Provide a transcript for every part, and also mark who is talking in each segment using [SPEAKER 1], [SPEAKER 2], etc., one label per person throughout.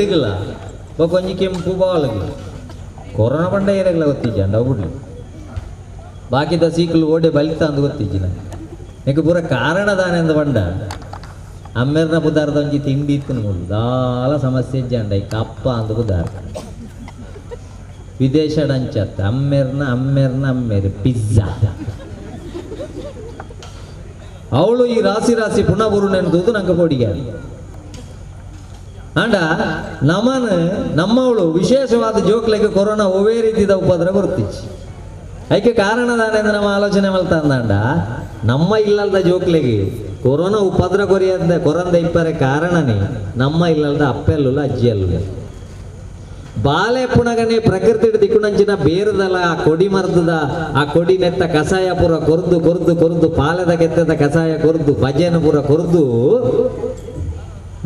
[SPEAKER 1] ನೆಟ್ಟಿಗಲ ಬೊಕೊಂಜಿ ಕೆಂಪು ಬಾಲ್ಗೆ ಕೊರೋನಾ ಪಂಡ ಏರೆಗ್ಲ ಗೊತ್ತಿಜ್ಜಂಡ ಅವು ಬುಡ್ಲಿ ಬಾಕಿದ ಸೀಕಲು ಓಡೆ ಬಲಿತ ಅಂದು ಗೊತ್ತಿಜ್ಜಿ ನಂಗೆ. ನಿಕ್ ಪೂರ ಕಾರಣ ದಾನೆಂದು ಪಂಡ ಅಮ್ಮೆರ್ನ ಪುದಾರ್ದ ಒಂಜಿ ತಿಂಡಿ ಇತ್ತು ಮೂಲು ದಾಲ ಸಮಸ್ಯೆ ಇಜ್ಜಂಡ ಈ ಕಪ್ಪ ಅಂದು ಪುದಾರ್ ವಿದೇಶಡ್ ಅಂಚತ್ತ ಅಮ್ಮೆರ್ನ ಅಮ್ಮೆರ್ನ ಅಮ್ಮೆರ್ ಪಿಜ್ಜಾ ಅವಳು ಈ ರಾಸಿ ರಾಸಿ ಪುನಃ ಬುರುನೆಂದು ನಂಗೆ ಪೋಡಿಗೆ ಆಂಡ ನಮನ್ ನಮ್ಮವಳು ವಿಶೇಷವಾದ ಜೋಕ್ಲೆಗೆ ಕೊರೋನಾ ಒವೇ ರೀತಿದ ಉಪದ್ರ ಬರ್ತಿಚ್ಚಿ ಐಕೆ ಕಾರಣ ದಾನೆಂದು ನಮ್ಮ ಆಲೋಚನೆ ಮಲ್ತಂದಾಂಡ ನಮ್ಮ ಇಲ್ಲಲ್ದ ಜೋಕ್ಲೆಗೆ ಕೊರೋನಾ ಉಪದ್ರ ಕೊರಿಯಂದ ಕೊರಂದ ಇಪ್ಪರೆ ಕಾರಣನೇ ನಮ್ಮ ಇಲ್ಲಲ್ದ ಅಪ್ಪೆಲ್ಲುಲ್ಲ ಅಜ್ಜಿಯಲ್ಲುಲ್ಲ ಬಾಲೆ ಪುಣಗನೆ ಪ್ರಕೃತಿ ದಿಕ್ಕುನಂಚಿನ ಬೇರುದಲ ಆ ಕೊಡಿ ಮರ್ದದ ಆ ಕೊಡಿ ನೆತ್ತ ಕಸಾಯ ಪೂರ ಕೊರ್ದು ಕೊರ್ದು ಕೊರ್ದು ಪಾಲೆದ ಕೆತ್ತದ ಕಸಾಯ ಕೊರ್ದು ಭಜನೆ ಪೂರ ಕೊರ್ದು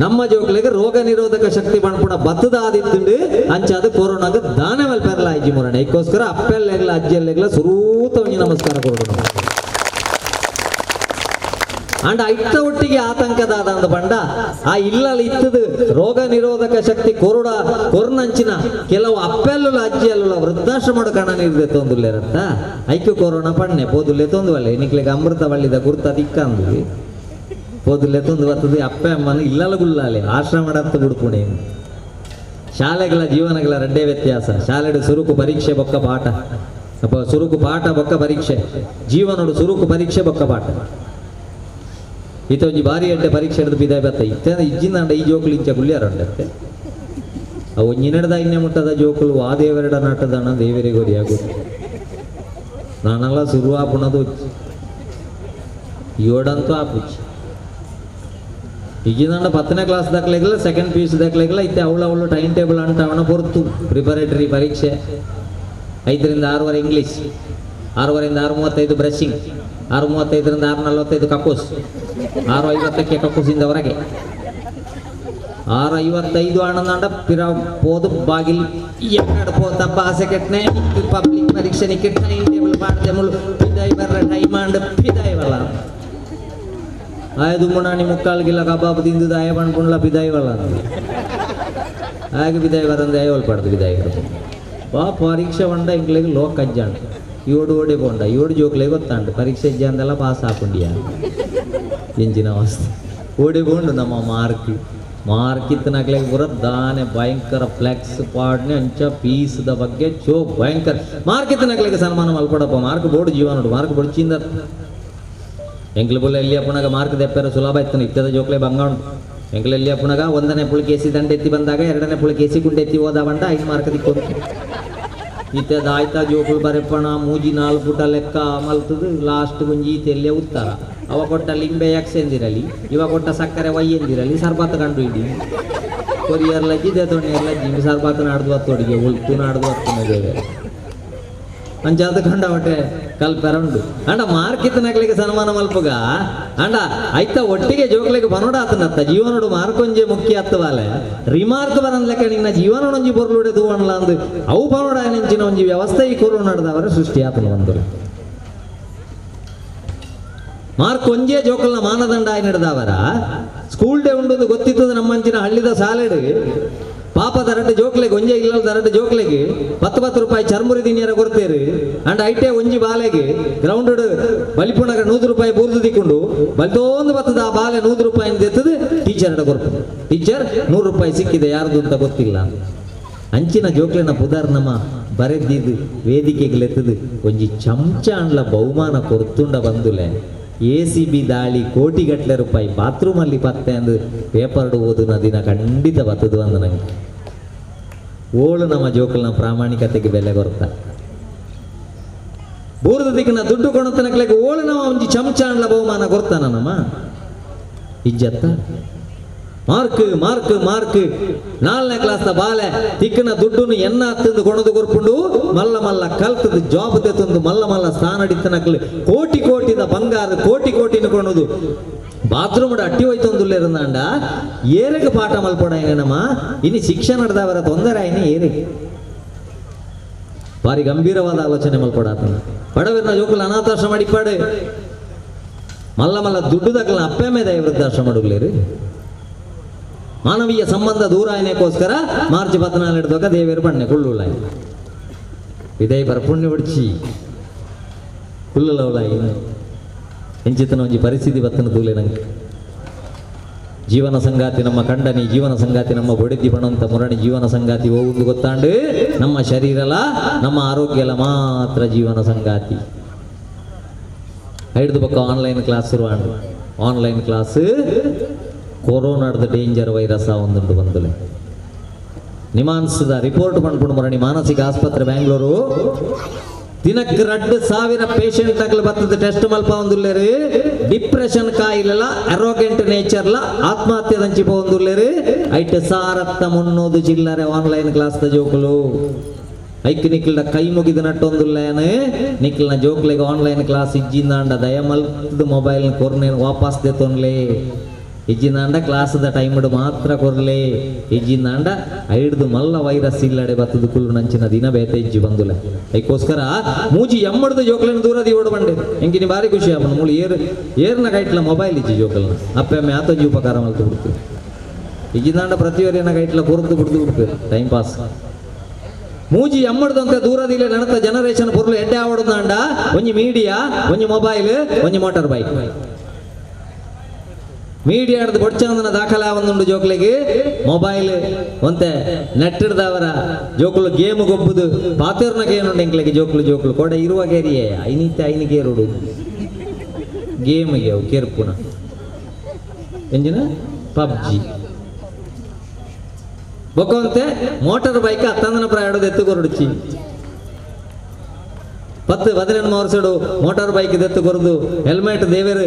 [SPEAKER 1] ನಮ್ಮ ಜೋಕ್ಲೆಗೆ ರೋಗ ನಿರೋಧಕ ಶಕ್ತಿ ಪಣಪುಣ ಬತ್ತದ ಆದಿತ್ತುಂಡು ಅಂಚಾದ ಕೊರೋನಾಗ ದಾನ ಮೇಲೆ ಪೆರಲ ಆಯ್ಜಿ ಮುರಣೆ ಇದಕ್ಕೋಸ್ಕರ ಅಪ್ಪೆಲ್ಲೆಗ್ಲ ಅಜ್ಜಿಯಲ್ಲೆಗ್ಲ ಸುರೂತ ಒಂಜಿ ನಮಸ್ಕಾರ ಕೊಡೋಣ. ಅಂಡ ಐತ ಒಟ್ಟಿಗೆ ಆತಂಕದಾದ ಅಂದ ಪಂಡ ಆ ಇಲ್ಲಲ್ಲಿ ಇತ್ತದು ರೋಗ ನಿರೋಧಕ ಶಕ್ತಿ ಕೊರುಡ ಕೊರ್ನಂಚಿನ ಕೆಲವು ಅಪ್ಪೆಲ್ಲುಲ ಅಜ್ಜಿಯಲ್ಲುಲ ವೃದ್ಧಾಶ್ರಮಡು ಕಣ ನೀರ್ದೆ ತೊಂದುಲ್ಲೇರತ್ತ ಐಕ್ಯ ಕೊರೋನಾ ಪಣ್ಣೆ ಪೋದುಲ್ಲೆ ತೊಂದುವಲ್ಲೆ ನಿಕ್ಲೆಗೆ ಅಮೃತ ಬಳ್ಳಿದ ಗುರ್ತ ತಿಕ್ಕಂದು ಪೋದುಲ್ಲೆ ತೊಂದು ಬರ್ತದೆ ಅಪ್ಪೆ ಅಮ್ಮನ ಇಲ್ಲಲ್ಲ ಗುಲ್ಲಾಲೆ ಆಶ್ರಮಡತ್ತ ಬಿಡ್ಪುಣೆ. ಶಾಲೆಗಳ ಜೀವನಗಳ ರಡ್ಡೆ ವ್ಯತ್ಯಾಸ. ಶಾಲೆಡು ಸುರುಕು ಪರೀಕ್ಷೆ ಬೊಕ್ಕ ಪಾಠ, ಅಪ್ಪ ಸುರುಕು ಪಾಠ ಬೊಕ್ಕ ಪರೀಕ್ಷೆ, ಜೀವನಡು ಸುರುಕು ಪರೀಕ್ಷೆ ಬೊಕ್ಕ ಪಾಠ. ಈತ ಒಂಜಿ ಬಾರಿ ಎಡ್ಡೆ ಪರೀಕ್ಷೆ ಹಿಡಿದು ಬಿದಾಯ್ ಬತ್ತ ಇತ್ತೆ ಇಜ್ಜಿಂದಾಂಡ ಈ ಜೋಕುಲು ಇಂಚ ಗುಳ್ಯಾರಂಡತ್ತೆ ಅವು ಒಂಜಿನೆಡ್ದ ಇನ್ನೆ ಮುಟ್ಟದ ಜೋಕುಲು ಆ ದೇವರೆಡ ನಾಟದಣ ದೇವರಿಗೆ ಒರಿಯಾಗುದು ನಾನೆಲ್ಲ ಶುರು ಆಪುಣದು ಯೋಡಂತೂ ಆಪುಚಿ ಈಗಿಂದಾಂಡ 10ನೇ ಕ್ಲಾಸ್ ದಾಖಲೆಗಿಲ್ಲ ಸೆಕೆಂಡ್ ಪಿ ಯು ಸಿ ದಾಖಲೆಗಿಲ್ಲ ಇತ್ತೆ ಅವಳು ಅವಳು ಟೈಮ್ ಟೇಬಲ್ ಅಂತ ಅವನ ಪೊರ್ತು ಪ್ರಿಪರೇಟರಿ ಪರೀಕ್ಷೆ 5 ರಿಂದ 6:30 ಇಂಗ್ಲೀಷ್, 6:30 ರಿಂದ 6:35 ಬ್ರಷಿಂಗ್, 6:35 ರಿಂದ 6:45 ಕಕ್ಕೂಸ್, 6:50ಕ್ಕೆ ಕಕ್ಕೂಸಿಂದ ಹೊರಗೆ, 6:55 ಆನಂದಾಂಡ ಪಿರ ಪೋದು ಬಾಗಿಲ್ ಎಕ್ಕಡ ಪೋತಪ್ಪ ಆಸೆ ಕೆಟ್ಟನೆ ಪಬ್ಲಿಕ್ ಪರೀಕ್ಷೆ ನಿಕ್ಕೆ ಟೈಮ್ ಟೇಬಲ್ ಪಾಡ್ದೆ ಮುಳು ಪಿದಾಯಿ ಬರ್ರ ಟೈಮ್ ಆಂಡ್ ಪಿದಾಯಿ ವಲ್ಲ ಆಯದು ಮುಣಾಣಿ ಮುಕ್ಕಾಲ್ಗಿಲ್ಲ ಕಬಾಬ್ ತಿಂದು ಆಯ ಪಣ್ಪುಂಡ್ಲ ಪಿದಾಯಿ ವಲ್ಲ ಆಗ ಬಿದಾಯಿ ಬರಂದೆ ಆಯ ಒಲ್ಪಾಡ್ದು ಬಿದಾಯಿ ಬಾ ಪರೀಕ್ಷೆ ಬಂಡ ಎಂಕ್ಲೆಗ್ ಲೋಕ ಅಜ್ಜಾಂಡ್ ಏಡು ಓಡಿ ಪೋಂಡ ಏಡು ಜೋಕ್ಲೆ ಗೊತ್ತಾಂಡು ಪರೀಕ್ಷೆ ಅಜ್ಜ ಪಾಸ್ ಆಪುಂಡಿಯ ಎಂಜಿನ ಅವಸ್ಥೆ ಓಡಿ ಪೋಂಡು ನಮ್ಮ ಮಾರ್ಕ್ ಮಾರ್ಕ್ ಇತ್ತನಾಗ್ಲೆ ಪೂರ ದಾನೆ ಭಯಂಕರ ಫ್ಲೆಕ್ಸ್ ಪಾಡ್ನೆ ಅಂಚ ಪೀಸ್ದ ಬಗ್ಗೆ ಚೋ ಭಯಂಕರ ಮಾರ್ಕ್ ಇತ್ತನಾಗ್ಲೆಗೆ ಸನ್ಮಾನ ಮಲ್ಕೊಡಪ್ಪ ಮಾರ್ಕ್ ಬೋರ್ಡ್ ಜೀವನ ಮಾರ್ಕ್ ಬೋರ್ಡ್ ಚಿಂದ ಎಂಕ್ಲು ಪುಲ್ಲ ಎಲ್ಲಿ ಅಪ್ಪನಾಗ ಮಾರ್ಕ್ ದೆಪ್ಪೆರ ಸುಲಭ ಇತ್ತು ಇತ್ತದ ಜೋಕ್ಲೆ ಬಂಗ ಉಂಟು ಎಂಕ್ಲು ಎಲ್ಲಿ ಅಪ್ಪನಾಗ 1ನೇ ಪುಳಿಕೇಸಿ ದಂಡೆತ್ತಿ ಬಂದಾಗ 2ನೇ ಪುಳಿಕೇಸಿ ಗುಂಡೆತ್ತಿ ಹೋದ ಬಂಡ 5 ಮಾರ್ಕ್ ದಿಕ್ಕೊಂಡು ಇತ್ತದ ಆಯ್ತಾ ಜೋಕುಲು ಬರೆಪ್ಪಣ ಮೂಜಿ 4 ಪುಟ ಲೆಕ್ಕ ಮಲ್ತದು ಲಾಸ್ಟ್ ಗುಂಜಿ ಈತೆಲ್ಲೇ ಉತ್ತರ ಅವ ಕೊಟ್ಟ ಲಿಂಬೆ ಎಕ್ಸ್ ಎಂದಿರಲಿ ಇವ ಕೊಟ್ಟ ಸಕ್ಕರೆ ವೈ ಎಂದಿರಲಿ ಸರ್ಬತ್ ಕಂಡು ಇಡಿ ಕೊರಿಯರ್ ಲಜ್ಜಿ ದೇತೊಣ್ಣೆಯರ್ ಲಜ್ಜಿ ಸರ್ಬತ್ ನಾಡ್ದು ಹತ್ತೊಡಿಗೆ ಉಳ್ತು ನಾಡ್ದು ಹತ್ತು ಅಂಚಾದ ಕಂಡ ಹೊಟ್ಟೆ ಕಲ್ಪೆರ ಉಂಡು ಅಂಡ ಮಾರ್ಕ್ ಇತ್ತನಕ್ಲಿಗೆ ಸನ್ಮಾನ ಮಲ್ಪುಗ ಅಂಡ ಐತ ಒಟ್ಟಿಗೆ ಜೋಕ್ಲಿಗೆ ಬನೋಡ ಆತನತ್ತ ಜೀವನೋಡು ಮಾರ್ಕೊಂಜೆ ಮುಖ್ಯ ಅತ್ತವಾಲೆ ರಿಮಾರ್ಕ್ ಬರನ್ ಲೆಕ್ಕ ನಿನ್ನ ಜೀವನೊಂಜಿ ಬೊರ್ಲುಡೆ ತೂವಣ್ಲ ಅಂದು ಅವು ಬನೋಡ ನೆಂಚಿನ ಒಂಜಿ ವ್ಯವಸ್ಥೆ ಈ ಕೊರೋನಾಡ್ದವರ ಸೃಷ್ಟಿ ಆತನ ಬಂದರು ಮಾರ್ಕ್ ಒಂಜೇ ಜೋಕಲ್ನ ಮಾನದಂಡ ಆಯ್ ನಡೆದವರ ಸ್ಕೂಲ್ ಡೇ ಉಂಡು ಗೊತ್ತಿತ್ತದ ನಮ್ಮಂಚಿನ ಹಳ್ಳಿದ ಸಾಲೆಡು ಪಾಪ ದರಡ್ಡು ಜೋಕ್ಲೆಗೆ ಒಂಜೆ ಇಲ್ಲ ದರಡ್ಡು ಜೋಕ್ಲೆಗೆ 10 10 ರೂಪಾಯಿ ಚರ್ಮುರಿ ದಿನಿಯರ ಕೊಡ್ತೇರು ಅಂಡ್ ಐಟೆ ಒಂಜಿ ಬಾಲೆಗೆ ಗ್ರೌಂಡ್ ಬಲಿಪುಣಗ 100 ರೂಪಾಯಿ ಬೂರ್ದು ದಿಕ್ಕೊಂಡು ಬಲ್ತೋಂದು ಬತ್ತದ ಆ ಬಾಲೆ 100 ರೂಪಾಯಿ ಎತ್ತದು ಟೀಚರ್ ಕೊರ್ಪು ಟೀಚರ್ 100 ರೂಪಾಯಿ ಸಿಕ್ಕಿದೆ ಯಾರ್ದು ಅಂತ ಗೊತ್ತಿಲ್ಲ ಅಂಚಿನ ಜೋಕ್ಲೆನ ಪುದಾರ್ ನಮ್ಮ ಬರೆದಿದ್ದು ವೇದಿಕೆಗೆ ಒಂಜಿ ಚಮಚ ಅಂಡ್ಲ ಬಹುಮಾನ ಕೊರ್ತುಂಡ ಬಂದುಲೆ ಎ ಸಿ ಬಿ ದಾಳಿ ಕೋಟಿಗಟ್ಟಲೆ ರೂಪಾಯಿ ಬಾತ್ರೂಮಲ್ಲಿ ಪತ್ತೆ ಅಂದು ಪೇಪರ್ ಓದುನ ದಿನ ಖಂಡಿತ ಬತ್ತದು ಅಂದ ನಂಗೆ ಓಳು ನಮ್ಮ ಜೋಕಲ್ನ ಪ್ರಾಮಾಣಿಕತೆಗೆ ಬೆಲೆ ಕೊರ್ತ ಬೂರದ ದಿಕ್ಕಿನ ದುಡ್ಡು ಕೊಣತನಕ್ಲೆಗೆ ಓಳು ನಮ್ಮ ಒಂಜಿ ಚಮಚ ಅಂಡ್ಲ ಬಹುಮಾನ ಕೊರ್ತಾನ ನಮ್ಮ ಇಜ್ಜತ್ತ ಮಾರ್ಕ್ ಮಾರ್ಕ್ ಮಾರ್ಕ್ 4ನೇ ಕ್ಲಾಸ್ದ ಬಾಲೆ ತಿಕ್ಕನ ದುಡ್ಡುನು ಎನ್ನ ಹತ್ತಂದು ಕೊಣದು ಕೊರ್ಪುಂಡು ಮಲ್ಲ ಮಲ್ಲ ಕಲ್ತದ ಜಾಬ್ ತೆತ್ತಂದು ಮಲ್ಲ ಮಲ್ಲ ಸ್ಥಾನ ಅಡಿತನಕ್ಲು ಕೋಟಿ ಕೋಟಿದ ಬಂಗಾರ ಕೋಟಿ ಕೋಟಿನ ಕೊಣದು ಬಾತ್ರೂಮ್ ಅಟ್ಟಿ ಹೋಯ್ತೊಂದುಲ್ಲೇರಂದಾಂಡ ಏರೆಗೆ ಪಾಠ ಮಲ್ಪೊಡ ನಮ್ಮ ಇನ್ನು ಶಿಕ್ಷಣ ನಡೆದವರ ತೊಂದರೆ ಆಯ್ನ ಏರಿಗೆ ಭಾರಿ ಗಂಭೀರವಾದ ಆಲೋಚನೆ ಮಲ್ಪೊಡಾತನ ಬಡವರನ್ನ ಜೋಕುಲು ಅನಾಥಾಶ್ರಮ ಅಡಿಪಾಡು ಮಲ್ಲ ಮಲ್ಲ ದುಡ್ಡು ದಕ್ಕಲ ಅಪ್ಪೆ ಮೇಲೆ ವೃದ್ಧಾಶ್ರಮ ಅಡುಗ್ಲೇರಿ. ಮಾನವೀಯ ಸಂಬಂಧ ದೂರ ಆಯ್ನಕ್ಕೋಸ್ಕರ ಮಾರ್ಚ್ 14 ಹಿಡ್ದೋಕ ದೇವೇರು ಬಣ್ಣೆ ಕುಳ್ಳುಲಾಯಿ ವಿದಯ ಪುಣ್ಯ ಹೊಡ್ಚಿ ಕುಲ್ಲುಲವಲಾಯಿ ಎಂಚಿತನ ಒಂಜಿ ಪರಿಸ್ಥಿತಿ ಬತ್ತನ ತೂಲೆ ನಂಗೆ. ಜೀವನ ಸಂಗಾತಿ ನಮ್ಮ ಕಂಡನಿ, ಜೀವನ ಸಂಗಾತಿ ನಮ್ಮ ಬೊಡೆದಿ ಬಣಂತ ಮುರಣಿ, ಜೀವನ ಸಂಗಾತಿ ಹೋಗುದು ಗೊತ್ತಾಂಡು ನಮ್ಮ ಶರೀರಲ ನಮ್ಮ ಆರೋಗ್ಯಲ ಮಾತ್ರ ಜೀವನ ಸಂಗಾತಿ. ಐದು ಪಕ್ಕ ಆನ್ಲೈನ್ ಕ್ಲಾಸ್ ಶುರುವಾಂಡು. ಆನ್ಲೈನ್ ಕ್ಲಾಸ್ ಕೊರೋನಾದ ಡೇಂಜರ್ ವೈರಸ್ ಒಂದುಂಡು ಬಂದುಲೆ. ನಿಮಾನ್ಸದ ರಿಪೋರ್ಟ್ ಪನ್ಪುಂಡು ಮುರಣಿ ಮಾನಸಿಕ ಆಸ್ಪತ್ರೆ ಬ್ಯಾಂಗ್ಳೂರು ದಿನಕ್ಕೆ 2000 ಪೇಷಂಟ್ ತಗಲು ಬರ್ತದೆ ಟೆಸ್ಟ್ ಮಲ್ಪ ಒಂದುಲ್ಲೇರು. ಡಿಪ್ರೆಷನ್ ಕಾಯಿಲೆಲ್ಲ ಅರೋಗೆಂಟ್ ನೇಚರ್ಲ ಆತ್ಮಹತ್ಯೆ ದಂಚಿಪ ಒಂದುಲ್ಲೇರು. ಐಟ್ ಸಾರತ್ತ ಮುನ್ನೋದು ಚಿಲ್ಲರೆ ಆನ್ಲೈನ್ ಕ್ಲಾಸ್ the ಜೋಕುಲು ಐಕ್ ನಿಕ್ಲ್ಡ ಕೈ ಮುಗಿದ ನಟ್ಟೊಂದುಲ್ಲೇನು ನಿಕ್ಲ್ನ ಜೋಕ್ಲೆಗೆ ಆನ್ಲೈನ್ ಕ್ಲಾಸ್ ಇಜ್ಜಿಂದಾಂಡ ದಯಮಲ್ದು ಮೊಬೈಲ್ ಕೊರ್ನೇನು ವಾಪಸ್ ದೆತ್ತೊನ್ಲೆ. ಇಜ್ಜಿಂದಾಂಡ ಕ್ಲಾಸ್ದ ಟೈಮ್ಡ್ ಮಾತ್ರ ಕೊರ್ಲೆ. ಇಜ್ಜಿಂದಾಂಡ ಐಡ್ದು ಮಲ್ಲ ವೈರಸ್ ಇಲ್ಲಡೆ ಬತ್ತದು ಕುಲ್ಲು ನಂಚಿನ ದಿನ ಬೇತೆ ಇಜ್ಜಿ ಬಂದುಲೆ. ಐಕೋಸ್ಕರ ಮೂಜಿ ಎಮ್ಮಡ್ದು ಜೋಕ್ಲೆನ ದೂರ ಓಡು ಬಂಡೆ ಎಂಕಿನಿ ಭಾರಿ ಖುಷಿ ಆಪುಂಡು. ಮೂಳು ಏರ್ ಏರ್ನ ಕೈಟ್ಲ ಮೊಬೈಲ್ ಇಜ್ಜಿ ಜೋಕಲ್ನ ಅಪ್ಪೆ ಅಮ್ಮೆ ಆತೊಂಜಿ ಉಪಕಾರ ಮಲ್ತು ಬಿಡ್ತು. ಇಜ್ಜಿಂದಾಂಡ ಪ್ರತಿಯೊರಿನ ಕೈಟ್ಲ ಕೊರ್ದು ಬಿಡ್ದು ಬಿಡ್ತು ಟೈಮ್ ಪಾಸ್. ಮೂಜಿ ಎಮ್ಮಡ್ದಂತೆ ದೂರದಿಲ್ಲ ನಡತ ಜನರೇಷನ್ ಪೊರ್ಲು ಎಡ್ಡೆ ಆವಡುದಾಂಡ ಒಂಜಿ ಮೀಡಿಯಾ, ಒಂಜಿ ಮೊಬೈಲ್, ಒಂಜಿ ಮೋಟಾರ್ ಬೈಕ್. ಮೀಡಿಯಾಡ್ದು ಬೊಡ್ಚಂದನ ದಾಖಲೆ ಒಂದುಂಡು ಜೋಕ್ಲೆಗೆ ಮೊಬೈಲ್ ಒಂತೆ ನೆಟ್ಟಿಡ್ದವರ ಜೋಕುಲು ಗೇಮ್ ಗೊಬ್ಬುದು ಪಾತೇರ್ನ ಗೇನುಂಡು ಎಂಕ್ಲೆಗೆ ಜೋಕುಲು ಜೋಕುಲು ಕೊಡೆ ಇರುವ ಗೇರಿಯೇ ಐನಿತ್ತೆ ಐನು ಗೇರುಡು ಗೇಮ್ಗೆ ಅವು ಕೇರ್ಪುನ ಎಂಜಿನ ಪಬ್ಜಿ ಬೊಕ್ಕೊಂತೆ ಮೋಟಾರ್ ಬೈಕ್ ಅತ್ತಂದನ ಪ್ರಾಯಡೋದು ಎತ್ತು ಕೊರಡುಚಿ 10-15 ವರ್ಷಡು ಮೋಟಾರ್ ಬೈಕ್ ದೆತ್ತು ಕೊರದು ಹೆಲ್ಮೆಟ್ ದೇವೇರು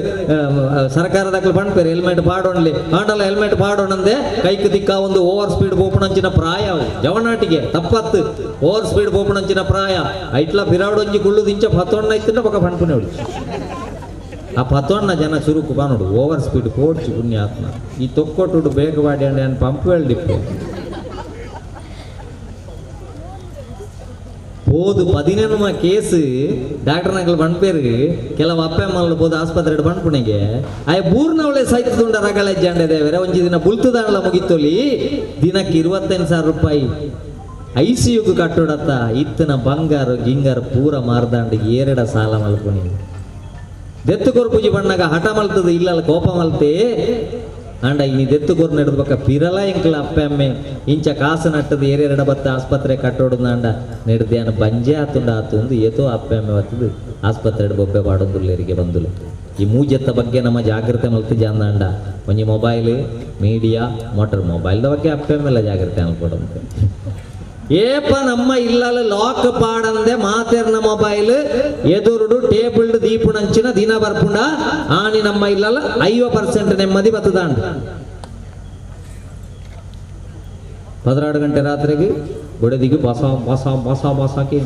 [SPEAKER 1] ಸರ್ಕಾರದಾಕಲು ಪಣ್ಪೇರು ಹೆಲ್ಮೆಟ್ ಪಾಡೋಣ್ಲಿ ಆಂಡಲ ಹೆಲ್ಮೆಟ್ ಪಾಡೋಣಂದೆ ಕೈಕ್ ದಿಕ್ಕ ಒಂದು ಓವರ್ ಸ್ಪೀಡ್ ಪೋಪುಣಂಚಿನ ಪ್ರಾಯ ಜವನಾಟಿಗೆ ತಪ್ಪತ್ತು ಓವರ್ ಸ್ಪೀಡ್ ಪೋಪುಣಂಚಿನ ಪ್ರಾಯ ಐಟ್ಲ ಬಿರಾಡೊಂಜಿ ಕುಳ್ಳು ದಿಂಚ ಪತ್ತೊಣ್ಣ ಇತ್ತಿನ ಪಕ್ಕ ಪಣ್ಪುನೆ ಹೊಡಿಚಿ. ಆ ಪತ್ತೊಣ್ಣ ಜನ ಚುರುಕು ಬಾನುಡು ಓವರ್ ಸ್ಪೀಡ್ ಪೋಡ್ಚಿ ಪುಣ್ಯಾತ್ಮ ಈ ತೊಕ್ಕೊಟ್ಟುಡು ಬೇಗ ವಾಡಿ ಅಂಡೆ ಪಂಪ್ ವೆಲ್ಡಿಪ್ಪು போது 15 ಕೇಸು ಡಾಕ್ಟರ್ ನಕಲ್ ಪಣ್ಪೇರು ಕೆಲವು ಅಪ್ಪೆ ಅಮ್ಮಲು ಪೋದು ಆಸ್ಪತ್ರೆ ಪಣ್ಪುಣಿಗೆ ಆಯ ಬೂರ್ನವಳೆ ಸೈತದುಂಡ ರಗಳೆ ಜಾಂಡೆ ದೇವರೆ ಒಂಜಿ ದಿನ ಬುಲ್ತುದಾಂಡ್ಲ ಮುಗಿತೊಲಿ ದಿನಕ್ಕೆ 25,000 ರೂಪಾಯಿ ಐಸಿಯುಗ್ ಕಟ್ಟೋಡತ್ತ ಇತ್ತನ ಬಂಗಾರು ಗಿಂಗಾರು ಪೂರ ಮಾರ್ದಾಂಡ ಏರಡ ಸಾಲ ಮಲ್ಪುಣಿ ದೆತ್ತು ಕೊರ್ಪುಜಿ ಬಣ್ಣಗ ಹಠ ಮಲ್ತದ ಇಲ್ಲಲ್ಲ ಕೋಪ ಮಲ್ತೆ ಅಂಡ ಇನಿ ದೆತ್ತು ಕೊರ್ ನಡೆದ ಬಕ್ಕ ಪಿರಲ ಎಂಕಲ ಅಪ್ಪೆ ಅಮ್ಮೆ ಇಂಚ ಕಾಸು ನಟ್ಟದ ಏರೆರಡ ಬತ್ತ ಆಸ್ಪತ್ರೆ ಕಟ್ಟೋಡುದಾಂಡ ನೆಡ್ದೆ ಬಂಜೆ ಆತುಂಡ ಆತುಂದು ಏತೋ ಅಪ್ಪೆ ಅಮ್ಮೆ ಬತ್ತದು ಆಸ್ಪತ್ರೆ ಬೊಬ್ಬೆ ಪಾಡೊಂದುಲ್ಲೇರಿಗೆ ಬಂದುಲೆ. ಈ ಮೂಜೆತ್ತ ಬಗ್ಗೆ ನಮ್ಮ ಜಾಗ್ರತೆ ಮಲ್ತು ಜಾಂದಾಂಡ ಒಂಜಿ ಮೊಬೈಲ್ ಮೀಡಿಯಾ ಮೋಟರ್ ಮೊಬೈಲ್ದ ಬಗ್ಗೆ ಅಪ್ಪೆ ಅಮ್ಮೆಲ್ಲ ಜಾಗ್ರತೆ ಅನ್ಕೊಡಂತೆ. ಏಪ ನಮ್ಮ ಇಲ್ಲಲ್ಲ ಲಾಕ್ ಪಾಡಂದೆ ಮಾತೆರ್ನ ಮೊಬೈಲ್ ಎದುರುಡು ಟೇಬಲ್ ದೀಪುಣಂಚಿನ ದಿನ ಬರ್ಪುಂಡ ಆನಿ ನಮ್ಮ ಇಲ್ಲಲ್ಲ 50% ನೆಮ್ಮದಿ ಬತ್ತದಾಂಡ. 16 ಗಂಟೆ ರಾತ್ರಿಗೆ ಬೊಡೆದಿಗೆ ಬಸ ಬಸ ಬಸ ಬಸಕ್ಕೆ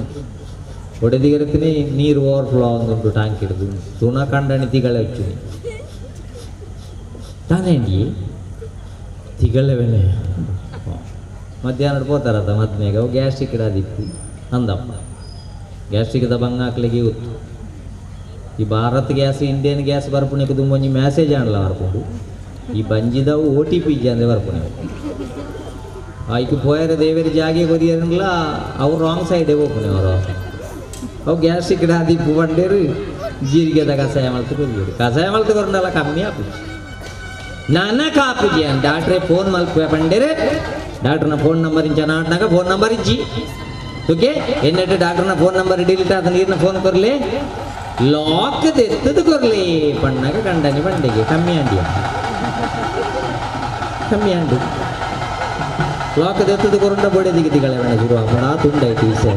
[SPEAKER 1] ಬೊಡೆದಿಗೆ ಇರ್ತೀನಿ ನೀರು ಓವರ್ಫ್ಲೋ ಒಂದುಂಟು ಟ್ಯಾಂಕ್ ಹಿಡಿದು ತುಣ ಕಂಡಣಿ ತಿಗಳೆ ಹಚ್ಚುನಿ ತಾನೇ ತಿಗಳೆವೆನೆ ಮಧ್ಯಾಹ್ನ ಪೋತಾರತ್ತ ಮದ್ಮೆಗೆ ಅವು ಗ್ಯಾಸ್ಟ್ರಿಕ್ ಇಡಾದಿತ್ತು ಅಂದಪ್ಪ ಗ್ಯಾಸ್ಟ್ರಿಕ್ದ ಬಂಗ ಹಾಕ್ಲಿಕ್ಕೆ ಇತ್ತು. ಈ ಭಾರತ್ ಗ್ಯಾಸ್ ಇಂಡಿಯನ್ ಗ್ಯಾಸ್ ಬರ್ಪುಣಿಗೆ ತುಂಬ ಒಂಜಿ ಮೆಸೇಜ್ ಆಂಡ್ಲ ಬರ್ಪುಂಡು ಈ ಬಂಜಿದವು OTP ಇಜ್ಜಂದೆ ಬರ್ಪುಣೆ ಆಯ್ಕೆ ಪೋಯರೆ ದೇವೇರಿ ಜಾಗೆ ಕೊರಿಯರಂಗ್ಲ ಅವ್ರು ರಾಂಗ್ ಸೈಡೇ ಹೋಗ್ಪುಣೆ ಅವರು ಅವು ಗ್ಯಾಸ್ಟ್ರಿಕ್ ಇಡಾದಿಪ್ಪು ಬಂಡೇರು ಜೀರಿಗೆದ ಕಷಾಯ ಮಲ್ತು ಕೊರಿಯರು ಕಷಾಯ ಮಲ್ತು ಕೊರಂಡಲ್ಲ ಕಮ್ಮಿ ಆಪುಜಿ ನಾನ ಕಾಪುಜಿ ಅಂತ ಡಾಕ್ಟ್ರೇ ಫೋನ್ ಮಲ್ಪೆ ಬಂಡೇರೆ ಡಾಕ್ಟರ್ನ ಫೋನ್ ನಂಬರ್ ಇಂಚ ನಾಟ್ನಾಗ ಫೋನ್ ನಂಬರ್ ಇಜ್ಜಿ ಓಕೆ ಎನ್ನಟ್ಟು ಡಾಕ್ಟರ್ನ ಫೋನ್ ನಂಬರ್ ಡಿಲೀಟ್ ಆದ ನೀರಿನ ಫೋನ್ ಕೊರ್ಲಿ ಲಾಕ್ ತೆತ್ತದು ಕೊರ್ಲಿ ಪಣ್ಣಾಗ ಕಂಡನಿ ಬಂಡೆಗೆ ಕಮ್ಮಿ ಅಂಡಿಯ ಕಮ್ಮಿ ಅಂಡು ಲಾಕ್ ತೆತ್ತದು ಕೊರಂಡ ಬೋಡೆದಿಗೆ ತಿಗಳೆ ಬೇಡ ಶುರು ಆಪುಂಡು ಆ ತುಂಡಾಯ್ತು ವಿಷಯ.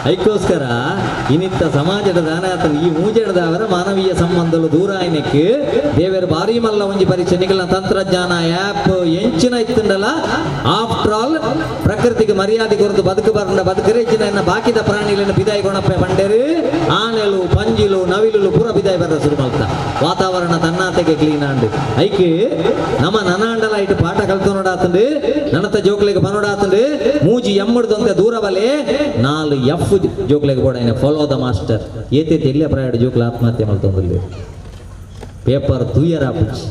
[SPEAKER 1] ಅದಕ್ಕೋಸ್ಕರ ಇನ್ನಿತ್ತ ಸಮಾಜದ ದಾನ ಈ ಮೂಜೆಡದವರ ಮಾನವೀಯ ಸಂಬಂಧಲು ದೂರ ಆಯ್ನಕ್ಕೆ ದೇವರ ಭಾರಿ ಮಲ್ಲ ಒಂಜಿ ಪರೀಕ್ಷೆ ನಿಗಲ ತಂತ್ರಜ್ಞಾನ ಆ್ಯಪ್ ಎಂಚಿನ ಇತ್ತಂಡಲ್ಲ ಆಫ್ಟರ್ ಆಲ್ ಪ್ರಕೃತಿಗೆ ಮರ್ಯಾದೆ ಕೊರದು ಬದುಕು ಬರಂಡ ಬದುಕರೆ ಹೆಚ್ಚಿನ ಬಾಕಿದ ಪ್ರಾಣಿಗಳನ್ನು ಬಿದಾಯಿ ಕೊಣಪ್ಪೆ ಬಂಡೇರು ಆನೆಲು ಪಂಜಿಲು ನವಿಲು ಪೂರ ಬಿದಾಯಿ ಬರ ಶುರು ಮಲ್ತ ವಾತಾವರಣ ತನ್ನಾತೆಗೆ ಕ್ಲೀನ್ ಆಂಡು ಐಕೆ ನಮ್ಮ ನನಾಂಡಲ ಇಟ್ಟು ಪಾಠ ಕಲ್ತು ನೋಡಾತಂಡು ನನತ ಜೋಕ್ಲೆಗೆ ಬನೋಡಾತಂಡು ಮೂಜಿ ಎಮ್ಮಡ್ದಂತೆ ದೂರ ಬಲೆ 4 F ಜೋಕ್ಲೆಗೆ ಬೋಡ ಫಾಲೋ the master ಏತೈತೆ ಎಲ್ಲೇ ಪ್ರಾಯಡು ಜೋಕ್ಲೆ ಆತ್ಮಹತ್ಯೆ ಮಲ್ತೊಂದಿಲ್ಲ ಪೇಪರ್ ತೂಯರ ಪುಚ್ಚಿ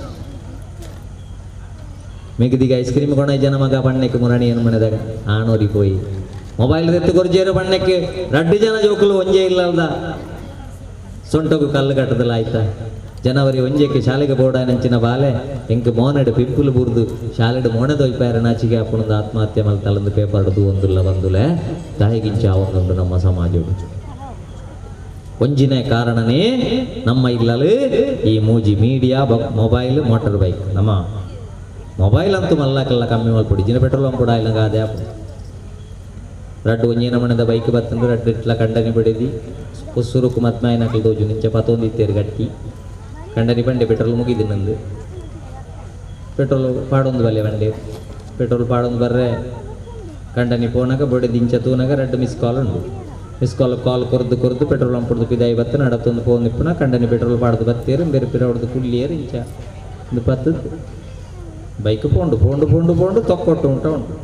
[SPEAKER 1] ಮೆಗದಿಗೆ ಐಸ್ ಕ್ರೀಮ್ ಕೊಣ ಜನ ಮಗ ಪಣ್ಣಕ್ಕೆ ಮುರಣಿ ಏನು ಮನೆದಾಗ ಆಣೋರಿ ಪೋಯಿ ಮೊಬೈಲ್ ಎತ್ತು ಕೊರ್ಜೇರು ಪಣ್ಣಕ್ಕೆ ರಡ್ಡು ಜನ ಜೋಕುಲು ಒಂಜೇ ಇಲ್ಲಲ್ದ ಸೊಂಟಗು ಕಲ್ಲು ಕಟ್ಟದಲ್ಲ ಆಯ್ತಾ. ಜನವರಿ ಒಂಜೆಕ್ಕೆ ಶಾಲೆಗೆ ಬೋಡಾನಂಚಿನ ಬಾಲೆ ಎಂಕ್ ಮೋನೆಡ್ ಪಿಂಪುಲು ಬುರ್ದು ಶಾಲೆಡ್ ಮೋನೆ ದೊಯ್ಪಾರ ನಾಚಿಗೆ ಅಪ್ಪಣದ ಆತ್ಮಹತ್ಯೆ ಮಲ್ತಲಂದು ಪೇಪರ್ ಒಂದುಲ್ಲ ಬಂದುಲೆ ದಾಯಿಗಿಂಚ ಒಂದುಂಡು ನಮ್ಮ ಸಮಾಜಡು. ಒಂಜಿನೇ ಕಾರಣನೇ ನಮ್ಮ ಇಲ್ಲಲು ಈ ಮೂಜಿ ಮೀಡಿಯಾ ಮೊಬೈಲ್ ಮೋಟರ್ ಬೈಕ್. ನಮ್ಮ ಮೊಬೈಲ್ ಅಂತೂ ಮಲ್ಲಕ್ಕೆಲ್ಲ ಕಮ್ಮಿ ಮಲ್ಪುಡಿ ಜಿನ ಪೆಟ್ರೋಲ್ ಪಂಪ್ ಕೂಡ ಇಲ್ಲ ಅದೇ ರಡ್ಡು ಒಂಜಿನ ಮಣದ ಬೈಕ್ ಬತ್ತಂದು ರಡ್ಡು ಇಟ್ಲ ಕಂಡನಿ ಬಿಡಿದಿ ಉಸುರುಕು ಮತ್ಮಾಯಿನಕಲ್ ದೋಜು ನಿಂಚ ಪತ್ತೊಂದಿತ್ತೇರು ಗಟ್ಟಿ ಕಂಡನಿ ಬಂಡೆ ಪೆಟ್ರೋಲ್ ಮುಗಿದು ನಂದು ಪೆಟ್ರೋಲ್ ಪಾಡೊಂದು ಬಲ್ಲೆ ಬಂಡೆ ಪೆಟ್ರೋಲ್ ಪಾಡೊಂದು ಬರ್ರೆ ಕಂಡನಿ ಪೋನಾಗ ಬೊಡೆ ದಿಂಚ ತೂನಾಗ ರಡ್ಡು ಮಿಸ್ ಕಾಲ್ ಉಂಡು ಮಿಸ್ ಕಾಲ್ ಕಾಲ್ ಕೊರ್ದು ಕೊರ್ದು ಪೆಟ್ರೋಲ್ ಪಂಪ್ ಪಿದಾಯಿ ಬತ್ತ ನಡತೊಂದು ಫೋನ್ ಇಪ್ಪುನ ಕಂಡನಿ ಪೆಟ್ರೋಲ್ ಪಾಡ್ದು ಬತ್ತೇರು ಬೇರೆ ಪಿರ ಹೊಡ್ದು ಕುಳ್ಳಿಯೇರು ಇಂಚ ಒಂದು ಪತ್ತು ಬೈಕ್ ಪೋಂಡು ಪೋಂಡು ಪೋಂಡು ಪೋಂಡು ತೊಕ್ಕೊಟ್ಟು ಉಂಟ ಉಂಟು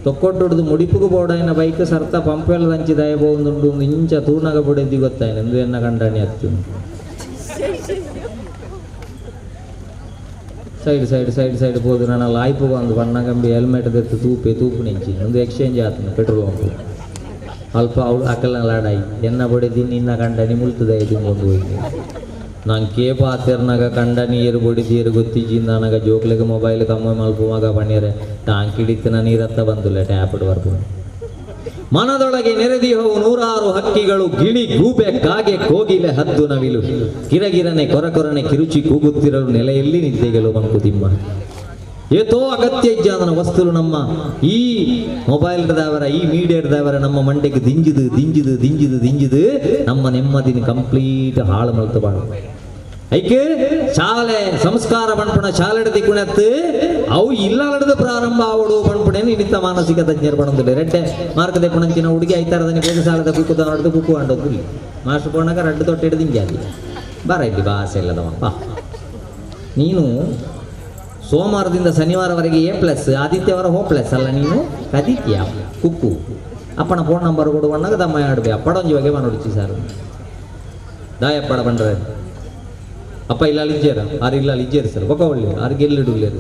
[SPEAKER 1] ತೊಕ್ಕೊಟ್ಟು ಹೊಡ್ದು ಮುಡಿಪುಗು ಬೋಡಾಯಿನ ಬೈಕ್ ಸರ್ತ ಪಂಪೆಲ್ಲ ದಂಚಿದಾಯ ಬೋಂದುಂಡು ಇಂಚ ತೂನಾಗ ಬೊಡೆದ್ದಿ ಗೊತ್ತಾಯಿನ ಎಂದು ಎನ್ನ ಕಂಡನಿ ಹತ್ತಿ ಉಂಟು. ಸೈಡ್ ಸೈಡ್ ಸೈಡ್ ಸೈಡ್ ಪೋದು ನಾನು ಲಾಯ್ಪುಗ ಒಂದು ಬಣ್ಣ ಕಂಬಿ ಹೆಲ್ಮೆಟ್ ತೆತ್ತು ತೂಪೆ ತೂಪು ನಿಂಚಿ ಒಂದು ಎಕ್ಸ್ಚೇಂಜ್ ಆತನು ಪೆಟ್ರೋಲ್ ಪಂಪು ಅಲ್ಪ ಅವಳು ಅಕಲ್ನ ಲಾಡಾಯಿ ಎನ್ನ ಬೊಡೆದಿ ನಿನ್ನ ಕಂಡನಿ ಮುಳ್ತದ ಇದು ಒಂದು ಹೋಗಿ ನಾನು ಕೇಪ ಆತಿರ್ನಾಗ ಕಂಡ ನೀರು ಬೊಡಿದೀರು ಗೊತ್ತಿಜ್ಜಿಂದ ನನಗ ಜೋಕ್ಲಿಗೆ ಮೊಬೈಲ್ ಕಮ್ಮಿ ಮಲ್ಪ ಮಗ ಬಣ್ಣಿರೆ ಟಾಂಕ್ ಹಿಡಿತನ ನೀರತ್ತ ಬಂದುಲ್ಲ ಟ್ಯಾಪ್ಡ್ ಬರ್ಪು. ಮನದೊಳಗೆ ನೆರೆದಿಹವು ನೂರಾರು ಹಕ್ಕಿಗಳು ಗಿಳಿ ಗೂಬೆ ಕಾಗೆ ಕೋಗಿಲೆ ಹದ್ದು ನವಿಲು ಗಿರಗಿರನೆ ಕೊರಕೊರನೆ ಕಿರುಚಿ ಕೂಗುತ್ತಿರಲು ನೆಲೆಯಲ್ಲಿ ನಿದ್ದೆಗೆಲು ಮಂಕುತಿಮ್ಮ. ಏತೋ ಅಗತ್ಯ ಇಜ್ಜಾದನ ವಸ್ತುಲು ನಮ್ಮ ಈ ಮೊಬೈಲ್ ದಾವರ ಈ ಮೀಡಿಯಾದವರ ನಮ್ಮ ಮಂಡೆಗೆ ದಿಂಜಿದು ದಿಂಜಿದು ದಿಂಜಿದು ದಿಂಜಿದು ನಮ್ಮ ನೆಮ್ಮದಿನ ಕಂಪ್ಲೀಟ್ ಹಾಳು ಮಲ್ತಬಾಳು. ಐಕೆ ಶಾಲೆ ಸಂಸ್ಕಾರ ಪಣ್ಪುಣ ಶಾಲೆಡ ದಿಕ್ಕುಣತ್ತು ಅವು ಇಲ್ಲಲಡದು ಪ್ರಾರಂಭ ಆವಡು ಪಣ್ಪುಣೇನು ಇನ್ನಿತ್ತ ಮಾನಸಿಕ ತಜ್ಞರು ಪಣಂದುಲ್ಲೆ ರೆಡ್ಡೆ ಮಾರ್ಕ್ ದೆಪ್ಪುಣಂಚಿನ ಹುಡುಗಿ ಐತಾರದನಿ ಪೋದು ಶಾಲೆದ ಕುಕ್ಕುದ ನಡ್ದು ಕುಕ್ಕು ಅಂಡೋದು ಮಾಸ್ಟರ್ ಪೋಣಾಗ ರಡ್ಡು ತೊಟ್ಟೆ ಹಿಡಿದು ಹಿಂಗೆ ಬಾರ ಇಲ್ಲಿ ಭಾಷೆ ಇಲ್ಲದವಪ್ಪ ನೀನು ಸೋಮವಾರದಿಂದ ಶನಿವಾರವರೆಗೆ ಎ ಪ್ಲಸ್ ಆದಿತ್ಯವಾರ ಹೋ ಪ್ಲಸ್ ಅಲ್ಲ ನೀನು ಕದಿತ್ಯ ಕುಕ್ಕು ಅಪ್ಪನ ಫೋನ್ ನಂಬರ್ ಕೊಡುವಣ್ಣಾಗ ದಮ್ಮ ಆಡ್ಬೆ ಅಪ್ಪಡೊಂಜಿ ಬಗೆ ಮನೋಡಿಚಿ ಸರ್ ದಾಯಪ್ಪಡ ಬಂಡ್ರೆ ಅಪ್ಪ ಇಲ್ಲ ಇಜ್ಜೇರ ಆರು ಇಲ್ಲ ಇಜ್ಜೇರು ಸರ್ ಒಕ್ಕ ಒಳ್ಳೆ ಆರು ಗೆಲ್ಲಿಡುಲ್ಲೇರು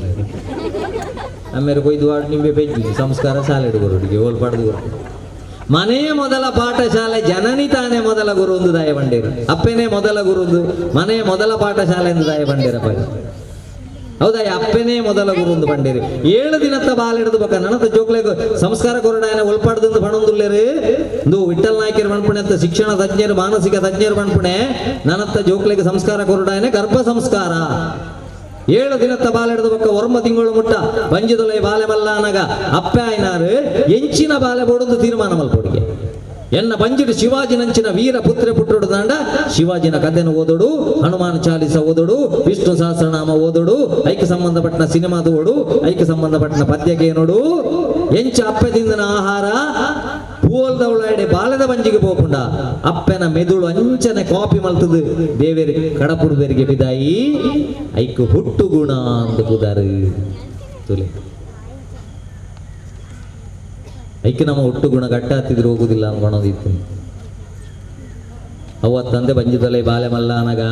[SPEAKER 1] ಆಮೇಲೆ ಕೊಯ್ದು ಆಡು ನಿಂಬೆ ಪೆಜ್ಜಿ ಸಂಸ್ಕಾರ ಶಾಲೆ ಹುಡುಗರುಡಿಗೆ ಓಲ್ ಪಡೆದು ಮನೆಯ ಮೊದಲ ಪಾಠಶಾಲೆ ಜನನಿ ತಾನೇ ಮೊದಲ ಗುರು ಒಂದು ದಾಯ ಬಂಡೇರು ಅಪ್ಪನೇ ಮೊದಲ ಗುರುಂದು ಮನೆಯ ಮೊದಲ ಪಾಠಶಾಲೆ ಎಂದು ದಾಯ ಬಂಡೇರಪ್ಪ. ಹೌದಾ ಅಪ್ಪನೇ ಮೊದಲ ಗುರು ಒಂದು ಬಂಡೇರಿ 7 ದಿನತ್ತ ಬಾಲಿಡ್ದು ಬಕ್ಕ ನನತ ಜೋಕ್ಲೆಗ್ ಸಂಸ್ಕಾರ ಕೊರಡಾಯನ ಒಲ್ಪಾಡ್ದು ಬಣೊಂದುಲ್ಲೇರು ಇಂದು ವಿಠಲ್ ನಾಯ್ಕರು ಬಣ್ಪುಣೆ ಅಂತ ಶಿಕ್ಷಣ ತಜ್ಞರು ಮಾನಸಿಕ ತಜ್ಞರು ಬಣ್ಪುಣೆ ನನತ್ತ ಜೋಕ್ಲೆಗ್ ಸಂಸ್ಕಾರ ಕೊರಡಾಯನ ಗರ್ಭ ಸಂಸ್ಕಾರ 7 ದಿನತ್ತ ಬಾಲಿಡ್ದು ಬಕ್ಕ 9 ತಿಂಗಳು ಮುಟ್ಟ ಬಂಜಿದೊಲೆ ಬಾಲೆ ಮಲ್ಲಾನಗ ಅಪ್ಪೆ ಆಯ್ನಾರು ಎಂಚಿನ ಬಾಲೆ ಬೋಡೊಂದು ತೀರ್ಮಾನ ಮಲ್ಪೊಡಿಗೆ ಎನ್ನ ಬಂಜಿಡು ಶಿವಾಜಿನಂಚಿನ ವೀರ ಪುತ್ರ ಪುಟ್ಟುಡು ದಾಂಡ ಶಿವಾಜಿನ ಕಥೆನ ಓದೋಡು ಹನುಮಾನ್ ಚಾಲಿಸ ಓದೋಡು ವಿಷ್ಣು ಸಹಸ್ರನಾಮ ಓದೋಡು ಐಕ್ಕೆ ಸಂಬಂಧಪಟ್ಟ ಸಿನಿಮಾದ ಓಡು ಐಕ್ಕೆ ಸಂಬಂಧಪಟ್ಟ ಪದ್ಯಕ್ಕೆ ನೋಡು ಎಂಚ ಅಪ್ಪೆದಿಂದನ ಆಹಾರ ಪೂವಲ್ದವಳಡೆ ಬಾಲದ ಬಂಜಿಗೆ ಪೋಪುಂಡ ಅಪ್ಪೆನ ಮೆದುಳು ಅಂಚನೆ ಕಾಪಿ ಮಲ್ತದು ದೇವೇರಿ ಕಡಪುಡು ಬೇರಿಗೆ ಬಿದಾಯಿ ಐಕ್ ಹುಟ್ಟು ಗುಣ ಅಂದು ಪುದಾರು ತುಲೆ ಐಕೆ ನಮ್ಮ ಹುಟ್ಟು ಗುಣ ಗಟ್ಟ ಹತ್ತಿದ್ರು ಹೋಗುದಿಲ್ಲ ಅನ್ಕೊಳೋದಿತ್ತು. ಅವ್ವ ತಂದೆ ಬಂಜಿದೊಲೆ ಬಾಲೆ ಮಲ್ಲಾನಗ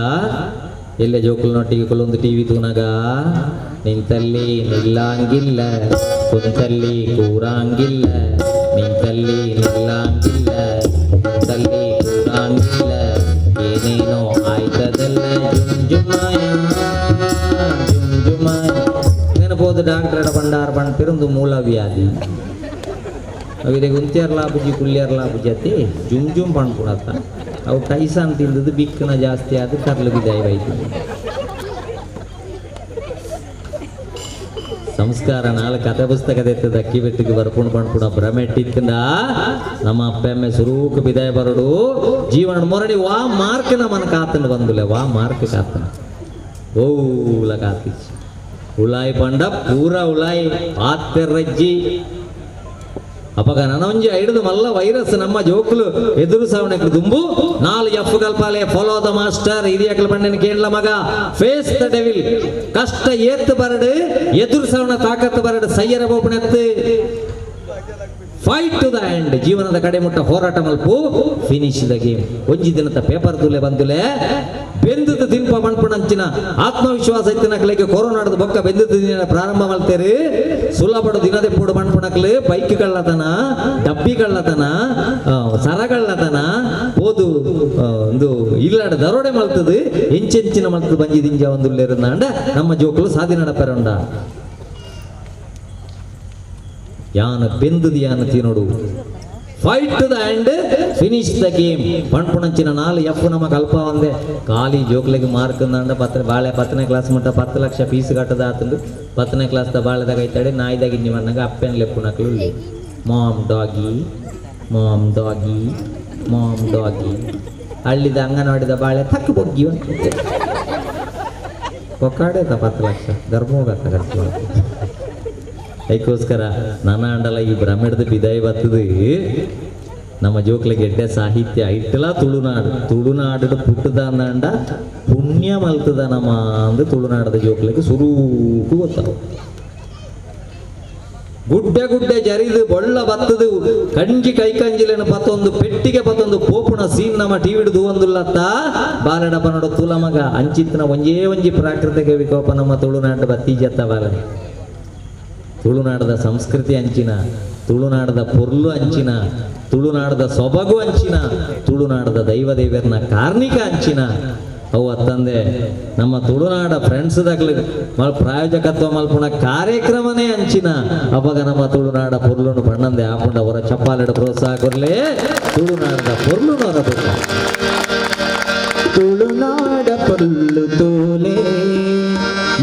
[SPEAKER 1] ಎಲ್ಲೆ ಜೋಕುಲ್ನೊಟ್ಟಿಗೆ ಕುಲ್ಲೊಂದು ಟಿವಿ ತೂನಗ ನಿಂತಲ್ಲಿ ನಿಲ್ಲಾಂಗಿಲ್ಲ ಕುಂತಲ್ಲಿ ಕೂರಾಂಗಿಲ್ಲ ನಿಂತಲ್ಲಿ ನಿಲ್ಲಾಂಗಿಲ್ಲ ಕುಂತಲ್ಲಿ ಕೂರಾಂಗಿಲ್ಲ ಏನೇನೋ ಆಯ್ತದಲ್ಲ ಜುಮ್ ಜುಮಾಯ ಜುಮ್ ಜುಮಾಯ ನೆನಪೋದು ಡಾಕ್ಟರ್ ಬಂಡಾರ ಬಂಡ್ ಪಿರಂದು ಮೂಲ ವ್ಯಾಧಿ ಅವಿರಿಗೆ ಉಂತ್ಯಾರ್ಲಾ ಬುಜ್ಜಿ ಕುಳ್ಳಿಯಾರ್ಲಾ ಬುಜ್ಜಿ ಅತಿ ಜುಮ್ ಜುಮ್ ಪಣ್ಪುಣತ್ತ ಅವು ಟೈಸಾನ್ ತಿಂದದ್ದು ಬಿಕ್ಕನ ಜಾಸ್ತಿ ಆದ ಕರ್ಲು ಬಿದಾಯಿ ಬೈತು. ಸಂಸ್ಕಾರ ನಾಲ್ಕು ಕಥೆ ಪುಸ್ತಕದ ಎತ್ತದ ಅಕ್ಕಿ ಬೆಟ್ಟಿಗೆ ಬರ್ಪುಣ್ ಪಣ್ಪುಣ ಭ್ರಮೆಟ್ಟಿತ್ತಂದ ನಮ್ಮ ಅಪ್ಪೆಮ್ಮೆ ಸುರೂಕು ಬಿದಾಯ ಬರಡು ಜೀವನ ಮೊರಡಿ ವಾ ಮಾರ್ಕ್ ನಮ್ಮನ್ನು ಕಾತಂಡು ಬಂದುಲೆ ವಾ ಮಾರ್ಕ್ ಕಾತನ ಓಲ ಕಾತಿಚ್ಚಿ ಉಳಾಯಿ ಪಂಡ ಪೂರ ಉಳಾಯಿ ಆತ್ತೆರ್ರಜ್ಜಿ ಅಪಗ ನನೊಂಜಿ ಐಡುದು ಮಲ್ಲ ವೈರಸ್ ನಮ್ಮ ಜೋಕುಲು ಎದುರು ಸಾವಣೆಗೆ ದುಂಬು 4 ಎಫ್ ಕಲ್ಪಾಲೆ ಫಾಲೋ the master ಹಿರಿಯಕಲ್ ಬಂಡನ ಕೇಳಲ ಮಗ ಫೇಸ್ the devil ಕಷ್ಟ ಏತ್ತು ಬರಡು ಎದುರು ಸಾವಣ ತಾಕತ್ತು ಬರಡು ಸಯ್ಯರ ಬೋಪಣೆತ್ತು ಫೈಟ್ ಟು the end, ಜೀವನದ ಕಡೆ ಮುಟ್ಟ ಹೋರಾಟ ಮಲ್ಪು, ಫಿನಿಶ್ the game. ಒಂಜಿ ದಿನದ ಪೇಪರ್ ತುಲೆ ಬಂದುಲೆ ಬೆಂದದ ತಿನ್ಪ ಮಣ್ಪುಣಂಚಿನ ಆತ್ಮವಿಶ್ವಾಸ ಇತ್ತಿನಕ್ಲೆಗೆ ಕೊರೋನಾಡದ ಬೊಕ್ಕ ಬೆಂದದ ದಿನ ಪ್ರಾರಂಭ ಮಲ್ತೇರಿ. ಸುಲಭಡು ದಿನದೆ ಪೂಡು ಮಣ್ಪುಣಕ್ಲೆ ಬೈಕ್ ಕಳ್ಳತನ, ಡಬ್ಬಿ ಕಳ್ಳತನ, ಸರಗಳ್ಳತನ ಪೋದು ಒಂದು ಇಲ್ಲಾಡ ದರೋಡೆ ಮಲ್ತದು, ಎಂಚೆಂಚಿನ ಮಲ್ತದು ಬಂಜಿ ದಿಂಜ ಒಂದು ಅಂಡ ನಮ್ಮ ಜೋಕುಲು ಸಾಧಿ ನಡಪೆರಂಡ. ಯಾನ ಬೆಂದದು ಯಾನ ತಿನ್ನೋಡು. Fight to the end, finish the game. ಪಣ್ಪುಣಂಚಿನ 4 F ನಮ್ಮ ಕಲ್ಪ ಒಂದೆ ಖಾಲಿ ಜೋಕ್ಲೆಗೆ ಮಾರ್ಕ್ ಅಂದ ಪತ್ರ ಬಾಳೆ 10ನೇ ಕ್ಲಾಸ್ ಮುಟ್ಟ 10 ಲಕ್ಷ ಫೀಸ್ ಕಟ್ಟದ ಆತಂದು. 10ನೇ ಕ್ಲಾಸ್ the ಬಾಳೆದಾಗ ಐತಾಡೆ ನಾಯಿದಾಗ ಇಂಜಿ ಮನ್ನಾಗ ಅಪ್ಪೆನ್ ಲೆಪ್ಪುನಕ್ಲು mom doggy, mom doggy, mom doggy. ಹಳ್ಳಿದ ಅಂಗನವಾಡಿದ ಬಾಳೆ ತಕ್ಕ ಬೊಗ್ಗಿ ಕೊಕ್ಕಾಡೇತ 10 ಲಕ್ಷ ಧರ್ಮೋಗತ್ತ ಖರ್ಚು. ಅದಕ್ಕೋಸ್ಕರ ನನ್ನ ಅಂಡಲ ಈ ಭ್ರಮೆಡ್ದು ಬಿದಾಯಿ ಬರ್ತದೆ. ನಮ್ಮ ಜೋಕ್ಲಿಗೆ ಎಡ್ಡೆ ಸಾಹಿತ್ಯ ಇಟ್ಟಲ ತುಳುನಾಡು, ತುಳುನಾಡು ಪುಟ್ಟದ ಅಂಡ ಪುಣ್ಯ ಮಲ್ತದ ನಮ್ಮ ಅಂದು ತುಳುನಾಡದ ಜೋಕ್ಲಿಗೆ ಸುರೂಕು ಗೊತ್ತಾವ. ಗುಡ್ಡೆ ಗುಡ್ಡೆ ಜರಿದು ಬೊಳ್ಳ ಬತ್ತದು ಕಂಜಿ ಕೈ ಕಂಜಿಲೇನು ಪತ್ತೊಂದು ಪೆಟ್ಟಿಗೆ ಪತ್ತೊಂದು ಪೋಪುಣ ಸೀನ್ ನಮ್ಮ ಟಿವಿ ದೂವಂದುಲ್ಲತ್ತ ಬಾಲಡಪ್ಪ ನೋಡ ತುಲ ಮಗ ಅಂಚಿತ್ನ ಒಂಜೇ ಒಂಜಿ ಪ್ರಾಕೃತಿಕ ವಿಕೋಪ ನಮ್ಮ ತುಳುನಾಡು ಬತ್ತೀಜತ್ತ ಬಾಲ. ತುಳುನಾಡದ ಸಂಸ್ಕೃತಿ ಅಂಚಿನ, ತುಳುನಾಡದ ಪೊರ್ಲು ಅಂಚಿನ, ತುಳುನಾಡದ ಸೊಬಗು ಅಂಚಿನ, ತುಳುನಾಡದ ದೈವ ದೇವರನ ಕಾರ್ಣಿಕ ಅಂಚಿನ. ಅವು ಅತ್ತಂದೆ ನಮ್ಮ ತುಳುನಾಡ ಫ್ರೆಂಡ್ಸ್ ದಾಖಲೆ ಪ್ರಾಯೋಜಕತ್ವ ಮಲ್ಪುಣ ಕಾರ್ಯಕ್ರಮನೇ ಅಂಚಿನ. ಅವಾಗ ನಮ್ಮ ತುಳುನಾಡ ಪೊರ್ಲುನು ಬಣ್ಣಂದೆ ಆಪುಂಡ ಅವರ ಚಪ್ಪಾಲೆಡ ಪ್ರೋತ್ಸಾಹ ಕೊರ್ಲೆ ತುಳುನಾಡದ ಪೊರ್ಲುನು ಅವರ
[SPEAKER 2] ತುಳುನಾಡ ಪೊರ್ಲು ತೋಲೆ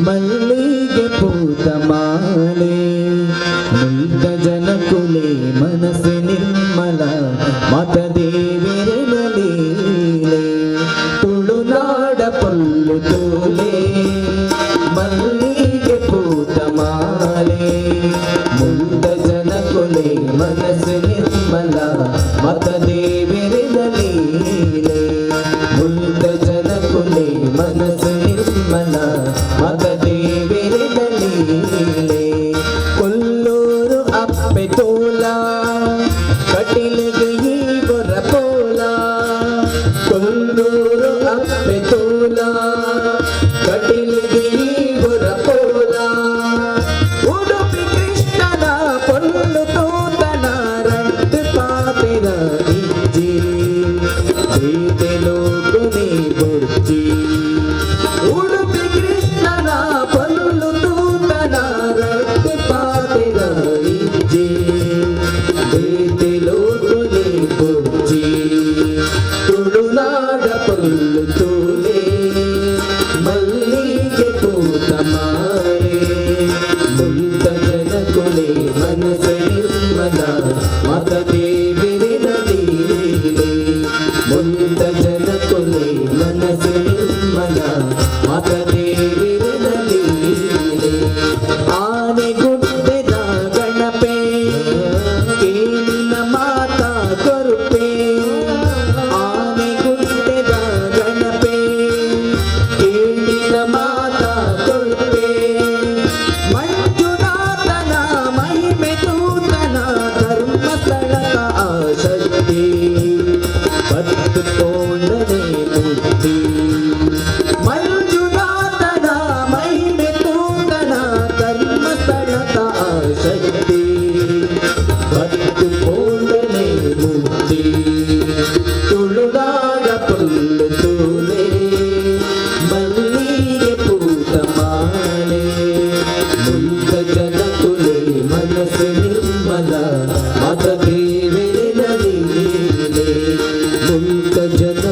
[SPEAKER 2] ಮಲ್ಲಿಗೆ ಪೂತ ಮಾಲೆ ಮುಲ್ತ ಜನಕುಲೆ ಮನಸ್ಸು ನಿರ್ಮಲ ಮಾತ ದೇವಿರನ ಲೀಲೆ. ತುಳುನಾಡ ಪೊರ್ಲು ತೋಲೆ ಮಲ್ಲಿಗೆ ಪೂತ ಮಾಲೆ ಮುಲ್ತ ಜನಕುಲೆ ಮನಸ್ಸು ನಿರ್ಮಲ ಮಾತ ದೇವಿರನ ಲೀಲೆ. ಮುಲ್ತ ಜನಕುಲೆ ಮನಸ್ಸು ನಿರ್ಮಲ ಮಾತ ದೇವಿರನ ಲೀಲೆ. ಕೊಲ್ಲೂರು ಅಪ್ಪೆ ತೋಲ ಕಟಿಲಿಗೆ ಈ ಬೊರ ಪೋಲ. ಕೊಲ್ಲೂರು ಅಪ್ಪೆ ತೋಲ ಕಟಿಲಿಗೆ ಈ ಬೊರ ಪೋಲ. ಉಡುಪಿ ಕೃಷ್ಣನ ಪೊಲ್ಲು ತೂತನ ರಟ್ಟು ಪಾಪಿನ ಇಜ್ಜಿ ಪ್ರೀತಿ ಲೋಕುನಿ ಬುರ್ಜಿ. ಉಡುಪಿ ಕೃಷ್ಣನ ಪೊಲ್ಲು ತೂತನ ರಟ್ಟು ಪಾಪಿನ ಇಜ್ಜಿ ಪ್ರೀತಿ ಲೋಕುನಿ ಬುರ್ಜಿ. ತುಳುನಾಡ ಪೊಲ್ಲು ತೋಲೆ ಮಲ್ಲಿಗೆ ಪೂತ ಮಾಲೆ ಮುಲ್ತ ಜನಕುಲೆ ಮನಸ್ಸು ನಿರ್ಮಲ ಮಾತ ದೇವಿರಿನ ಲೀಲೆ. ಮುಲ್ತ ಜನಕುಲೆ ಮನಸ್ಸು ನಿರ್ಮಲ ಮಾತ ದೇವಿರಿನ ಲೀಲೆ. ಆನೆ ಗುಡ್ಡೆದ ಗಣಪೆ ಕೇಳಿನ ಮಾತಾ ಕೊರುಪೆ. ಆನೆ ಗುಡ್ಡೆದ ಗಣಪೆ ಕೇಳಿನ ಮಾತಾ ಕೊರುಪೆ. ಮಂಜುನಾಥನ ಮಹಿಮೆ ದೂತನ ಧರ್ಮಸ್ಥಳದ ಶಕ್ತಿ ಪತ್ತು ತೋಂಡನೆ ಬುದ್ಧಿ. ಮಂಜುನಾಥನ ಮಹಿಮೆ ದೂತನ ಧರ್ಮಸ್ಥಳದ ಶಕ್ತಿ ಪತ್ತು ತೋಂಡನೆ ಬುದ್ಧಿ. ತುಳುನಾಡ ಪೊಲ್ಲು ತೋಲೆ ಮಲ್ಲಿಗೆ ಪೂತ ಮಾಲೆ ಮುಲ್ತ ಜನಕುಲೆ ಮನಸ್ಸು ನಿರ್ಮಲ ಮಾತ ದೇವಿರಿನ ಲೀಲೆ. ಮುಲ್ತ ಜನ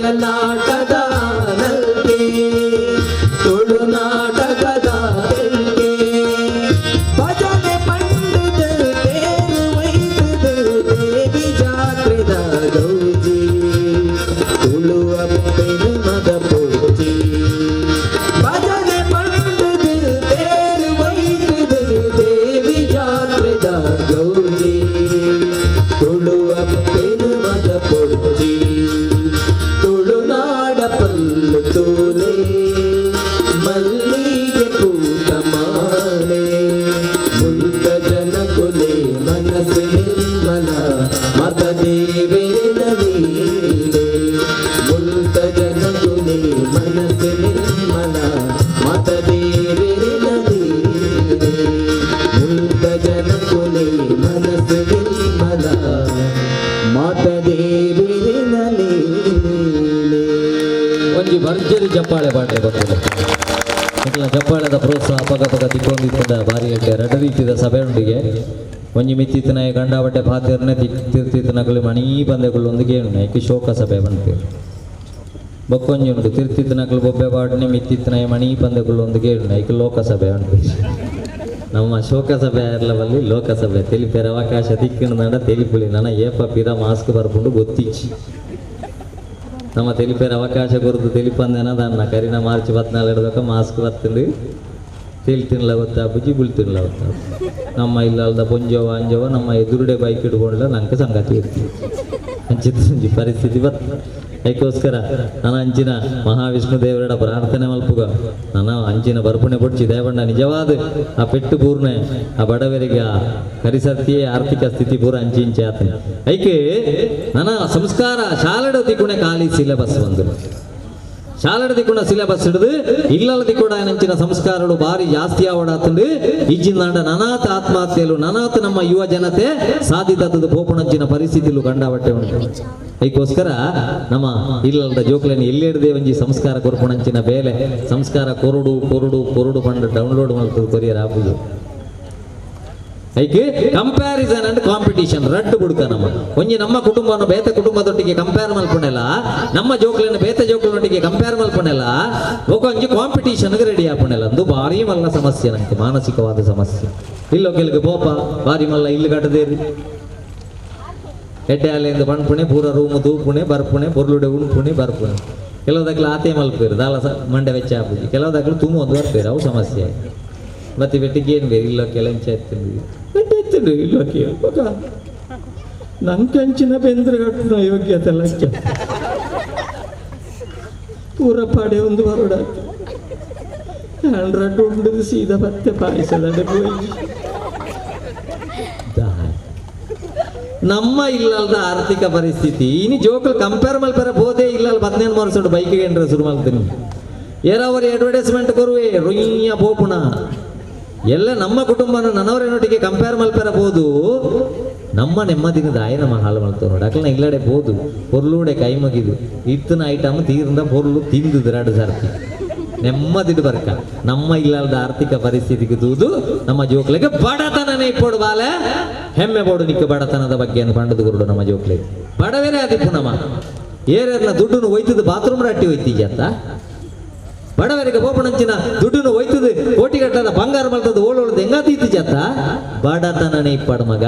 [SPEAKER 2] ಬಯಲಾಟದ ನಲ್ಕೆ ತುಳುನಾಟಕದ ತೆಲ್ಕೆ ಭಜನೆ ಪಂಡದ ತೇರು ವೈತದ ದೇವಿ ಜಾತ್ರೆದ ಗೌಜಿ ತುಳುವ ಪೆರುಮದ ಪೂಜಿ ಭಜನೆ ಪಂಡದ ತೇರು ವೈತದ ದೇವಿ ಜಾತ್ರೆದ ಗೌಜಿ ತುಳುವ ಪೆರುಮದ ಪೂಜಿ ತುಳುನಾಡ ಪಲ್ಲು ತೋಲೆ ಮಲ್ಲಿಗೆ ಪೂತ ಮಾಲೆ ಮುಲ್ತ ಜನಕುಲೆ ಮನಸ್ಸು ನಿರ್ಮಲ ಮತ ದೇವೇನ ಲೀಲೆ ಮುಲ್ತ ಜನಕುಲೆ ಮನಸ್ಸು ನಿರ್ಮಲ ಮತ ದೇವೇನ ಲೀಲೆ ಮುಲ್ತ ಜನಕುಲೆ ಮನಸ್ಸು ನಿರ್ಮಲ ಮತ ದೇವೇನ ಲೀಲೆ.
[SPEAKER 1] ಒಂಜಿ ಭರ್ಜರಿ ಜಪ್ಪಾಳೆ ಪಾಟ್ಲೆ ಬರ್ತದೆ. ನಿಕ್ಲ ಜಪ್ಪಾಳೆದ ಪ್ರೋತ್ಸಾಹ ಪಗ ಪಗ ತಿಕ್ಕೊಂಡಿದ್ದ ಬಾರಿ ಎಡ್ಡೆ. ರಡ್ಡ ರೀತಿದ ಸಭೆಯೊಂದಿಗೆ ಒಂಜಿ ಮಿತ್ತಿತ್ತನ ಗಂಡಾಬಟ್ಟೆ ಪಾತೆರ್ನೆ ತಿರ್ತಿತ್ತನಕಲು ಮಣೀ ಪಂದೆಗಳು ಒಂದು ಗೇಣು ಐಕ್ ಶೋಕ ಸಭೆ ಬಂತು. ಬೊಕ್ಕೊಂಜಿ ಉಂಟು ತಿರ್ತಿತ್ತನಕಲು ಬೊಬ್ಬೆ ಪಾಡನೆ ಮಿತ್ತಿತ್ತನ ಮಣೀ ಪಂದೆಗಳು ಒಂದು ಗೇಣು ಐಕ್ ಲೋಕಸಭೆ ಉಂಟು. ನಮ್ಮ ಶೋಕಸಭೆ ಇರಲವಲ್ಲಿ ಲೋಕಸಭೆ ತೆಲಿಪೇರ ಅವಕಾಶ ತಿಕ್ಕಿನ ತೆಲಿಪುಳಿ ನನ್ನ ಏಪ ಪಿರ ಮಾಸ್ಕ್ ಬರ್ಕೊಂಡು ಗೊತ್ತಿಚ್ಚಿ ನಮ್ಮ ತೆಲಿಪೇರ ಅವಕಾಶ ಕೊರದು ತೆಲಿಪಂದೇನ దాన్న ಕರಿನ ಮಾರ್ಚ್ 14 ಹಿಡ್ದಕ್ಕ ಮಾಸ್ಕ್ ಬರ್ತಂಡು ತೇಲಿ ತಿನ್ಲ ಗೊತ್ತಾಪುಜಿ ಬುಲ್ ತಿನ್ಲ ಗೊತ್ತಾಪು. ನಮ್ಮ ಇಲ್ಲಲ್ದ ಪೊಂಜೋವ ಅಂಜೋವ ನಮ್ಮ ಎದುರುಡೆ ಬೈಕ್ ಇಟ್ಕೊಂಡ್ಲ ನಂಗೆ ಸಂಗತಿ ಇರ್ತೀವಿ ಅಂಚಿನ ಪರಿಸ್ಥಿತಿ ಬರ್ತದೆ. ಅದಕ್ಕೋಸ್ಕರ ನಾನು ಅಂಚಿನ ಮಹಾವಿಷ್ಣು ದೇವರ ಪ್ರಾರ್ಥನೆ ಮಲ್ಪುಗ ನಾನು ಅಂಚಿನ ಬರ್ಪುಣೆ ಪೊಡ್ಚಿ ದೇವಣ್ಣ ನಿಜವಾದ ಆ ಪೆಟ್ಟು ಪೂರ್ಣೆ ಆ ಬಡವರಿಗೆ ಆ ಕರಿಸರ್ತಿಯೇ ಆರ್ಥಿಕ ಸ್ಥಿತಿ ಪೂರ ಅಂಚಿಂಚೆ ಆತನೆ. ಐಕೆ ನನ್ನ ಸಂಸ್ಕಾರ ಶಾಲೆಡು ತಿಕ್ಕುಣೆ ಖಾಲಿ ಸಿಲೆಬಸ್ ಬಂದು ಶಾಲೆಡು ತಿಕ್ಕುಣ ಸಿಲೆಬಸ್ ಹಿಡಿದು ಇಲ್ಲದ ತಿಕ್ಕುಣ ಅಂಚಿನ ಸಂಸ್ಕಾರಗಳು ಭಾರಿ ಜಾಸ್ತಿ ಆವಡಾತಂದು ಇಜ್ಜಿಂದಾಂಡ ನನಾತ ಆತ್ಮಹತ್ಯೆಲು ನನಾತ ನಮ್ಮ ಯುವ ಜನತೆ ಸಾಧಿತದ ಪೋಪಣಂಚಿನ ಪರಿಸ್ಥಿತಿಲು ಕಂಡಾಬಟ್ಟೆ ಉಂಟು. ಅದಕ್ಕೋಸ್ಕರ ನಮ್ಮ ಇಲ್ಲದ ಜೋಕ್ಲೇನು ಎಲ್ಲಿಡದೆ ಒಂಜಿ ಸಂಸ್ಕಾರ ಕೊರ್ಪಣಂಚಿನ ಬೇಲೆ ಸಂಸ್ಕಾರ ಕೊರಡು ಕೊರಡು ಕೊರಡು ಪಂಡ ಡೌನ್ಲೋಡ್ ಮಾಡ್ತದೆ ಕೊರಿಯರ್ ಆಪುದು. ಐಕೆ comparison and competition ರಡ್ಡು ಬುಡ್ಕ ನಮ್ಮ ಒಂಜಿ ನಮ್ಮ ಕುಟುಂಬವನ್ನು ಬೇತೆ ಕುಟುಂಬದೊಟ್ಟಿಗೆ ಕಂಪೇರ್ ಮಲ್ಪುಣೆಲ್ಲ ನಮ್ಮ ಜೋಕ್ಲೇನು ಬೇತೆ ಜೋಕ್ಲನೊಟ್ಟಿಗೆ ಕಂಪೇರ್ ಮಲ್ಪುಣೆಲ್ಲ ಒಂಜಿ ಕಾಂಪಿಟೇಷನ್ಗೆ ರೆಡಿ ಆಪುಣೆಲ್ಲ ಅಂದು ಭಾರಿ ಮಲ್ಲ ಸಮಸ್ಯೆ ನಂಗೆ ಮಾನಸಿಕವಾದ ಸಮಸ್ಯೆ. ಇಲ್ಲೋ ಕೆಲಗೆ ಪೋಪ ಭಾರಿ ಮಲ್ಲ ಇಲ್ಲಿ ಕಟ್ಟದೇರಿ ಎಡ್ಡೆ ಅಲೆಯಿಂದ ಪಣ್ಪುಣೆ ಪೂರ ರೂಮು ತೂಪುಣೆ ಬರ್ಪುಣೆ ಪೊರ್ಲುಡೆ ಉಣ್ಪುಣೆ ಬರ್ಪುಣೆ ಕೆಲವು ದಕ್ಲು ಆತೆ ಮಲ್ಪೇರು ದಾಲ ಸ ಮಂಡೆ ವೆಚ್ಚ ಆಪುಜಿ ಕೆಲವು ದಕ್ಲು ತುಮು ಒಂದು ಬರ್ಪೇರು ಅವು ಸಮಸ್ಯೆ. ಮತ್ತೆ ಬೆಟ್ಟಿಗೆ ಏನು ಬೇರೆ ಇಲ್ಲೋ ಕೆಲಂಚ ಎತ್ತಂಡು ಬೆಟ್ಟ ಎತ್ತಂಡು ಇಲ್ಲೋ ಕೇಳ
[SPEAKER 2] ನಂಕಂಚಿನ ಬೆಂದ್ರ ಕಟ್ಟುನ ಯೋಗ್ಯತೆ ಲಚ್ಚ ಪೂರ ಪಡೆ ಒಂದು ಬರೋಡ ಹಂಡ್ರೆಡ್ ಉಂಡು ಸೀದಾ ಪತ್ತೆ ಪಾಯಸದ ಪೋಯಿ.
[SPEAKER 1] ನಮ್ಮ ಇಲ್ಲದ ಆರ್ಥಿಕ ಪರಿಸ್ಥಿತಿ ಇನಿ ಜೋಕಲ್ ಕಂಪೇರ್ ಮಲ್ಪರ ಬೋದೆ ಇಲ್ಲಲ್ 15 ವರ್ಷ ಬೈಕ್ ಎಂಟ್ರೆ ಶುರು ಮಾಡ್ತೀನಿ ಏರಾವರಿ ಅಡ್ವರ್ಟೈಸ್ಮೆಂಟ್ ಕೊರುವೆ ರುಯ್ಯ ಪೋಪುಣ ಎಲ್ಲ ನಮ್ಮ ಕುಟುಂಬನ ನನ್ನವರೇನೊಟ್ಟಿಗೆ ಕಂಪೇರ್ ಮಲ್ಪರ ಬೋದು ನಮ್ಮ ನೆಮ್ಮದಿನ ದಾಯ ನಮ್ಮ ಹಾಳು ಮಾಡ್ತೇವೆ ನೋಡಿ ಅಕ್ಲನ ಇಲ್ಲಡೆ ಬೋದು ಪೊರ್ಲೂಡೆ ಕೈ ಮುಗಿದು ಇತ್ತನ ಐಟಮ್ ತೀರ್ದ ಪೊರ್ಲು ತಿಂದು ಎರಡು ಸರ್ತಿ ನೆಮ್ಮದಿಡು ಬರ್ಕ. ನಮ್ಮ ಇಲ್ಲದ ಆರ್ಥಿಕ ಪರಿಸ್ಥಿತಿಗೆ ದೂದು ನಮ್ಮ ಜೋಕ್ಲಿಗೆ ಬಡತನನೇ ಇಪ್ಪೋಡು ಬಾಲೆ ಹೆಮ್ಮೆ ಬೋಡು ನಿಕ್ಕ ಬಡತನದ ಬಗ್ಗೆ ಪಂಡದ ಗುರುಡು ನಮ್ಮ ಜೋಕ್ಲಿಗೆ ಬಡವೇನೇ ಅದಿಪ್ಪು ನಮ್ಮ ಏರೇರ್ನ ದುಡ್ಡನ್ನು ಒಯ್ತದ ಬಾತ್ರೂಮ್ ರಟ್ಟಿ ಒಯ್ತೀಜತ್ತ ಬಡವರಿಗೆ ಬೋಪಣಂಚಿನ ದುಡ್ಡನ್ನು ಒಯ್ತದ ಕೋಟಿಗಟ್ಟದ ಬಂಗಾರ ಮಲ್ತದ ಓಳೋಳದ ಹೆಂಗಾತೀತಿಜತ್ತ ಬಡತನನೇ ಇಪ್ಪಡು ಮಗ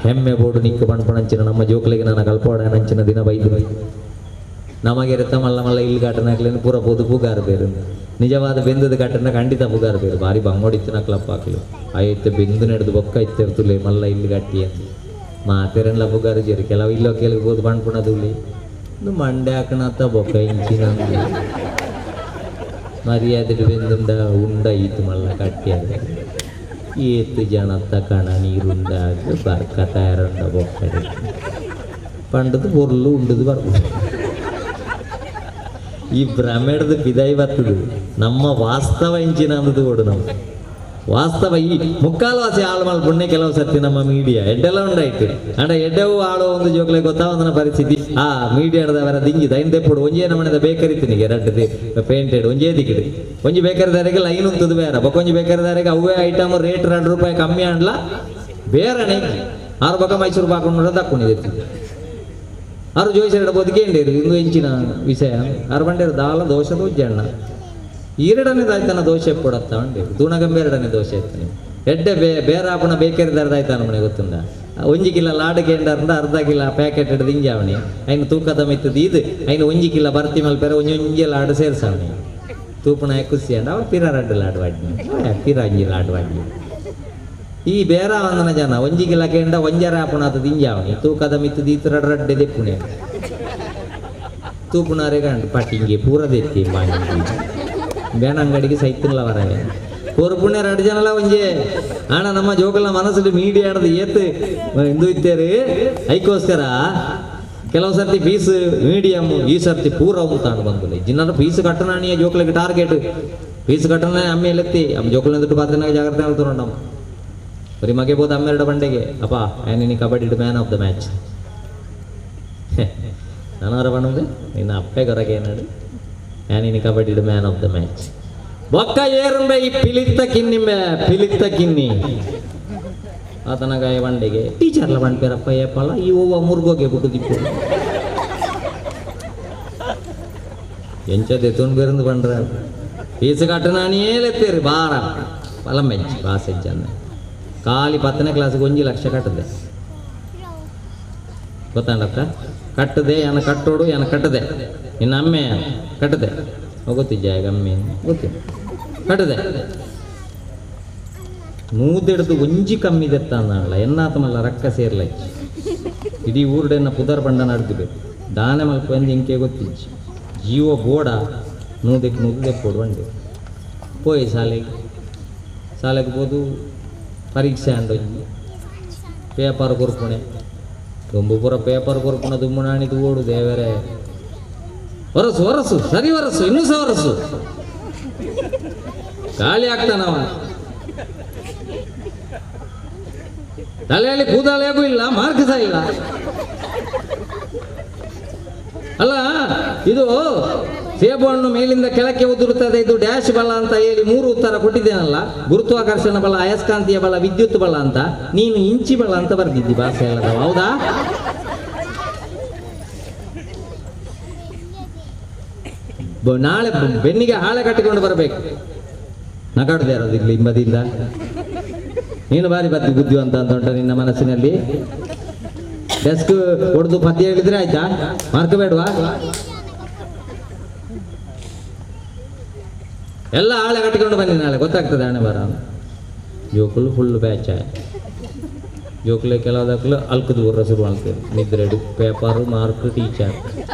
[SPEAKER 1] ಹೆಮ್ಮೆ ಬೋಡು ನಿಕ್ಕ ಪಣಪಣಂಚಿನ ನಮ್ಮ ಜೋಕ್ಲಿಗೆ ನನ್ನ ಕಲ್ಪೋಡನಂಚಿನ ದಿನ ಬೈದು ನಮಗೆರೆತ ಮಲ್ಲ ಮಲ್ಲ ಇಲ್ಲಿ ಘಟನೆ ಪೂರ ಪೋದು ಪುಗಾರು ಬೇರು ನಿಜವಾದ ಬೆಂದದ ಘಟನೆ ಖಂಡಿತ ಪುಗಾರು ಬೇರು ಭಾರಿ ಬಂಗೋಡಿತ್ತು ನಕ್ಲಪ್ಪ ಹಾಕ್ಲು ಆಯ್ತು ಬೆಂದು ನಡೆದು ಬೊಕ್ಕ ಇತ್ತಿರ್ತುಲೆ ಮಲ್ಲ ಇಲ್ಲಿ ಗಟ್ಟಿ ಅಂತ ಮಾತೆರೆಲ್ಲ ಪುಗಾರು ಜೇರು ಕೆಲವು ಇಲ್ಲೋ ಕೆಲವು ಹೋದು ಬಣ್ಪುಣದುಲಿ ಇದು ಮಂಡೆ ಹಾಕಣತ್ತ ಬೊಕ್ಕ ಇಂಚಿನ ಮರ್ಯಾದೆ ಬೆಂದುಂಡ ಉಂಡ ಈತು ಮಲ್ಲ ಕಟ್ಟಿ ಅಂತ ಏತು ಜನತ್ತ ಕಣ ನೀರುಂಡ ಬರ್ಕ ತಯಾರುಂಡ ಬೊಕ್ಕಡೆ ಪಂಡದು ಪೊರ್ಲು ಉಂಡದು ಬರ್ಬೋದು. ಈ ಭ್ರಮೆಡ್ದು ಬಿದಾಯಿ ಬರ್ತದೆ ನಮ್ಮ ವಾಸ್ತವ ಇಂಚಿನ ಅಂದದು ಕೊಡು ನಾವು ವಾಸ್ತವ ಈ ಮುಕ್ಕಾಲ್ವಾಸಿ ಹಾಳು ಮಲ್ಪುಣ್ಣೆ ಕೆಲವು ಸರ್ತಿ ನಮ್ಮ ಮೀಡಿಯಾ ಎಡ್ಡೆಲ್ಲ ಉಂಡಾಯ್ತು ಅಂಡ ಎಡ್ಡೆವು ಆಳೋ ಒಂದು ಜೋಕ್ಲೆ ಗೊತ್ತಾವಂದನ ಪರಿಸ್ಥಿತಿ ಆ ಮೀಡಿಯಾದವರ ದಿಂಜಿ ದೈನ್ ದೆಪ್ಪುಡು ಒಂಜೇ ನಮನೆದ ಬೇಕರಿ ತಿನ್ನಿಗೆ ರಡ್ಡದೆ ಪೇಂಟೆಡ್ ಒಂಜೇ ದಿಕ್ಕಿಡು ಒಂಜಿ ಬೇಕರಿದಾರಿಗೆ ಲೈನ್ ಉಂತದು ಬೇರೆ ಬೊಕ್ಕೊಂಜಿ ಬೇಕರಿದಾರಿಗೆ ಅವೇ ಐಟಮ್ ರೇಟ್ 2 ರೂಪಾಯಿ ಕಮ್ಮಿ ಅಂಡ್ಲ ಬೇರೆನೆ 6 ಬಕ ಮೈಸೂರು ಪಾಕೊಂಡು ದಕ್ಕೊಂಡಿದೆ. ಆರು ಜೋಯಿಸೆರಡ ಬದುಕೇಂಡೇರು ಇಂದು ಹೆಂಚಿನ ವಿಷಯ ಆರು ಬಂಡೇರು ದಾಲ ದೋಷ ದೋಜಣ್ಣ ಈರಡನೇ ದಾಯ್ತನ ದೋಷ ಎಪ್ಪಡತ್ತ ಉಂಡೇರು ತೂಣಗಂಬೇರಡನೇ ದೋಷ ಎತ್ತನೆ ಎಡ್ಡೆ ಬೇರಾಪುಣ ಬೇಕರಿದಾರ್ದಾಯ್ತಾನ ಮನೆ ಗೊತ್ತುಂಡ ಒಂಜಿ ಕಿಲ ಲಾಡು ಕೇಂಡರ್ಂದ ಅರ್ಧ ಕಿಲ ಪ್ಯಾಕೆಟ್ ಹಿಡ್ದು ಹಿಂಜಾವಣಿ ಐನು ತೂಕದ ಮಿತ್ತದ ಇದು ಐನು ಒಂಜಿ ಕಿಲ ಬರ್ತಿ ಮಲ್ಪೆರ ಒಂಜಿ ಒಂಜಿ ಲಾಡು ಸೇರ್ಸಾವಣಿ ತೂಪುಣ ಖುಷಿ ಅಂಡ ಅವ ಪಿರ ರಡ್ಡು ಲಾಡು ವಾಡ್ನಿ ಪಿರ ಅಂಜಿ ಲಾಡು ವಾಡ್ನಿ ಈ ಬೇರ ಒಂದನ ಜನ ಒಂಜಿ ಕಿಲ ಕೇಂಡ ಒಂಜರ ಆಪುಣ ಆತ ದಿಂಜಾವಣಿ ತೂಕದ ಮಿತ್ತದ ಈತ ರಡ್ಡು ರಡ್ಡೆ ದೆಪ್ಪುಣೆ ತೂಪುಣಾರೆ ಗಂಡು ಪಟ್ಟಿಂಗೆ ಪೂರ ದೆತ್ತಿ ಬಾಂಗಿ ಬೇಣಂಗಡಿಗೆ ಸೈತಿಲ್ಲ ವರವೆ ಕೊರ್ಪುಣೆ ರಡ್ಡು ಜನಲ ಒಂಜೆ ಆಣ ನಮ್ಮ ಜೋಕಲ್ನ ಮನಸ್ಸು ಮೀಡಿಯಾಡದು ಏತ್ ಇಂದು ಇತ್ತೇರಿ ಐಕೋಸ್ಕರ ಕೆಲವು ಸರ್ತಿ ಫೀಸ್ ಮೀಡಿಯಮ್ ಈ ಸರ್ತಿ ಪೂರ ತಾನು ಬಂದು ಜಿನ್ನರ ಫೀಸ್ ಕಟ್ಟನಾಣಿಯ ಜೋಕಲಿಗೆ ಟಾರ್ಗೆಟ್ ಫೀಸ್ ಕಟ್ಟನ ಅಮ್ಮೆ ಎತ್ತಿ ಅಮ್ಮ ಜೋಕುಲ ದುಡ್ಡು ಪಾತ್ರನಾಗ ಜಾಗ್ರತೆ ಹೇಳ್ತಾರೆ ಬರೀ ಮಗೆ ಬೋದು ಅಮ್ಮೆರಡ ಬಂಡೆಗೆ ಅಪ್ಪ ನೀನು kabaddi man of the match ನಾನಾರ ಬಣ್ಣದೆ ನಿನ್ನ ಅಪ್ಪೆ ಗೊರಗೆ ಏನಾಡು ನೀನು kabaddi man of the match ಬೊಕ್ಕ ಏರುಂಬೆ ಈ ಪಿಲಿತ್ತ ಕಿನ್ನಿಂಬೆ ಪಿಲಿತ್ತ ಕಿನ್ನಿ ಆತನಗಾಯ ಬಂಡೆಗೆ ಟೀಚರ್ಲ ಬಂಡ್ಪೇರಪ್ಪ ಏಪಲ್ಲ ಈ ಹೂವ ಮುರ್ಗೋಗೆ ಬಿಟ್ಟು ದಿಪ್ಪು ಎಂಚದೆ ತುಣ್ ಬೆರಂದು ಬಂಡ್ರ ಫೀಸ್ ಕಟ್ಟನಾಣಿಯೇ ಎತ್ತೇರಿ ಬಾರ ಬಲ ಮೆಚ್ಚಿ ಬಾಸ್ ಹೆಜ್ಜನ್ನ ಖಾಲಿ 10ನೇ ಕ್ಲಾಸ್ಗೆ 1 ಲಕ್ಷ ಕಟ್ಟದೆ ಗೊತ್ತಾಂಡತ್ತ ಕಟ್ಟದೆ ಏನ ಕಟ್ಟೋಡು ಏನ ಕಟ್ಟದೆ ನಿನ್ನ ಅಮ್ಮೆ ಕಟ್ಟದೆ ಗೊತ್ತಿದ್ಯಾ ಈಗ ಅಮ್ಮೆ ಗೊತ್ತಿಲ್ಲ ಕಟ್ಟದೆ ನೂದೆಡ್ದು ಒಂಜಿ ಕಮ್ಮಿ ದೆತ್ತ ಅಂದಲ್ಲ ಎನ್ನಾತ ಮಲ್ಲ ರಕ್ಕ ಸೇರ್ಲಚ್ಚಿ ಇಡೀ ಊರುಡೆನ್ನ ಪುದರ್ ಬಂಡ ನಡ್ದು ದಾನೆ ಮಲ್ಪ ಇಂಕೆ ಗೊತ್ತಿಜ್ಜಿ ಜೀವ ಬೋಡ ನೂದಕ್ಕೆ ನೂದು ದೆಪ್ಪೋಡು ಬಂಡೆ ಪೋಯ್ ಶಾಲೆಗೆ ಶಾಲೆಗೆ ಹೋದು ಪರೀಕ್ಷೆ ಅಂಡೊಂಜಿ ಪೇಪರ್ ಕೊರ್ಪುಣೆ ದುಂಬು ಪೂರ ಪೇಪರ್ ಕೊರ್ಪುಣ ದುಂಬು ನಾಣಿದು ಓಡು ದೇವರೇ ಹೊರಸು ಹೊರಸು ಸರಿ ಹೊರಸು ಇನ್ನೂ ಸಹ ಹೊರಸು ಖಾಲಿ ಆಗ್ತಾನವ ತಲೆಯಲ್ಲಿ ಕೂದಲೆಗೂ ಇಲ್ಲ ಮಾರ್ಕ್ ಸಹ ಇಲ್ಲ ಅಲ್ಲ ಇದು ಸೇಬು ಹಣ್ಣು ಮೇಲಿಂದ ಕೆಳಕ್ಕೆ ಉದುರುತ್ತದೆ ಇದು ಡ್ಯಾಶ್ ಬಲ ಅಂತ ಹೇಳಿ 3 ಉತ್ತರ ಕೊಟ್ಟಿದ್ದೇನಲ್ಲ ಗುರುತ್ವಾಕರ್ಷಣ ಬಲ ಅಯಸ್ಕಾಂತೀಯ ಬಲ ವಿದ್ಯುತ್ ಬಲ ಅಂತ ನೀನು ಇಂಚಿ ಬಲ ಅಂತ ಬರ್ದಿದ್ದಿ ಭಾಷೆ ಎಲ್ಲದವ ಹೌದಾ ನಾಳೆ ಬೆನ್ನಿಗೆ ಹಾಳೆ ಕಟ್ಟಿಕೊಂಡು ಬರಬೇಕು ನಗಾಡದೆ ಇರೋದು ಇಲ್ಲಿ ಹಿಂಬದಿಯಿಂದ ನೀನು ಬಾರಿ ಬತ್ತಿ ಬುದ್ಧಿವಂತ ಅಂತ ಉಂಟ ನಿನ್ನ ಮನಸ್ಸಿನಲ್ಲಿ ಡೆಸ್ಕ್ ಹೊಡೆದು ಪದ್ಯ ಹೇಳಿದ್ರೆ ಆಯ್ತಾ ಮಾರ್ಕ್ ಬೇಡವಾ ಎಲ್ಲ ಹಾಳೆ ಕಟ್ಟಿಕೊಂಡು ಬನ್ನಿ ನಾಳೆ ಗೊತ್ತಾಗ್ತದೆ ಹಣೆ ಬರ ಜೋಕುಲು ಫುಲ್ ಬ್ಯಾಚ್ ಜೋಕುಲೆ ಕೆಲವುದಕ್ಕಲು ಅಲ್ಕದ ಊರ ಶುರು ಮಾಡ್ತೇವೆ ನಿದ್ರೆಡು paper mark teacher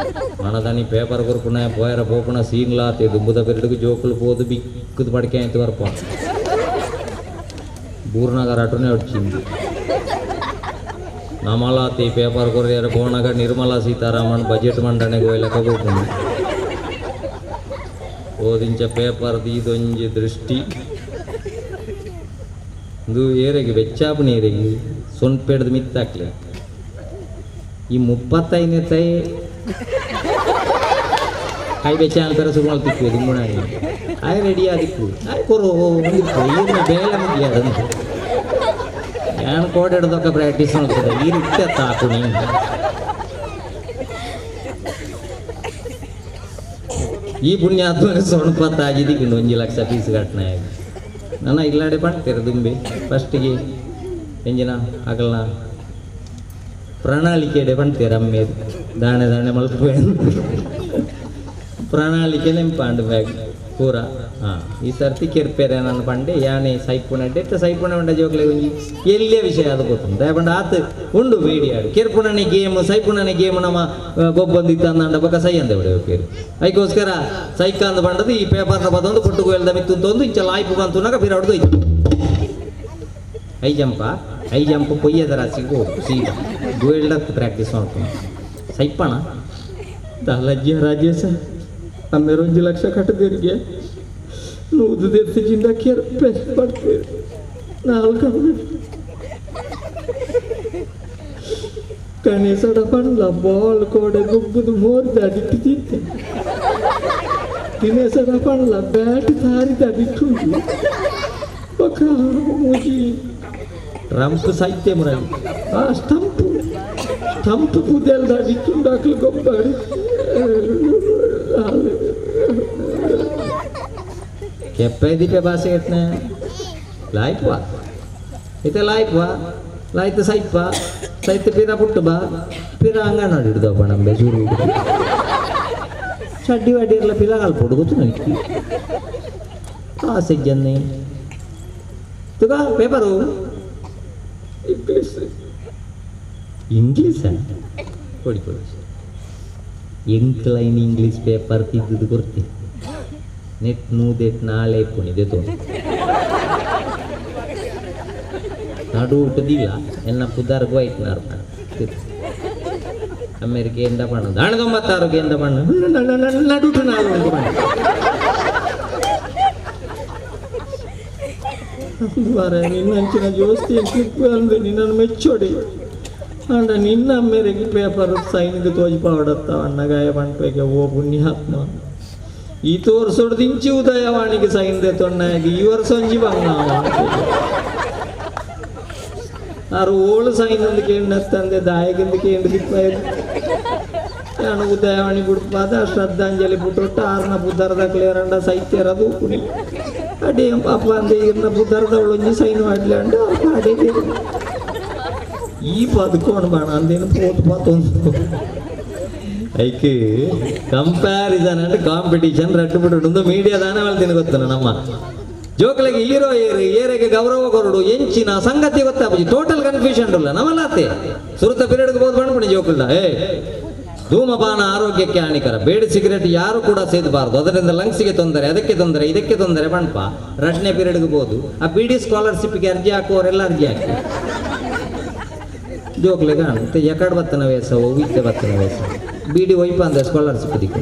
[SPEAKER 1] ಮನದಾನಿ paper ಕೊರ್ಪುಣ ಪೋಯರ ಪೋಪುಣ ಸೀನ್ಲಾತೆ ದುಂಬುದ ಪೆರಡುಗು ಜೋಕುಲು ಪೋದು ಬಿಕ್ಕದು ಪಡಿಕೆ ಆಯ್ತು ಬರ್ಪ ಬೂರ್ನಗರ ಅಟುನೇ వచ్చింది ನಮಲಾತಿ ಪೇಪರ್ ಕೊರಿಯರ್ ಪೋನಾಗ ನಿರ್ಮಲಾ ಸೀತಾರಾಮನ್ ಬಜೆಟ್ ಮಂಡನೆಗೆ ಹೋಯ್ಲಕ್ಕ ಹೋಗ್ಕೊಂಡು ಓದಿಂಚ ಪೇಪರ್ ದೀದೊಂಜಿ ದೃಷ್ಟಿ ಇದು ಏರೆಗೆ ಬೆಚ್ಚಾಪು ನೀರಿಗೆ ಸೊನ್ಪೆಡ್ದು ಮಿತ್ತಾಕ್ಲೆ ಈ 35ನೇ ತೈ ಕೈ ಬೆಚ್ಚ ಅನ್ಪೆರ ಶುರು ಮಾಡ್ತಿಕ್ಕು ದುಂಬುಣಾಗಿ ಆಯ್ ರೆಡಿ ಆದಿಕ್ಕು ಆಯ್ ಕೊರೋ ಈಗಿನ ಬೇಲೆ ಮುಗಿಯಾದ ನಾನು ಕೋಡ್ ಹಿಡ್ದೊಕ್ಕ ಪ್ರಾಕ್ಟೀಸ್ ಮಾಡ್ತದೆ ಈ ರೀತಿ ತಾಕು ನೀನು ಈ ಪುಣ್ಯಾತ್ಮಕ ಸೊಣಪತ್ತಾಗಿದ್ದಕ್ಕೆ 1 ಲಕ್ಷ ಫೀಸ್ ಕಟ್ಟಣ ನನ್ನ ಇಲ್ಲಾಡೆ ಪಡ್ತೀರ ದುಂಬಿ ಫಸ್ಟಿಗೆ ಎಂಜಿನ ಆಗಲ್ಲ ಪ್ರಣಾಳಿಕೆಡೆ ಪಣ್ತೀರ ಅಮ್ಮೆ ದಾಣೆ ದಾಣೆ ಮಲ್ಪ ಪ್ರಣಾಳಿಕೆ ನೆಂಪಾಂಡು ಬ್ಯಾಗ್ ಪೂರ ಹಾಂ ಈ ಸರ್ತಿ ಕೆರ್ಪೇರೆ ನಾನು ಪಂಡೆ ಯಾನೆ ಸೈಪುಣ ಡೆತ್ತ ಸೈಪುಣ ಉಂಡ ಜೋಕ್ಲೆ ಒಂಜಿ ಎಲ್ಲಿಯ ವಿಷಯ ಅದು ಗೊತ್ತುಂಟು ದಯಪಂಡ ಆತು ಉಂಡು ಮೀಡಿಯಾಡು ಕೆರ್ಪುಣನೆ ಗೇಮ್ ಸೈಪುಣನೆ ಗೇಮ್ ನಮ್ಮ ಗೊಬ್ಬಂದಿತ್ತು ಅಂದ ಬೊಕ್ಕ ಸೈ ಅಂದ ಬಿಡ ಪೇರು ಅದಕ್ಕೋಸ್ಕರ ಸೈಕ ಅಂದ ಬಂಡದು ಈ ಪೇಪರ್ನ ಬದೊಂದು ಪುಟ್ಟು ಗೋಯಲ್ದ ಮಿತ್ತು ಇಂಚ ಲಾಯ್ಪು ಬಂತು ಪಿರ ಹೊಡೆದು ಹೋಯ್ತು high jump ಕೊಯ್ಯದ ರಾಸಿಗೆ ಹೋಗು ಸೀದಾ ಗೋಲ್ಡಕ್ಕೆ ಪ್ರಾಕ್ಟೀಸ್ ಮಾಡ್ಕೊಂಡು ಸೈಪಣ
[SPEAKER 2] ತಲಜ್ಜ ರಾಜೇಶ ಅಮ್ಮೇರು 1 ಲಕ್ಷ ಕಟ್ಟದಿರಿಗೆ ನೂದು ದೆತ್ತಿಜಿಂದ ಕೆರ್ಪೆ ಪಡ್ತೀರಿ ನಾಲ್ಕು ಕಣೇಶಡ ಪಂಡ್ಲ ಬಾಲ್ ಕೋಡೆ ಗುಬ್ಬುದು ಮೋರ್ದ ಅಡಿಟ್ಟು ತಿಂತೆ ದಿನೇಶಡ ಪಂಡ್ಲ ಬ್ಯಾಟ್ ತಾರಿದ ಅಡಿಟ್ಟು ಬಕ ಮುಜಿ
[SPEAKER 1] ಟ್ರಂಪ್ ಸಾಹಿತ್ಯ ಮುರಳಿ
[SPEAKER 2] ಆ ಸ್ಟಂಪು ತಂಪು ಪುದೆಲ್ ದಾಡಿ ಅಕ್ಲು ಗೊಬ್ಬಾಡಿ
[SPEAKER 1] ಕೆಪ್ಪೆ ದಿಪೆ ಭಾಷೆ ಎಟ್ನೆ ಲಾಯ್ಪುವ ಇತ್ತೆ ಲಾಯ್ಪುವ ಲಾಯ್ತು ಸೈಪ್ಪ ಸೈತ್ ಪಿರ ಪುಟ್ಟು ಬಾ ಪಿರ ಅಂಗನವಾಡಿ ಹಿಡ್ದಪ್ಪ ನಮ್ಮೆ ಚೂರು ಚಡ್ಡಿ ವಡ್ಡಿ ಇರಲ್ಲ ಪಿರ ಕಲ್ಪೊಡು ಗೊತ್ತು ನನಗೆ ಆಸೆಜ್ಜನ್ನೆ ತುಗ ಪೇಪರು
[SPEAKER 2] ಇಂಗ್ಲೀಷ್
[SPEAKER 1] ಇಂಗ್ಲೀಷಾ ಕೊಡಿ ಕೊಡಿ ಎಂಕ್ಲೈನ್ ಇಂಗ್ಲೀಷ್ ಪೇಪರ್ ತಿದ್ದುದು ಕೊಡ್ತಿ ನೆಟ್ ನೂದೆಟ್ ನಾಳೆ ಪುಣಿದೆ ತೋ ನಡು ಊಟದಿಲ್ಲ ಎನ್ನ ಪುದಾರ್ಗೂ ಆಯ್ತು ನಾರ್ಪ ಅಮೇರಿಕ ಎಂದ ಬಣ್ಣ ದಾಣದೊಂಬತ್ತಾರು ಎಂದ ಬಣ್ಣ ನಡುಟು ನಾಳು ಒಂದು ಬಣ್ಣ
[SPEAKER 2] ಬಾರ ನಿನ್ನ ಅಂಚಿನ ಜೋಸ್ತಿ ಅಂದು ನಿನ್ನನ್ನು ಮೆಚ್ಚೋಡಿ ಅಂಡ ನಿನ್ನ ಮೇರೆಗೆ ಪೇಪರ್ ಸೈನಿಗೆ ತೋಜಿ ಪಾವಡತ್ತ ಅಣ್ಣಗಾಯ ಪಂಪೆಗೆ ಓ ಪುಣ್ಯಾತ್ಮ ಈ ತೋರ್ಸೊಡ್ದು ಇಂಚಿ ಉದಯವಾಣಿಗೆ ಸೈನ್ ದೆ ತೊಣ್ಣಾಗಿ ಈ ವರ್ಷ ಒಂಜಿ ಬಂಗ ಆರು ಓಳು ಸೈನ್ ಒಂದು ಕೇಂಡತ್ತಂದೆ ದಾಯಕಿಂದ ಕೇಂದ್ರ ದಿಪ್ಪಾಯ್ತು ನಾನು ಉದಯವಾಣಿ ಬಿಡ್ಪಾದ ಶ್ರದ್ಧಾಂಜಲಿ ಬಿಟ್ಟೊಟ್ಟು ಆರ್ನ ಬುದ್ಧರದ ಕ್ಲಿಯರ್ ಸೈತ್ಯರದು ಕುಣಿ ಅಡಿ ಅಪ್ಪ ಅಂದೆ ಇರ್ನ ಬುದ್ಧರದವಳೊಂಜಿ ಸೈನ್ ಮಾಡ್ಲಿ ಅಂಡ ಅಡಿ ಈ ಬದುಕೋಣ ಬಾಣ ಅಂದೇನು ಪೋತು ಪಾತೊಂದು
[SPEAKER 1] ಐಕ್ ಕಂಪ್ಯಾರಿಸನ್ ಅಂಡ್ ಕಾಂಪಿಟಿಷನ್ ರಟ್ಟು ಬಿಟ್ಟು ಮೀಡಿಯಾ ದಾನ ಹೇಳ್ತೀನಿ ಗೊತ್ತ ನಮ್ಮ ಜೋಕ್ಲೆಗೆ ಹೀರೋ ಏರು ಏರೆಗೆ ಗೌರವ ಕೊರಡು ಎಂಚಿನ ಸಂಗತಿ ಗೊತ್ತಾಪುಜಿ ಟೋಟಲ್ ಕನ್ಫ್ಯೂಷನ್ ಉಲ್ಲ ನಮ್ಮಲಾತೆ ಸುರುತ ಪೀರಿಯಡ್ಗೆ ಬೋದು ಬಂಡ್ಪುಣಿ ಜೋಕುಲ್ಡ ಏ ಧೂಮಪಾನ ಆರೋಗ್ಯಕ್ಕೆ ಹಾನಿಕರ, ಬೇಡಿ ಸಿಗರೇಟ್ ಯಾರು ಕೂಡ ಸೇದಬಾರದು, ಅದರಿಂದ ಲಂಗ್ಸಿಗೆ ತೊಂದರೆ, ಅದಕ್ಕೆ ತೊಂದರೆ, ಇದಕ್ಕೆ ತೊಂದರೆ ಬಣ್ಪ. ರಡ್ನೇ ಪೀರಿಯಡ್ಗೆ ಬೋದು ಆ ಬಿಡಿ ಸ್ಕಾಲರ್ಶಿಪ್ಗೆ ಅರ್ಜಿ ಹಾಕುವವರೆಲ್ಲ ಅರ್ಜಿ ಹಾಕಿ ಜೋಕ್ಲೆಗ ಎಕಡ್ ಬತ್ತನ ವೇಸ ಇತ್ತೆ ಬತ್ತನ ವೇಸ ಬಿಡಿ ಒಯ್ಪ ಅಂದೆ ಸ್ಕಾಲರ್ಶಿಪ್ ದಿಕ್ಕು.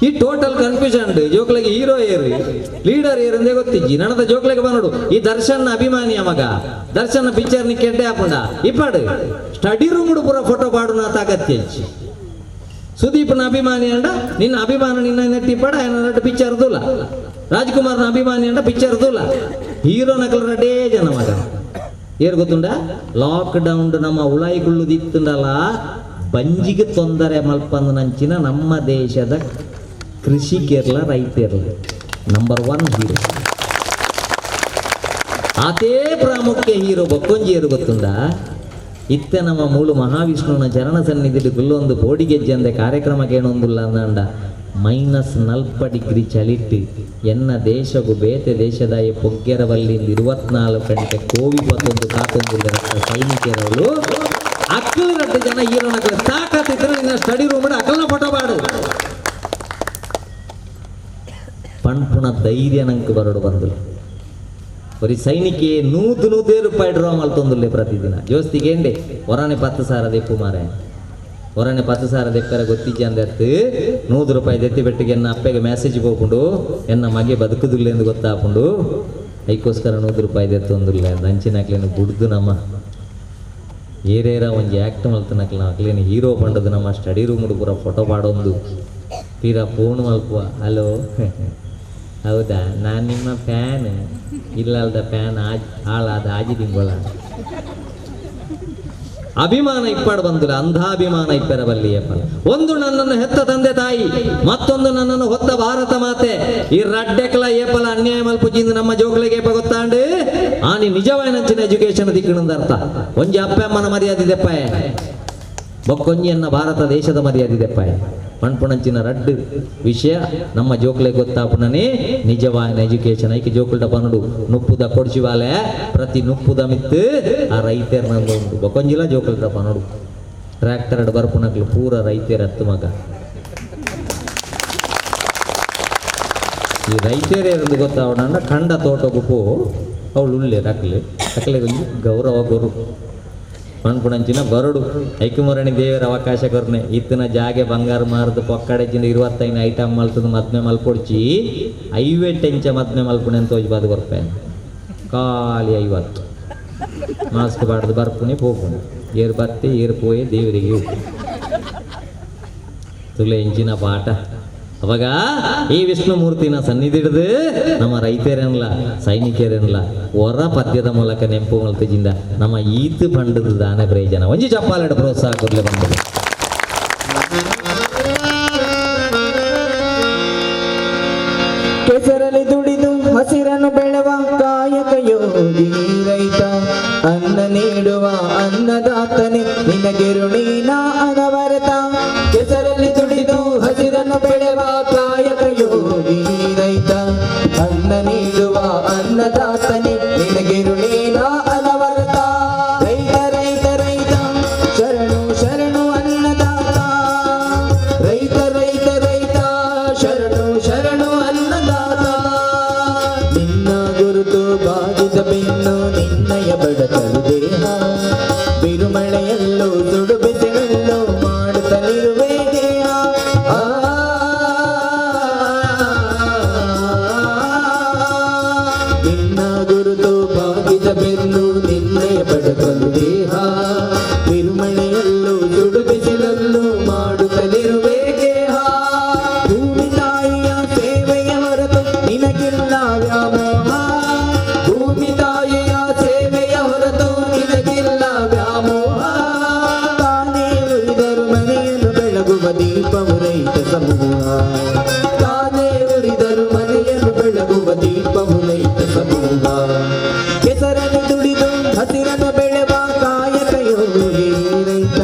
[SPEAKER 1] ಈ ಟೋಟಲ್ ಕನ್ಫ್ಯೂಷನ್ ಜೋಕ್ಲೆಗೆ ಹೀರೋ ಏರು ಲೀಡರ್ ಏರಂದೇ ಗೊತ್ತಿಜ್ಜಿ ನನದ ಜೋಕ್ಲೆಗೆ ಬಂದಡು ಈ ದರ್ಶನ್ ಅಭಿಮಾನಿಯ ಮಗ ದರ್ಶನ್ ಪಿಕ್ಚರ್ ನಿ ಕೆಡ್ಡೆ ಹಾಪುಂಡ ಇಪ್ಪಾಡು ಸ್ಟಡಿ ರೂಮ್ ಪೂರ ಫೋಟೋ ಪಾಡುನ ತಾಕತ್ತಿ ಹೆಚ್ಚಿ ಸುದೀಪ್ನ ಅಭಿಮಾನಿ ಅಂಡ ನಿನ್ನ ಅಭಿಮಾನ ನಿನ್ನ ನೆಟ್ಟಿಪ್ಪಾಡ ఆయన ಪಿಕ್ಚರ್ ದೂಲ ರಾಜ್ಕುಮಾರ್ನ ಅಭಿಮಾನಿ ಅಂಡ ಪಿಕ್ಚರ್ ದೂಲ ಹೀರೋ ನಕಲ್ ರಡ್ಡೇ ಜನ ಮಗ ಏರ್ ಗೊತ್ತುಂಡ ಲಾಕ್ ಡೌನ್ ನಮ್ಮ ಉಳಾಯಿಗುಳ್ಳುದಿತ್ತುಂಡಲ್ಲ ಬಂಜಿಗೆ ತೊಂದರೆ ಮಲ್ಪಂದ ನಂಚಿನ ನಮ್ಮ ದೇಶದ ಕೃಷಿಕರ್ಲ ರೈತರ್ಲ ನಂಬರ್ 1 ಹೀರೋ ಆತೇ ಪ್ರಾಮುಖ್ಯ ಹೀರೋ ಬೊಕ್ಕೊಂಜಿ ಏರು ಗೊತ್ತುಂಡ ಇತ್ತೆ ನಮ್ಮ ಮೂಳು ಮಹಾವಿಷ್ಣುವಿನ ಚರಣ ಸನ್ನಿಧಿಲಿ ಗುಲ್ಲೊಂದು ಬೋಡಿಗೆಜ್ಜೆ ಅಂದೆ ಕಾರ್ಯಕ್ರಮಕ್ಕೆ ಏನೊಂದುಲ್ಲ ಅಂದ -40 ಡಿಗ್ರಿ ಚಳಿಟ್ಟು ಎನ್ನ ದೇಶಗೂ ಬೇತೆ ದೇಶದಾಯ ಪೊಗ್ಗೆರವಲ್ಲಿಂದ 24 ಗಂಟೆ ಕೋವಿ ಪತ್ತೊಂದು ಕಾತೊಂದು ಸೈನಿಕರವಳು ಅಕ್ಕಲು ರಟ್ಟು ಜನ ಹೀರೋನಕ್ಕಲು ತಾಕತ್ತಿದ್ರೆ ನಿನ್ನ ಸ್ಟಡಿ ರೂಮ್ ಅಕ್ಕಲ್ನ ಫೋಟೋ ಬಾಡು ಪಣ್ಪುಣ ಧೈರ್ಯ ನಂಗೆ ಬರಡು ಬಂದು ಬರೀ ಸೈನಿಕೆ 100 ರೂಪಾಯಿ ಡ್ರಾ ಮಲ್ತೊಂದುಲ್ಲೆ ಪ್ರತಿದಿನ ಜೋಸ್ತಿಗೆ ಏಂಡೆ ಹೊರನೆ 10,000 ದೆಪ್ಪು ಮಾರೆ ಹೊರನೆ 10,000 ದೆಪ್ಪರ ಗೊತ್ತಿಜ್ಜ ಅಂದತ್ತು 100 ರೂಪಾಯಿ ದೆತ್ತಿ ಬೆಟ್ಟಿಗೆ ಎನ್ನ ಅಪ್ಪಗೆ ಮೆಸೇಜ್ ಹೋಗ್ಕೊಂಡು ಎನ್ನ ಮಗೆ ಬದುಕುದಿಲ್ಲ ಎಂದು ಗೊತ್ತಾಪುಂಡು ಐಕೋಸ್ಕರ 100 ರೂಪಾಯಿ ದೆತ್ತೊಂದುಲ್ಲೆ ಅಂದ ಅಂಚಿನಾಕ್ಲೇನು ಬುಡ್ದು ನಮ್ಮ ಏರೇರ ಒಂಜಿ ಆ್ಯಕ್ಟ್ ಮಲ್ತನಕ್ಲ ಅಕ್ಲೇನು ಹೀರೋ ಪಂಡದು ನಮ್ಮ ಸ್ಟಡಿ ರೂಮ್ ಪೂರ ಫೋಟೋ ಪಾಡೊಂದು ತೀರಾ ಫೋನ್ ಮಲ್ಪುವ ಹಲೋ ಹೌದಾ ನಾನು ನಿಮ್ಮ ಫ್ಯಾನ್ ಇಲ್ಲಲ್ದ ಫ್ಯಾನ್ ಆಜ್ ಹಾಳಾದ ಆಜಿ ತಿಂಗಳ ಅಭಿಮಾನ ಇಪ್ಪಾಡು ಬಂದಿಲ್ಲ ಅಂಧಾಭಿಮಾನ ಇಪ್ಪರ ಬಲ್ಲಿಯಪ್ಪ. ಒಂದು ನನ್ನನ್ನು ಹೆತ್ತ ತಂದೆ ತಾಯಿ, ಮತ್ತೊಂದು ನನ್ನನ್ನು ಹೊತ್ತ ಭಾರತ ಮಾತೆ. ಈ ರಡ್ಡೆಕ್ಲ ಏಪಲ ಅನ್ಯಾಯ ಮಲ್ಪುಜಿಂದ ನಮ್ಮ ಜೋಕ್ಲೆಗೆ ಏಪ ಗೊತ್ತಾಂಡು ಆನಿ ನಿಜವಾಯಿನಂಚಿನ ಎಜುಕೇಶನ್ ದಿಕ್ಕಿನಂದ ಅರ್ಥ. ಒಂಜಿ ಅಪ್ಪ ಅಮ್ಮನ ಮರ್ಯಾದಿದೆಪ್ಪ, ಬೊಕ್ಕೊಂಜಿಯನ್ನ ಭಾರತ ದೇಶದ ಮರ್ಯಾದಿದೆಪ್ಪ. ಪಣ್ಪುಣಂಚಿನ ರಡ್ಡು ವಿಷಯ ನಮ್ಮ ಜೋಕ್ಲೆ ಗೊತ್ತಾಪುಣನೇ ನಿಜವಾಯಿನ ಎಜುಕೇಶನ್. ಐಕೆ ಜೋಕುಲ್ಡ ಪನ್ನುಡು ನುಪ್ಪುದ ಕೊಡ್ಸಿವಾಲೆ ಪ್ರತಿ ನುಪ್ಪುದ ಮಿತ್ತು ಆ ರೈತರ್ ನಂದು ಉಂಟು. ಬೊಕೊಂಜಿಲ ಜೋಕುಲ್ಡ ಪನ್ನುಡು ಟ್ರ್ಯಾಕ್ಟರ್ ಬರ್ಪುಣಕ್ಲು ಪೂರ ರೈತೇರ್ ಹತ್ತು ಮಗ. ಈ ರೈತೇರೇ ಇರೋದು ಗೊತ್ತಾವಣ ಕಂಡ ತೋಟಕ್ಕೂ ಪೋ ಅವಳು ಉಳ್ಳೆ ರಕ್ಲೆ ಅಕ್ಲೆ ಒಂಜಿ ಗೌರವ ಗುರು ಪಣ್ಪುಣಂಚಿನ ಬರಡು ಐಕುಮರಣಿ ದೇವರ ಅವಕಾಶ ಕೊರ್ನೆ ಇತ್ತಿನ ಜಾಗೆ ಬಂಗಾರ ಮಾರದು ಪೊಕ್ಕಡೆಜಿನ 25 ಐಟಮ್ ಮಲ್ತದ ಮದ್ಮೆ ಮಲ್ಪೊಡ್ಚಿ 50 ಇಂಚ ಮದ್ಮೆ ಮಲ್ಪುಣೆ ಅಂತ ತೋಜ್ ಕೊರ್ಪೆ ಖಾಲಿ 50 ಮಾಸ್ಕ್ ಬಾಡ್ದು ಬರ್ಪುಣೆ ಪೋಪುಣೆ ಏರು ಬತ್ತೆ ಏರು ಪೋಯೆ ದೇವರಿಗೆ ತುಲೆ ಇಂಚಿನ ಪಾಠ. ಅವಾಗ ಈ ವಿಷ್ಣು ಮೂರ್ತಿನ ಸನ್ನಿಧಿ ಹಿಡಿದು ನಮ್ಮ ರೈತರೇನಲ್ಲ ಸೈನಿಕರೇನಲ್ಲ ಹೊರ ಪದ್ಯದ ಮೂಲಕ ನೆಂಪು ಮಲ್ತಜಿಂದ ನಮ್ಮ ಈತು ಪಂಡದ ದಾನ ಪ್ರಯೋಜನ ಒಂಜಿ ಚಪ್ಪಾಲೆಡು ಪ್ರೋತ್ಸಾಹ ಕೊಡ್ಲೆ ಬಂದದ್ದು.
[SPEAKER 3] ಕೆಸರಲ್ಲಿ ದುಡಿದು ಹಸಿರನ್ನು ಬೆಳೆವ ಕಾಯಕ ಯೋಗಿ ರೈತ, ಅನ್ನ ನೀಡುವ ಅನ್ನದಾತನೇ ನಿನಗೆ ಋಣಿನ ಅನವರತ. ಕೆಸರಲ್ಲಿ ದುಡಿದು ಹಸಿರನ್ನು ಬೆಳೆವ ಕಾಯಕ ಯೋಗಿ ರೈತ, ಅನ್ನ ನೀಡುವ ಅನ್ನದಾತನೇ ನಿನಗೆ ಋಣಿನ ಅನವರತ. ರೈತ ರೈತ ರೈತ ಶರಣು ಶರಣು ಅನ್ನದಾತ, ರೈತ ರೈತ ರೈತ ಶರಣು ಶರಣು ಅನ್ನದಾತ. ನಿನ್ನ ಗುರುತು ಬಾಗಿದ ಬೆನ್ನು ನಿನ್ನಯ ಬಡತಲು ದೇಹ, ಬಿರುಮಳೆಯಲ್ಲೂ ಸುಡು ಬಿಸಿಲಲ್ಲೂ ಮಾಡುತ್ತಲಿರುವೆ ದೇಹ. ಆ ನಿನ್ನ ಗುರುತು ಬಾಗಿದ ಬೆನ್ನು ನಿನ್ನಯ ಬಡತಲು ದೇಹ, ಬಿರುಮಳೆಯಲ್ಲೂ ಸುಡು ಬಿಸಿಲಲ್ಲೂ ಮಾಡುತ್ತಲಿರುವೆ ದೇಹ. ಭೂಮಿ ತಾಯಿಯ ಸೇವೆಯ ಹೊರತು ನಿನಗಿಲ್ಲ ವ್ಯಾಮೋಹ, ಭೂಮಿ ತಾಯಿಯ ಸೇವೆಯ ಹೊರತು ನಿನಗಿಲ್ಲ ವ್ಯಾಮೋಹ. ತಾನೇ ಉರಿದರು ಮನೆಯನ್ನು ಬೆಳಗುವ ದೀಪವು ರೈತ ಸಮೂಹ, ತಾನೇ ಉರಿದರು ಮನೆಯನ್ನು ಬೆಳಗುವ ದೀಪವು ರೈತ ಸಮೂಹ. ಕೆಸರನ್ನು ದುಡಿದು ಹಸಿರನ್ನು ಬೆಳೆವ ಕಾಯಕ ಯೋಗಿ ರೈತ,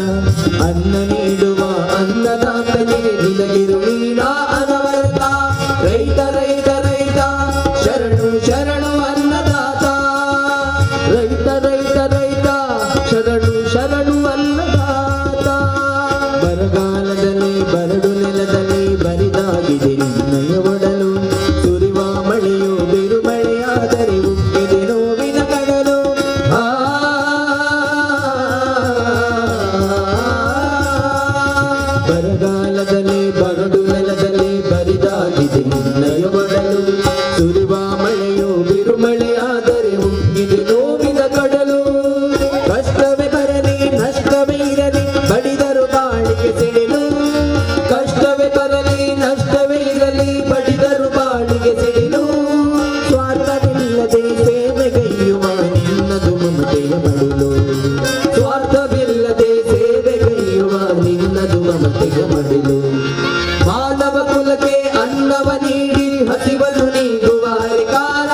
[SPEAKER 3] ಅನ್ನ ನೀಡುವ ಅನ್ನದಾತನೇ ನಿನಗೆ ಋಣಿನ ಅನವರತ. ರೈತ ರೈತ ರೈತ ಶರಣು ಶರಣು ಅನ್ನದಾತ, ರೈತ ರೈತ ರೈತ ಶರಣು ಶರಣು ಅನ್ನದಾತ. ಬರಗಾಲದಲ್ಲಿ ಬರಡು ನೆಲದಲ್ಲಿ ಬರಿದಾಗಿದೆ ನಿನ್ನಯ ಒಡಲು, ಸುರಿವ ಮಳೆಯು ಬಿರುಮಳೆಯಾದರೆ ಉಕ್ಕಿದೆ ನೋವಿನ ಕಡಲು. ಆ ಬರಗಾಲದಲ್ಲಿ ಬರಡು ನೆಲದಲ್ಲಿ ಬರಿದಾಗಿದೆ ನಿನ್ನಯ ಒಡಲು, ಸುರಿವ ಮಳೆಯು ಬಿರುಮಳೆಯಾದರೆ ಉಕ್ಕಿದೆ ನೋವಿನ ಕಡಲು. ಕಷ್ಟವೇ ಬರಲಿ ನಷ್ಟವೇ ಇರಲಿ ಬಡಿದರು ಬಾಳಿಗೆ ಸಿಡಿಲು, ಕಷ್ಟವೇ ಬರಲಿ ನಷ್ಟವೇ ಇರಲಿ ಬಡಿದರು ಬಾಳಿಗೆ ಸಿಡಿಲು. ಸ್ವಾರ್ಥವಿಲ್ಲದೆ ಸೇವೆಗೈಯುವ ನಿನ್ನದು ಮಮತೆಯ ಮಡಿಲು, ಸ್ವಾರ್ಥವಿಲ್ಲದೆ ಸೇವೆಗೈಯುವ ನಿನ್ನದು ಮಮತೆಯ ಮಡಿಲು. ಮಾನವ ಕುಲಕ್ಕೆ ಅನ್ನವ ನೀಡಿ ಹಸಿವನ್ನು ನೀಗುವ ಹರಿಕಾರ,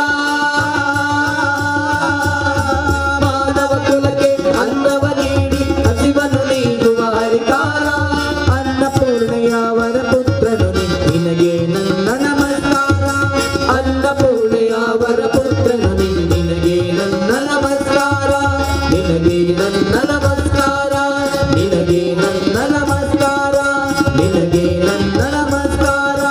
[SPEAKER 3] ಮಾನವ ಕುಲಕ್ಕೆ ಅನ್ನವ ನೀಡಿ ಹಸಿವನ್ನು ನೀಗುವ ಹರಿಕಾರ. ಅನ್ನಪೂರ್ಣೆಯ ವರಪುತ್ರನು ನಿನಗೆ ನನ್ನ ನಮಸ್ಕಾರ, ಅನ್ನಪೂರ್ಣೆಯ ವರಪುತ್ರನು ನಿನಗೆ ನನ್ನ ನಮಸ್ಕಾರ, ನಿನಗೆ ನನ್ನ ನಮಸ್ಕಾರ, ನಿನಗೆ ನನ್ನ ನಮಸ್ಕಾರ, ನಿನಗೆ ನನ್ನ ನಮಸ್ಕಾರ.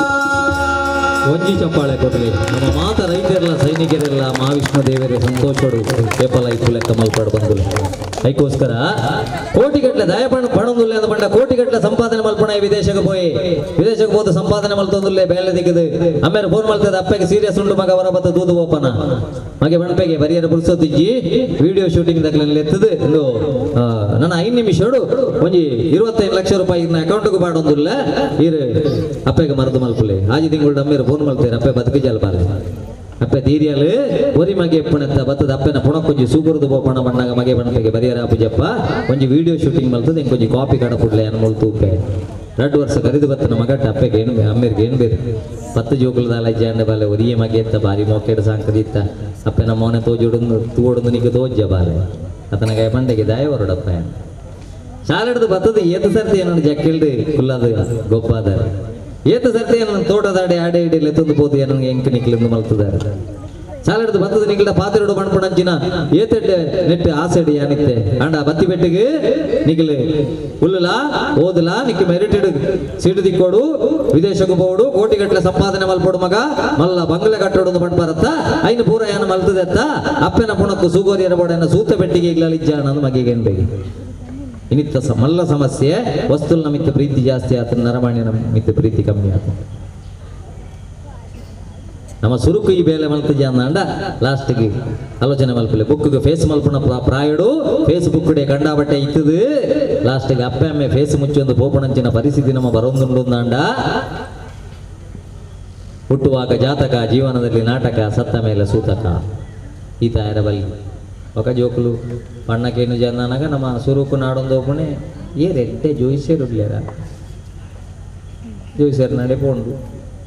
[SPEAKER 1] ಒಂಜಿ ಚಪ್ಪಾಳೆ ಕೊಡಲಿ ನಮ್ಮ ಮಾತ ರೈತರೆಲ್ಲ ಸೈನಿಕರೆಲ್ಲ ಮಹಾವಿಷ್ಣು ದೇವರೇ ಸಂತೋಷಡು ಕೇಪಲ ಇಪ್ಪು ಲೆಕ್ಕ ಮಲ್ಪಾಡು ಬಂದುಲೆ. ಅದಕ್ಕೋಸ್ಕರ ಕೋಟಿಗಟ್ಟಲೆ ದಯಪಣ ಪಣದುಲ್ಲೆ ಅಂದ ಪಂಡ ಕೋಟಿಗಟ್ಟಲೆ ಸಂಪಾದನೆ ಮಲ್ಪಣ ವಿದೇಶಕ್ಕೆ ಪೋಯಿ ವಿದೇಶಕ್ಕೆ ಹೋದ ಸಂಪಾದನೆ ಮಲ್ತೊಂದುಲ್ಲೆ ಬೇಲೆ ದಿಕ್ಕದು. ಆಮೇಲೆ ಫೋನ್ ಮಲ್ತದ ಅಪ್ಪಗೆ ಸೀರಿಯಸ್ ಉಂಡು ಮಗ ಹೊರ ಬತ್ತ ದೂದು ಓಪನ ಮಗೆ ಬಣಪೆಗೆ ಬರಿಯರ ಪುರುಸೊತ್ತಿಜ್ಜಿ ವಿಡಿಯೋ ಶೂಟಿಂಗ್ ದಕ್ಲೆಲ್ಲ ಎತ್ತದು ಇಂದು ನನ್ನ 5 ನಿಮಿಷಡು ಒಂಜಿ 25 ಲಕ್ಷ ರೂಪಾಯಿ ಇನ್ನ ಅಕೌಂಟ್ಗೆ ಬಾಡೊಂದುಲ್ಲ ಇರು ಅಪ್ಪಗೆ ಮರದು ಮಲ್ಪುಲೆ. ಆಜಿ ತಿಂಗಳು ಅಮ್ಮೇರು ಫೋನ್ ಮಲ್ತೇರು ಅಪ್ಪೆ ಬದುಕು ಜಲ್ಪಾಲೆ ಅಪ್ಪೆ ತೀರಿಯಲು ಒರಿ ಮಗೆ ಎಪ್ಪಣೆತ್ತ ಬತ್ತದ ಅಪ್ಪನ ಪುಣಕ್ಕೊಂಜಿ ಸೂಗುರುದು ಬೋಪಣ ಬಣ್ಣಾಗ ಮಗೆ ಬಣಪೆಗೆ ಬರಿಯರ ಅಪ್ಪುಜಪ್ಪ ಒಂಜಿ ವಿಡಿಯೋ ಶೂಟಿಂಗ್ ಮಲ್ತದ ಇಂಕೊಂಜಿ ಕಾಪಿ ಕಡ ಕುಡ್ಲೆ ಅನ್ಮೂಲ್ ತೂಪೆ. 2 ವರ್ಷ ಕರಿದು ಬತ್ತನ ಮಗಟ್ಟ ಅಪ್ಪೆಗೆ ಏನು ಅಮ್ಮೇರಿಗೆ ಏನು ಬೇರೆ 10 ಜೋಕುಲದ ಅಜ್ಜಾಂಡ ಬಾಲೆ ಒರಿಯೇ ಮಗೆ ಎತ್ತ ಬಾರಿ ಮೋಕೆಡ್ ಸಾಂಕದಿತ್ತ ಅಪ್ಪೆನ ಮೋನೆ ತೋಜುಡೊಂದು ತೂವೊಡೊಂದು ನಿಕ್ಕ ತೋಜ್ಜ ಬಾಲೆ ಅತನಗಾಯ ಪಂಡೆಗೆ ದಾಯ ಹೊರಡಪ್ಪ ಶಾಲೆಡ್ದು ಬತ್ತದ ಏತ ಸರ್ತಿ ಏನನ್ನು ಜಕ್ಕಿಲ್ದು ಕುಲ್ಲದ ಗೊಪ್ಪಾದ ಏತ ಸರ್ತಿ ಏನನ್ನು ತೋಟದಾಡೆ ಆಡೆ ಇಡಿ ಲೆತ್ತೊಂದು ಪೋತು ಏನನ್ನು ಎಂಕ್ ನಿಕ್ಲಿಂದು ಮಲ್ತದಾರೆ. ಶಾಲೆಡ್ದು ಬತ್ತದ ನಿಕ್ಲ ಪಾತಿರೋಡು ಬಣ್ಪುಣಂಚಿನ ಏತೆಡ್ಡೆ ನೆಟ್ಟು ಆಸೆಡಿ ಯಾನಿತ್ತೆ ಅಂಡ ಬತ್ತಿ ಬೆಟ್ಟಿಗೆ ನಿಕ್ಲೆ ಉಲ್ಲುಲಾ ಓದುಲಾ ನಿಕ್ಕ ಮೆರಿಟೆಡ್ ಸೀಟು ದಿಕ್ಕೋಡು ವಿದೇಶಕ್ಕೆ ಪೋಡು ಕೋಟಿಗಟ್ಟಲೆ ಸಂಪಾದನೆ ಮಲ್ಪೋಡು ಮಗ ಮಲ್ಲ ಬಂಗ್ಲೆ ಕಟ್ಟೋಡು ಬಣ್ಪರತ್ತ ಐನು ಪೂರ ಏನ ಮಲ್ತದೆತ್ತ ಅಪ್ಪನ ಪುಣಕ್ಕು ಸೂಗೋರಿಯರ ಬೋಡನ್ನ ಸೂತ ಬೆಟ್ಟಿಗೆ ಇಗ್ಲಲಿಜ್ಜ ಅನ್ನೋದು ಮಗಿಗೆ ಏನ್ಬೇಕು. ಇನ್ನಿತ್ತ ಮಲ್ಲ ಸಮಸ್ಯೆ ವಸ್ತುಲ್ ನಮಿತ್ತ ಪ್ರೀತಿ ಜಾಸ್ತಿ ಆತ ನರಮಾಣ್ಯ ಮಿತ್ತ ಪ್ರೀತಿ ಕಮ್ಮಿ ಆತ. ನಮ್ಮ ಸುರುಕು ಈ ಬೇಲೆ ಮಲ್ತ ಜಾಂಡ ಲಾಸ್ಟ್ಗೆ ಆಲೋಚನೆ ಮಲ್ಪಲೆ ಬುಕ್ಗೆ ಫೇಸ್ ಮಲ್ಪುಣ ಪ್ರಾಯಡು ಫೇಸ್ಬುಕ್ ಡೇ ಕಂಡಾಬಟ್ಟೆ ಇತ್ತದು ಲಾಸ್ಟ್ಗೆ ಅಪ್ಪೆ ಅಮ್ಮೆ ಫೇಸ್ ಮುಚ್ಚೊಂದು ಪೋಪಣಂಚಿನ ಪರಿಸ್ಥಿತಿ ನಮ್ಮ ಬರೋಂದುಂಡು ಅಂಡ ಹುಟ್ಟುವಾಗ ಜಾತಕ, ಜೀವನದಲ್ಲಿ ನಾಟಕ, ಸತ್ತ ಮೇಲೆ ಸೂತಕ. ಈತ ಬಲ್ಲಿ ఒక ಜೋಕುಲು ಪಣ್ಣಕೇನು ಜನಾನಗ ನಮ್ಮ ಸುರುಕು ನಾಡೊಂದು ಒಪ್ಪುನೆ ಏ ರೆಡ್ಡೆ ಜೋಯಿಸೇರುಡ್ಲೇರ ಜೋಯಿಸೇರು ನಡೆ ಪೋಂಡು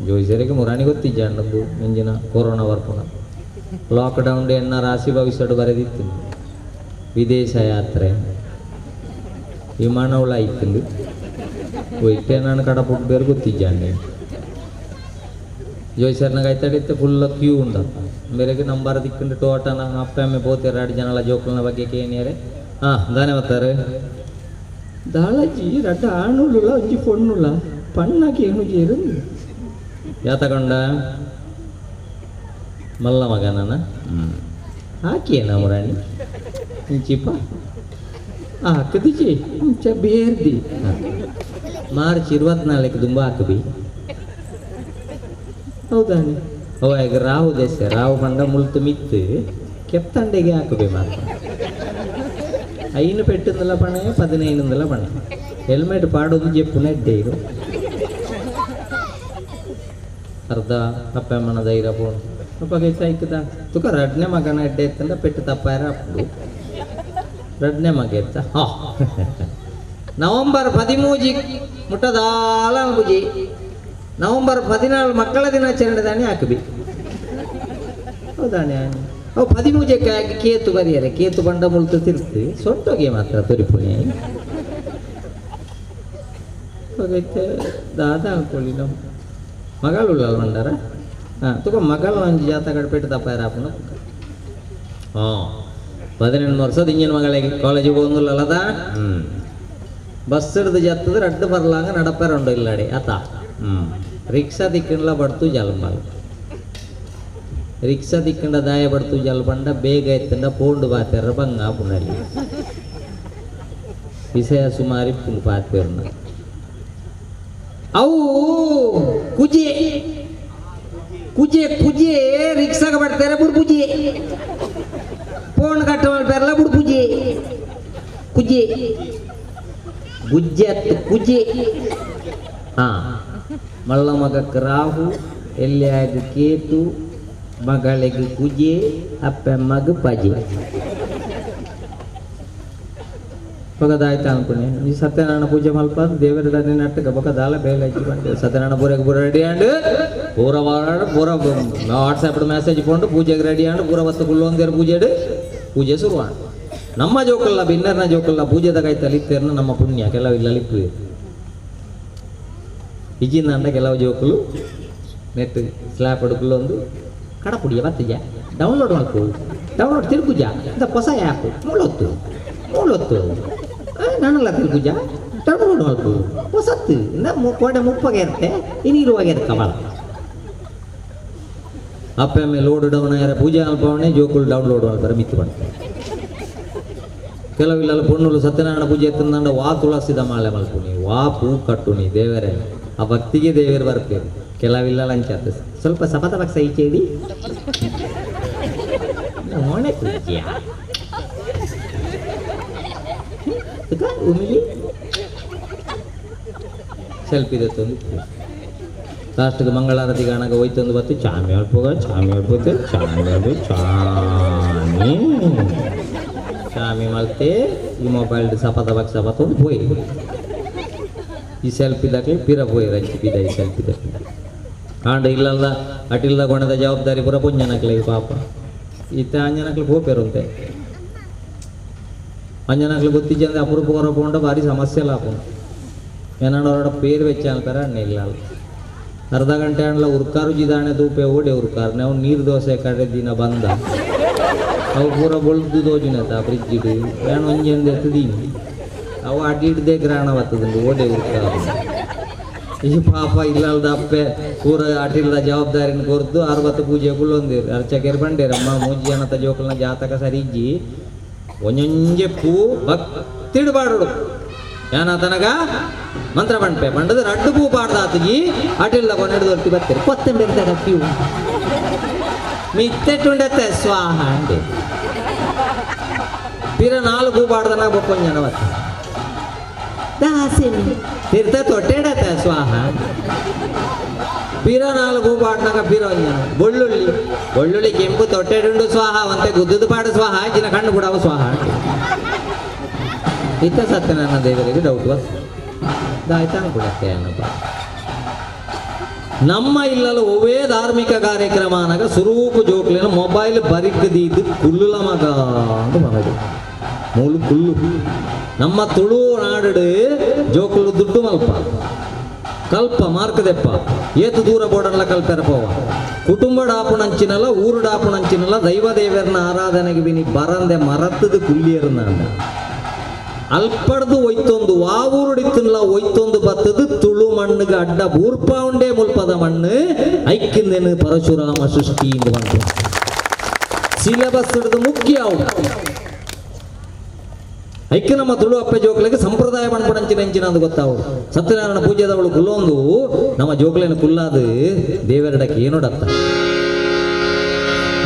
[SPEAKER 1] ಜೋಯಿಸೇರಿಗೆ ಮುರಾಣಿ ಗೊತ್ತಿಜ್ಜಾಂಡಂದು ಮಿಂಜಿನ ಕೊರೋನಾ ಬರ್ಪುನ ಲಾಕ್ಡೌನ್ ಎನ್ನ ರಾಶಿ ಭವಿಷ್ಯಡು ಬರೆದಿತ್ತು ವಿದೇಶ ಯಾತ್ರೆ ವಿಮಾನವಳ ಆಯ್ತು ಒಯ್ತೆ ನಾನು ಕಡಪುಟ್ಟು ಬೇರೆ ಗೊತ್ತಿಜ್ಜಾಂಡೆ ಜೋಯಿಸರ್ನಾಗ ಆಯ್ತಾಡಿತ್ತು ಫುಲ್ ಕ್ಯೂ ಉಂಡಪ್ಪ ಮೇರೆಗೆ ನಂಬರ್ ದಿಕ್ಕಿಂಡು ಟೋಟನ ಅಪ್ಪ ಅಮ್ಮೆ ಪೋತೇರು ಎರಡು ಜನಲ ಜೋಕುಲ್ನ ಬಗ್ಗೆ ಕೇನಿಯರೆ ಹಾಂ ದಾನೆ ಬರ್ತಾರೆ
[SPEAKER 2] ದಾಳಜಿ ರಡ್ಡ ಆಣುಳ್ಳುಲ ಒಂಜಿ ಪೊಣ್ಣುಲ ಪಣ್ಣಕ್ಕೆ ಏನು ಜೇರು
[SPEAKER 1] ಯಾತಕೊಂಡ ಮಲ್ಲ ಮಗನನ ಹಾಕಿಯೇನ ಮುರಾಣಿ ಇಂಚಿಪ
[SPEAKER 2] ಹಾಕದಿಜಿ ಇಂಚ ಬೇರ್ದಿ
[SPEAKER 1] ಮಾರ್ಚ್ 24 ದುಂಬ ಹಾಕಬಿ
[SPEAKER 2] ಹೌದಾನೆ
[SPEAKER 1] ಓ ಈಗ ರಾಹು ದೇಶ ರಾಹು ಪಂಡ ಮುಳ್ತು ಮಿತ್ತು ಕೆತ್ತಂಡೆಗೆ ಹಾಕಬಿ ಮಾತ್ರ 5 ಪೆಟ್ಟುಂದಲ ಪಣೆ 15 ಪಣೆ ಹೆಲ್ಮೆಟ್ ಪಾಡೋದು ಜೆಪ್ಪುನ ಎಡ್ಡೇರು ಅರ್ಧ ಅಪ್ಪ ಅಮ್ಮನ ಧೈರ್ಯ ಪೋಣು ಅಪ್ಪಗೆ ಐಕದ ತುಕ ರಡ್ನೆ ಮಗನ ಎಡ್ಡೆ ಎತ್ತಂದ ಪೆಟ್ಟು ತಪ್ಪಾರ ಅಪ್ಪು ರಡ್ನೆ ಮಗ ಎತ್ತ ಹಾ ನವಂಬರ್ 13 ಮುಟ್ಟದಾಲ ಅನ್ಬುಜಿ ನವಂಬರ್ 14 ಮಕ್ಕಳ ದಿನಾಚರಣೆ ದಾನೆ ಹಾಕಬಿ ಹೌದಾನೆ ಅವು 13 ಕೇತು ಬರಿಯರೆ ಕೇತು ಬಂಡ ಮುಳ್ತು ತಿರ್ತು ಸೊಂಟೋಗೆ ಮಾತ್ರ ತೊರಿಪುಣಿ
[SPEAKER 2] ಹೋಗೈತೆ ದಾದ ಅನ್ಕೊಳ್ಳಿ ನಮ್ಮ
[SPEAKER 1] ಮಗಳು ಬಂಡಾರ ಹಾಂ ತುಕ ಮಗಳು ಒಂಜಿ ಜಾತಕ ಪೆಟ್ಟು ತಪ್ಪಾರ ಅಪ್ಪನ ಹಾಂ 18 ವರ್ಷದ ಇಂಜಿನ್ ಮಗಳಿಗೆ ಕಾಲೇಜಿಗೆ ಹೋಗಂಗಿಲ್ಲದ ಬಸ್ ಹಿಡ್ದು ಜತ್ತದ ರಡ್ಡು ಬರ್ಲಾಂಗ ನಡಪಾರ ಉಂಡು ಇಲ್ಲಾಡಿ ಆತ ರಿಕ್ಷಾ ದಿಕ್ಕಂಡ್ಲ ಬಡ್ತು ಜಲ್ಬಾಲ್ ರಿಕ್ಷಾ ದಿಕ್ಕಂಡ ದಾಯ ಬಡ್ತು ಜಲ್ಬಂಡ ಬೇಗ ಎತ್ತಂಡ ಪೋಂಡು ಬಾತೆರ ಬಂಗ ಪುನಲಿ ವಿಷಯ ಸುಮಾರಿ ಪುಂಡು ಪಾತೆರ್ನ ಅವು ಕುಜೆ ಕುಜೆ ಕುಜೆ ರಿಕ್ಷಾಗ ಬರ್ತಾರೆ ಬುಡ್ ಪೂಜೆ ಫೋನ್ ಕಟ್ಟ ಮಾಡ್ತಾರಲ್ಲ ಬುಡ್ ಪೂಜೆ ಕುಜೆ ಗುಜ್ಜೆ ಅತ್ತು ಕುಜೆ ಹಾಂ ಮಲ್ಲ ಮಗಕ್ಕೆ ರಾಹು ಎಲ್ಲಿಯಾಗ ಕೇತು ಮಗಳಿಗೆ ಕುಜೆ ಅಪ್ಪ ಮಗ ಪಜೆ
[SPEAKER 2] ಬೊಕದಾಯ್ತು ಅನ್ಕೊಂಡೆ ಈ ಸತ್ಯನಾರಾಯಣ ಪೂಜೆ ಮಲ್ಪ ದೇವರ ದಾನೆ ನಟ್ಟಕ ಬೊಕದಾಲ ಬೇಲೆ ಹಚ್ಚಿ ಬಂದೆ
[SPEAKER 1] ಸತ್ಯನಾರಾಯಣ ಪೂರೆಗೆ ಪೂರ ರೆಡಿ ಆಂಡ್ ಪೂರ ವಾರ ಪೂರ ವಾಟ್ಸಪ್ ಮೆಸೇಜ್ ಪೋಂಡು ಪೂಜೆಗೆ ರೆಡಿ ಆಂಡ್ ಪೂರ ಬತ್ತು ಕುಲ್ಲೊಂದೇರು ಪೂಜೆಡು ಪೂಜೆ ಶುರು ನಮ್ಮ ಜೋಕಲ್ಲ ಬಿನ್ನರ್ನ ಜೋಕಲ್ಲ ಪೂಜೆದ ಕೈತಲ್ಲಿ ಇತ್ತೇರ್ನ ನಮ್ಮ ಪುಣ್ಯ ಕೆಲವು ಇಲ್ಲ ಲಿಪ್ಪು ಇಜಿಂದ ಕೆಲವು ಜೋಕುಲು ನೆಟ್ ಸ್ಲ್ಯಾಪ್ ಒಂದು ಕಡಪುಡಿಯ ಬತ್ತಿಜ ಡೌನ್ಲೋಡ್ ಮಾಡ್ಕೊ ಡೌನ್ಲೋಡ್ ತಿರುಗುಜ ಇಂಥ ಹೊಸ ಆ್ಯಪ್ ಮೂಲೊತ್ತು ಮೂಲೊತ್ತು ನಾನಲ್ಲ ತಿರುಗುಜ ಡೌನ್ಲೋಡ್ ಮಾಡ್ಕೊ ಹೊಸತ್ತು ಇಂದ ಕೋಡೆ ಮುಪ್ಪಗೆ ಇರುತ್ತೆ ಇನ್ನಿರುವಾಗ ಇರ್ಕಬಾಳ ಅಪ್ಪ ಮೇಲೆ ಲೋಡ್ ಡೌನ್ ಆಗ್ಯಾರ ಪೂಜೆ ಅಲ್ಪವಣೆ ಜೋಕುಲು ಡೌನ್ಲೋಡ್ ಮಾಡ್ತಾರೆ ಮಿತ್ತು ಮಾಡ್ತಾರೆ ಕೆಲವು ಪೊಣ್ಣುಲು ಸತ್ಯನಾರಾಯಣ ಪೂಜೆ ಎತ್ತಂದಂಡ ವಾ ತುಳಸಿದ ಮಾಲೆ ಮಲ್ಪುನಿ ವಾ ಪೂ ಕಟ್ಟುನಿ ದೇವರೇ ಆ ಭಕ್ತಿಗೆ ದೇವರು ಬರ್ತೀರಿ ಕೆಲವಿಲ್ಲ ಲಂಚಾತ ಸ್ವಲ್ಪ ಸಪತ ಪಕ್ಷ ಈಚೇಡಿ ಮೋಣೆ ಕುಜ್ಜಿಯ ಉಮಿಲಿ ಸೆಲ್ಫಿ ತಂದು ಲಾಸ್ಟ್ಗೆ ಮಂಗಳಾರತಿ ಗಾಣಗ ಹೋಯ್ತಂದು ಬತ್ತು ಚಾಮಿ ಅಳ್ಪೋಗ ಚಾಮಿ ಅಳ್ಪೋತೆ ಚಾಮಿ ಅಳ್ಪು ಚಾಮಿ ಚಾಮಿ ಮಲ್ತೆ ಈ ಮೊಬೈಲ್ ಸಪತ ಬಕ್ ಸಪತ ಒಂದು ಪೋಯಿ ಈ ಸೆಲ್ಫಿ ದಾಖಲೆ ಪಿರ ಪೋಯಿ ರಂಚಿ ಪಿದ ಈ ಸೆಲ್ಫಿ ದಾಖಲೆ ಆಂಡ ಇಲ್ಲಲ್ಲ ಅಟಿಲ್ದ ಕೊಣದ ಜವಾಬ್ದಾರಿ ಪೂರ ಪುಂಜನಕ್ಲೆ ಪಾಪ ಇತ್ತ ಅಂಜನಕ್ಲೆ ಪೋಪೇರುಂತೆ ಅಂಜನಕ್ಲೆ ಗೊತ್ತಿಜ್ಜಂದ್ರೆ ಅಪರೂಪ ಹೊರ ಪೋಂಡ ಭಾರಿ ಸಮಸ್ಯೆ ಅಲ್ಲ ಅಪ್ಪು ಏನಾಡ ಪೇರು ವೆಚ್ಚ ಅಂತಾರೆ ಅಣ್ಣ ಇಲ್ಲ ಅರ್ಧ ಗಂಟೆ ಅಣ್ಣ ಉರ್ಕಾರು ಜಿದಾಣೆ ತೂಪೆ ಓಡೆ ಉರ್ಕಾರ್ ನಾವು ನೀರು ದೋಸೆ ಕಡೆ ದಿನ ಬಂದ ಅವು ಪೂರ ಬೊಳ್ದು ದೋಜಿನತ ಫ್ರಿಜ್ ಇಡು ಏನು ಒಂಜೆಂದು ಎತ್ತದೀನಿ ಅವು ಅಡ್ಡಿಡ್ದೆ ಗ್ರಹಣ ಬರ್ತದಂಡು ಓಡೆ ಉರ್ಕಾರು ಈ ಪಾಪ ಇಲ್ಲಲ್ದ ಅಪ್ಪೆ ಪೂರ ಅಟಿಲ್ದ ಜವಾಬ್ದಾರಿನ ಕೊರ್ದು 60 ಪೂಜೆ ಕುಳ್ಳೊಂದಿರು ಅರ್ಚಕೇರು ಬಂಡೇರಮ್ಮ ಮೂಜಿ ಜನತ ಜೋಕಲ್ನ ಜಾತಕ ಸರಿಜ್ಜಿ ಒಂಜೊಂಜೆ ಪೂ ಭಕ್ತಿಡ್ಬಾಡು ಏನಾತನಗ ಮಂತ್ರ ಬಂಡ್ಪೆ ಬಂಡದ ರಡ್ಡು ಪೂ ಪಾಡ್ದಾತಗಿ ಅಟಿಲ್ದ ಕೊನೆಡು ದೊರ್ತಿ ಬರ್ತೀರಿ ಕೊತ್ತಂಬರಿ ತಗ ಕ್ಯೂ ಮಿತ್ತೆಟ್ಟುಂಡತ್ತೆ ಸ್ವಾಹ ಅಂಡೆ ಪಿರ 4 ಪೂ ಪಾಡ್ದನ ಬೊಕ್ಕೊಂದು ಜನ ಬರ್ತಾರೆ ದಾಸಿನಿ ತೀರ್ಥ ತೊಟ್ಟೆಡತ್ತೆ ಸ್ವಾಹ ಪಿರ 4 ಪೂ ಪಾಡ್ನಾಗ ಪಿರೋಂಜನ ಬೆಳ್ಳುಳ್ಳಿ ಬೆಳ್ಳುಳ್ಳಿ ಕೆಂಪು ತೊಟ್ಟೆಡುಂಡು ಸ್ವಾಹ ಅಂತೆ ಗುದ್ದದ ಪಾಡು ಸ್ವಾಹ ಜಿನ ಕಣ್ಣು ಬಿಡವ ಸ್ವಾಹ. ಇತ್ತ ಸತ್ಯನಾರಾಯಣ ದೇವರಿಗೆ ಡೌಟ್ ಬಂತು ಆಯ್ತಾ ಅನ್ಕೊಡತ್ತೆ ಅನ್ನಪ್ಪ. ನಮ್ಮ ಇಲ್ಲಲು ಒವ್ವೇ ಧಾರ್ಮಿಕ ಕಾರ್ಯಕ್ರಮ ಅನಗ ಸುರೂಪು ಜೋಕ್ಲಿನ ಮೊಬೈಲ್ ಬರಿಕದೀದು ಕುಲ್ಲುಲ ಮಗ ಅಂತ ಮನದು ಮೂಲು ಕುಲ್ಲು. ನಮ್ಮ ತುಳು ನಾಡು ಜೋಕುಲು ದುಡ್ಡು ಮಲ್ಪ ಕಲ್ಪ ಮಾರ್ಕದೆಪ್ಪ ಏತು ದೂರ ಬೋಡನ್ಲ ಕಲ್ಪೆರಪೋವ ಕುಟುಂಬ ಡಾಪುಣಂಚಿನಲ್ಲ ಊರು ಡಾಪುಣಂಚಿನಲ್ಲ ದೈವ ದೇವರನ್ನ ಆರಾಧನೆಗೆ ಬಿನಿ ಬರಂದೆ ಮರತ್ತದು ಕುಲ್ಲಿಯರ್ನ ಅಲ್ಪಡ್ದು ಒಯ್ತೊಂದು ವಾವೂರುಡಿತ್ತನ್ಲ ಒಯ್ತೊಂದು ಬತ್ತದು ತುಳು ಮಣ್ಣಿಗೆ ಅಡ್ಡ ಬೂರ್ಪ ಉಂಡೆ ಮುಲ್ಪದ ಮಣ್ಣು ಐಕ್ಕಿಂದೇನು ಪರಶುರಾಮ ಸೃಷ್ಟಿ ಎಂದು ಬಂತು. ಸಿಲೆಬಸ್ ಹಿಡಿದು ಮುಖ್ಯ ಅವು ಐಕ್ಯ ನಮ್ಮ ತುಳು ಅಪ್ಪೆ ಜೋಕ್ಲಿಗೆ ಸಂಪ್ರದಾಯ ಮಣ್ಪಡಂಚಿನ ಎಂಚಿನ ಅಂದು ಗೊತ್ತಾವು. ಸತ್ಯನಾರಾಯಣ ಪೂಜೆದವಳು ಕುಲ್ಲೊಂದು ನಮ್ಮ ಜೋಕ್ಲೇನು ಕುಲ್ಲಾದು ದೇವರಡಕ್ಕೆ ಏನೋಡತ್ತ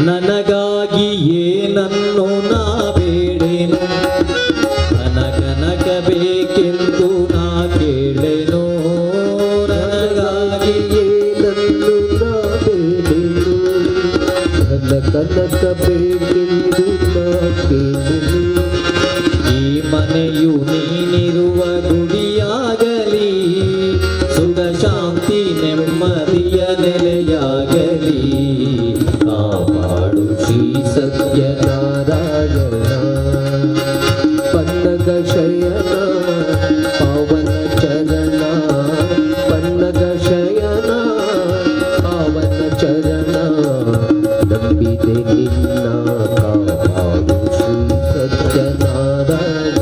[SPEAKER 1] ನನಗಾಗಿ ಏನನ್ನು ನಾ ಬೇಡೇನು ನನಗನಗ ಬೇಕೆಂದು ನಾ ಕೇಳೆನು ನನಗಾಗಿ
[SPEAKER 3] ಏನನ್ನು ನಾ ಬೇಡೆನು ನನಗನಗ ಬೇಕೆಂದು ನಾ ಕೇಳೆನು.
[SPEAKER 1] ಈ ಮನೆಯು ನೀನಿರುವ ಗುಡಿಯಾಗಲಿ ಸುಖ ಶಾಂತಿ ನೆಮ್ಮದಿಯ ನೆಲೆಯಾಗಲಿ ಕಾಪಾಡು
[SPEAKER 3] ಶ್ರೀ ಸತ್ಯನಾರಾಯಣ ಪನ್ನಗ ಶಯನ ಪಾವನ ಚರಣ ಪನ್ನಗ ಶಯನ ಪಾವನ ಚರಣ ನಂಬಿದೆ ನಿನ್ನ ಕಾಪಾಡು ಶ್ರೀ ಸತ್ಯನಾರಾಯಣ.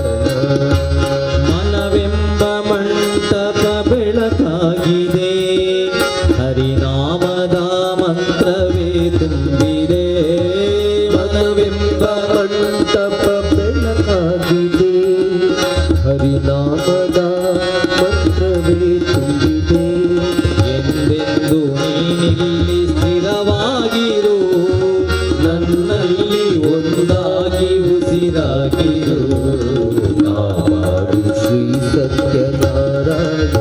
[SPEAKER 1] ಮನವೆಂಬ ಮಂಟಪ ಬೆಳಕಾಗಿದೆ ಹರಿನಾಮದ ಮಂತ್ರವೇ ತುಂಬಿದೆ
[SPEAKER 3] ಮನವೆಂಬ ಮಂಟಪ ಬೆಳಕಾಗಿದೆ ಹರಿನಾಮದ ಮಂತ್ರವೇ ತುಂಬಿದೆ.
[SPEAKER 1] ಎಂದೆಂದು ನೀನಿಲ್ಲಿ ಸ್ಥಿರವಾಗಿರು ನನ್ನಲ್ಲಿ ಒಂದಾಗಿ ಉಸಿರಾಗಿರು
[SPEAKER 3] ಕಾಪಾಡು ಶ್ರೀ ಸತ್ಯನಾರಾಯಣ.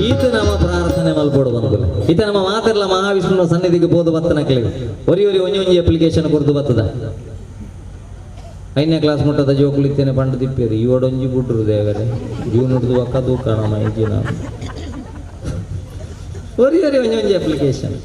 [SPEAKER 1] ಈತ ನಮ್ಮ ಪ್ರಾರ್ಥನೆ ಮಲ್ಪೋಡು ಬಂದು ಈತ ನಮ್ಮ ಮಾತಿರಲ್ಲ ಮಹಾವಿಷ್ಣುವಿನ ಸನ್ನಿಧಿಗೆ ಬೋದು ಬತ್ತನ ಕೇಳಿ ಒರಿ ಒರಿ ಒಂಜಿ ಒಂಜಿ ಅಪ್ಲಿಕೇಶನ್ ಕೊರ್ದು ಬತ್ತದ. ಐದನೇ ಕ್ಲಾಸ್ ಮುಟ್ಟದ ಜೋಕುಲಿತ್ತೇನೆ ಪಂಡು ತಿಪ್ಪೇರಿ ಇವಡೊಂಜಿ ಬುಡ್ರು ದೇವರೇ ಜೂನ್ ಹಿಡಿದು ಒಕ್ಕ ದೂಕಣ ಮೈಜಿನ ಒರಿ ಒರಿ ಒಂಜಿ ಒಂಜಿ ಅಪ್ಲಿಕೇಶನ್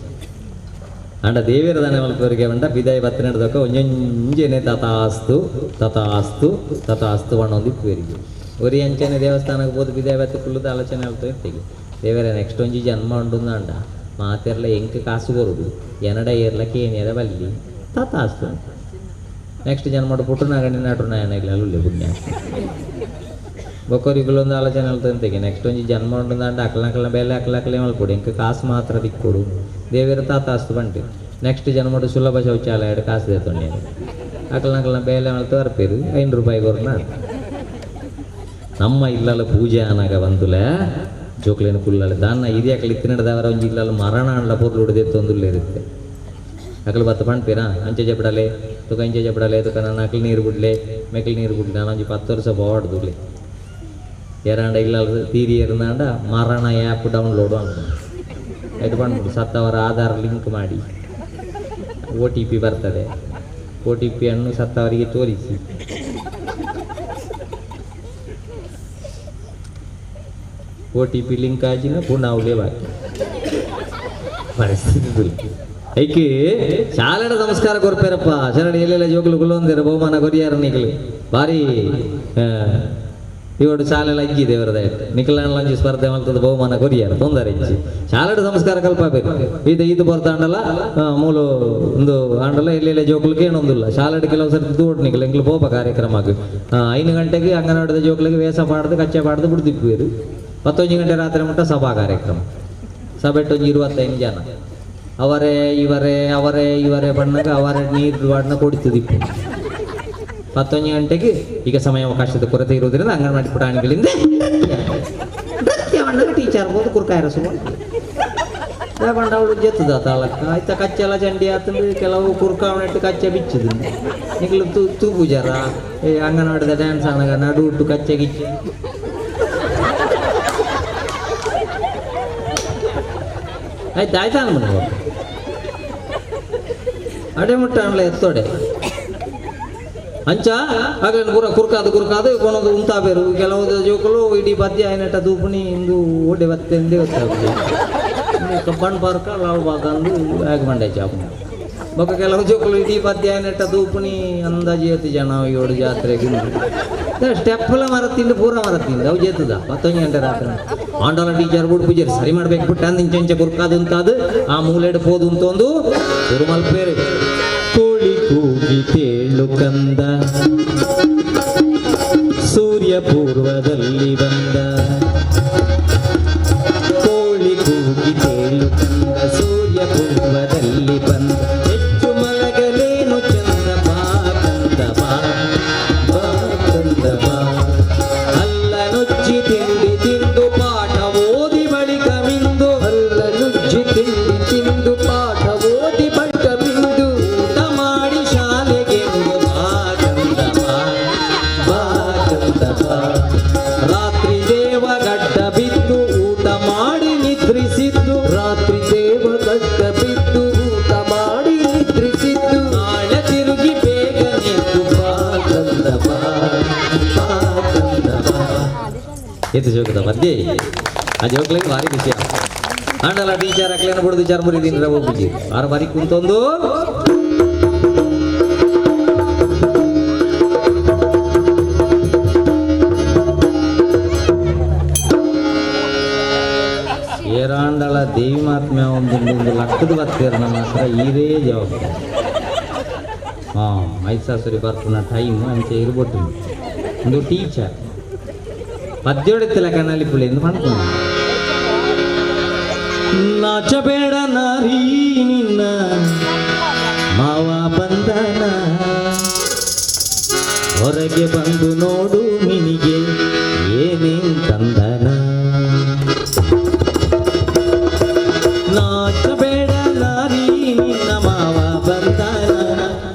[SPEAKER 1] ಅಂಡ ದೇವಿರ ದಾನೆ ಮಲ್ಪವರಿಗೆ ಬಂಡ ಬಿದಾಯಿ ಬತ್ತ ನಡೆದಕ್ಕ ಒಂಜೊಂಜೆನೆ ತಥಾಸ್ತು ತಥಾಸ್ತು ತಥಾಸ್ತು ಬಣ್ಣ ಇಪ್ಪುವರಿಗೆ ಒರಿ ಅಂಚನೆ ದೇವಸ್ಥಾನಕ್ಕೆ ಹೋದ ಬಿದಾಯಿ ಬತ್ತ ಕುಲ್ಲುದ ಆಲೋಚನೆ ಹೇಳ್ತಾ ಇರ್ತೀವಿ ದೇವರೇ ನೆಕ್ಸ್ಟ್ ಒಂಜಿ ಜನ್ಮ ಉಂಡುಂದಾಂಡ ಮಾತೆರ್ಲ ಎಂಕ್ ಕಾಸು ಕೊರುದು ಎನಡ ಏರ್ಲ ಕೇನಿಯರ ಬಲ್ಲಿ ತಥಾಸ್ತು ನೆಕ್ಸ್ಟ್ ಜನ್ಮ ಪುಟ್ಟು ನಾಗಂಡಿ ನಾಟು ನಾಯನ ಇಲ್ಲ ಅಲ್ಲುಲ್ಲೆ ಪುಣ್ಯ ಬೊಕ್ಕರಿಗಳೊಂದು ಆಲೋಚನೆ ಹೇಳ್ತಂತೆಗೆ ನೆಕ್ಸ್ಟ್ ಒಂಜಿ ಜನ್ಮ ಉಂಡುಂದಾಂಡ ಅಕ್ಲ ಬೇಲೆ ಅಕ್ಲ ಮಲ್ಪೊಡು ಎಂಕ್ ಕಾಸು ಮಾತ್ರ ದಿಕ್ಕೊಡು ದೇವಿರ ತಾತಾಸ್ತು ಬಂಟು ನೆಕ್ಸ್ಟ್ ಜನ್ಮಡು ಸುಲಭ ಶೌಚಾಲಯ ಕಾಸು ದೇತೊಂಡೆ ಅಕ್ಲ ಬೇಲೆ ಮಲ್ತು ಬರ್ಪೇರು 5 ರೂಪಾಯಿ ಕೊರ್ನ. ನಮ್ಮ ಇಲ್ಲಲ ಪೂಜೆ ಅನಾಗ ಬಂದುಲೆ ಜೋಕ್ಲೇನು ಕುಲ್ಲಲೆ ದಾನ್ನ ಇದೆ ಅಕ್ಲ ಇತ್ತಿನಡದವರ ಒಂಜಿ ಇಲ್ಲಲ ಮರಣ ಅಂಡ್ಲ ಪೊರ್ಲು ಉಡ್ದೆತ್ತೊಂದುಲ್ಲೆ ಇರುತ್ತೆ ಅಕ್ಲು ಬತ್ತ ಪಣ್ಪೇರಾ ಅಂಚೆ ಜಪಡಲೆ ತುಕ ಇಂಚೆ ಜಪಡಲೆ ತುಕ ನಾನು ಅಕ್ಲು ನೀರು ಬಿಡ್ಲೆ ಮೆಕ್ಲು ನೀರು ಬಿಡ್ಲೆ ನಾನು ಒಂಜಿ 10 ವರ್ಷ ಬೋಡ್ದುಲೆ ಏರಾಂಡ ಇಲ್ಲ ತೀರಿ ಏರ್ನಾಂಡ ಮರಣ ಆ್ಯಪ್ ಡೌನ್ಲೋಡ್ ಅನ್ಕೊಂಡು ಆಯ್ತು ಬಂದ್ಬಿಡು ಸತ್ತವರ ಆಧಾರ್ ಲಿಂಕ್ ಮಾಡಿ OTP ಬರ್ತದೆ OTP ಅನ್ನು ಸತ್ತವರಿಗೆ ತೋರಿಸಿ OTP link ಆಜಿನ ಪುನಃ ಬಾಕಿ ಪರಿಸ್ಥಿತಿ ಐಕೆ ಶಾಲೆಡ ನಮಸ್ಕಾರ ಕೊರ್ಪೇರಪ್ಪ ಶರಣ ಎಲ್ಲೆಲ್ಲ ಜೋಗುಲು ಗುಲ್ಲೊಂದಿರ ಬಹುಮಾನ ಕೊರಿಯಾರ ನಿಕಲು ಭಾರಿ ಇವಡು ಶಾಲೆಲ ಅಜ್ಜಿ ದೇವರದ ನಿಖಲಾನ್ ಲಂಜಿ ಸ್ಪರ್ಧೆ ಮಲ್ತದ ಬಹುಮಾನ ಕೊರಿಯಾರ ತೊಂದರೆ ಇಜ್ಜಿ ಶಾಲೆಡ ಸಂಸ್ಕಾರ ಕಲ್ಪಬೇಕು ಇದು ಇದು ಬರ್ತಾಂಡಲ್ಲ ಮೂಲ ಒಂದು ಆಂಡಲ್ಲ ಎಲ್ಲೆಲ್ಲ ಜೋಕುಲಿಗೆ ಏನೊಂದಿಲ್ಲ ಶಾಲೆಡ್ ಕೆಲವು ಸರ್ತಿ ದೂಡ್ ನಿಖಲ್ ಎಂಗ್ಲು ಪೋಪ ಕಾರ್ಯಕ್ರಮಕ್ಕೆ 5 ಗಂಟೆಗೆ ಅಂಗನವಾಡಿದ ಜೋಕುಲಿಗೆ ವೇಷ ಪಾಡ್ದು ಕಚ್ಚೆ ಪಾಡ್ದು ಬಿಡ್ದಿಪ್ಪು 11 ಗಂಟೆ ರಾತ್ರಿ ಮುಟ್ಟ ಸಭಾ ಕಾರ್ಯಕ್ರಮ ಸಭೆಟ್ಟೊಂದು 25 ಜನ ಅವರೇ ಇವರೇ ಅವರೇ ಇವರೇ ಬಣ್ಣಗ ಅವರೇ ನೀರು ಬಾಡ್ನ ಕೊಡ್ತಿದ್ದಿಪ್ಪು 11 ಗಂಟೆಗೆ ಈಗ ಸಮಯಾವಕಾಶದ ಕೊರತೆ ಇರುವುದರಿಂದ ಅಂಗನವಾಡಿ ಪುಟಾಣಿಗಳಿಂದ ನೃತ್ಯ ಬಣ್ಣಗ ಟೀಚರ್ ಬೋದು ಕುರ್ಕಾಯ ರಸು ಬಂಡ ಅವಳು ಜೆತ್ತದ ತಾಳಕ್ಕ ಆಯ್ತಾ ಕಚ್ಚೆಲ್ಲ ಚಂಡಿ ಆತಂದು ಕೆಲವು ಕುರ್ಕಾವಣಿಟ್ಟು ಕಚ್ಚೆ ಬಿಚ್ಚದು ನಿಕ್ಲು ತೂ ತೂಪುಜಾರ ಏ ಅಂಗನವಾಡಿದ ಡ್ಯಾನ್ಸ್ ಆನಗ ನಡು ಉಟ್ಟು ಕಚ್ಚೆ ಗಿಚ್ಚೆ ಆಯ್ತು ಆಯ್ತಾ ಅನ್ಬಂದು ಅಡೆ ಮುಟ್ಟಾಣಲೆ ಎತ್ತೋಡೆ ಅಂಚ ಆಗಲೇನು ಪೂರ ಕುರ್ಕಾದು ಕುರ್ಕಾದು ಕೊನೊಂದು ಉಂತಾಬೇರು ಕೆಲವು ಜೋಕುಲು ಇಡೀ ಪದ್ಯ ಆಯ್ನಟ ದೂಪುಣಿ ಇಂದು ಓಡೆ ಬತ್ತೆಂದೇ ಗೊತ್ತಾಗ್ತದೆ ಕಬ್ಬನ್ ಪಾರ್ಕ ಲಾಲ್ ಬಾಗ್ ಅಂದು ಆಗ ಮಂಡೆ ಚಾಪು ಬೊಕ್ಕ ಕೆಲವು ಜೋಕುಲು ಇಡೀ ಪದ್ಯ ಆಯ್ನಟ ದೂಪುಣಿ ಅಂದಾಜು ಏತು ಜನ ಏಳು ಜಾತ್ರೆಗೆ ಸ್ಟೆಪ್ಪೆಲ್ಲ ಮರ ತಿಂದು ಪೂರ ಮರ ತಿಂದು ಅವು ಜೇತದ 11 ಗಂಟೆ ರಾತ್ರಿ ಆಂಡಲ ಟೀಚರ್ ಬಿಡು ಪೂಜಾರಿ ಸರಿ ಮಾಡ್ಬೇಕು ಬಿಟ್ಟು ಅಂದ ಇಂಚ ಇಂಚ ಕುರ್ಕಾದು ಅಂತಾದು ಆ ಮೂಲೆಡ್ ಪೋದು ಅಂತೊಂದು ಶುರು ಮಲ್ಪೇರು ಕೋಳಿ ಕೂಗಿ ತೇಳು ಕಂದ ಸೂರ್ಯ ಪೂರ್ವದಲ್ಲಿ ಬಂದ ಕೋಳಿ ಕೂಗಿ ತೇಳು ಕಂದ ಸೂರ್ಯ ಪೂರ್ವದಲ್ಲಿ ಬಂದ ಹೆಚ್ಚು ಮಲಗಲೇನು ಚಂದ ಬಾ ಕಂದ ಬಾ ಬಾ ಕಂದ ಬಾ ಅಲ್ಲ ನುಚ್ಚಿ ತಿಂಡಿ ತಿಂದು ಪಾಠ ಓದಿ ಬಳಿಕ ಮಿಂದು
[SPEAKER 3] ಅಲ್ಲ ನುಜ್ಜಿ ತಿಂಡಿ ತಿಂದು ಪಾಠ ಓದಿ ಬಳಿಕ ಮಿಂದು
[SPEAKER 1] ಊಟ ಮಾಡಿ ಶಾಲೆಗೆ ಬಾ ಕಂದ ಬಾ ಬಾ ಕಂದ ಬಾ ರಾತ್ರಿ ದೇವ ಗಡ್ಡ ಬಿದ್ದು ಊಟ ಮಾಡಿ ನಿದ್ರಿಸಿದ್ದು
[SPEAKER 3] ರಾತ್ರಿ ದೇವ ಗಡ್ಡ ಬಿದ್ದು ಊಟ ಮಾಡಿ ನಿದ್ರಿಸಿದ್ದು
[SPEAKER 1] ನಾಳೆ ತಿರುಗಿ ಬೇಗ ನಿದ್ದು ಬಾ ಕಂದ ಬಾ ಬಾ ಕಂದ ಬಾ ಎತ್ತು ಜೋಗದ ಮಧ್ಯೆ ಆ ಜೋಗ್ಲಿಗೆ ಭಾರಿ ಖುಷಿ ಆಂಡಲ ಟೀಚರ್ ಅಕ್ಲೇನ ಬಿಡುದು ಚರ್ಮುರಿ ದಿನ ಹೋಗ್ಬಿಜಿ ಆರು ಬಾರಿ ಕುಂತೊಂದು ಏರಾಂಡಲ ದೇವಿ ಮಹಾತ್ಮ್ಯ ಒಂದು ಒಂದು ಲಕ್ಕದ ಬತ್ತೀರ ನಮ್ಮ ಹತ್ರ ಇದೇ ಜವಾಬ್ದಾರಿ. ಹಾಂ ಮೈಸಾಸುರಿ ಬರ್ಪುನ ಟೈಮ್ ಅಂಚೆ ಇರ್ಬೋದು ಒಂದು ಟೀಚರ್ ಪದ್ಯೋಡೆತ್ತಿಲ್ಲ ಕಣ್ಣಲ್ಲಿ ಪುಳಿ ಎಂದು ಮಾಡ್ಕೊಂಡು ನಾಚಬೇಡ ನಾರಿ ನಿನ್ನ ಮಾವ ಬಂದನ ಹೊರಗೆ ಬಂದು ನೋಡು ನಿನಗೆ ಏನೇನ್ ತಂದನ ನಾಚಬೇಡ ನಾರಿ ನಿನ್ನ ಮಾವ ಬಂದನ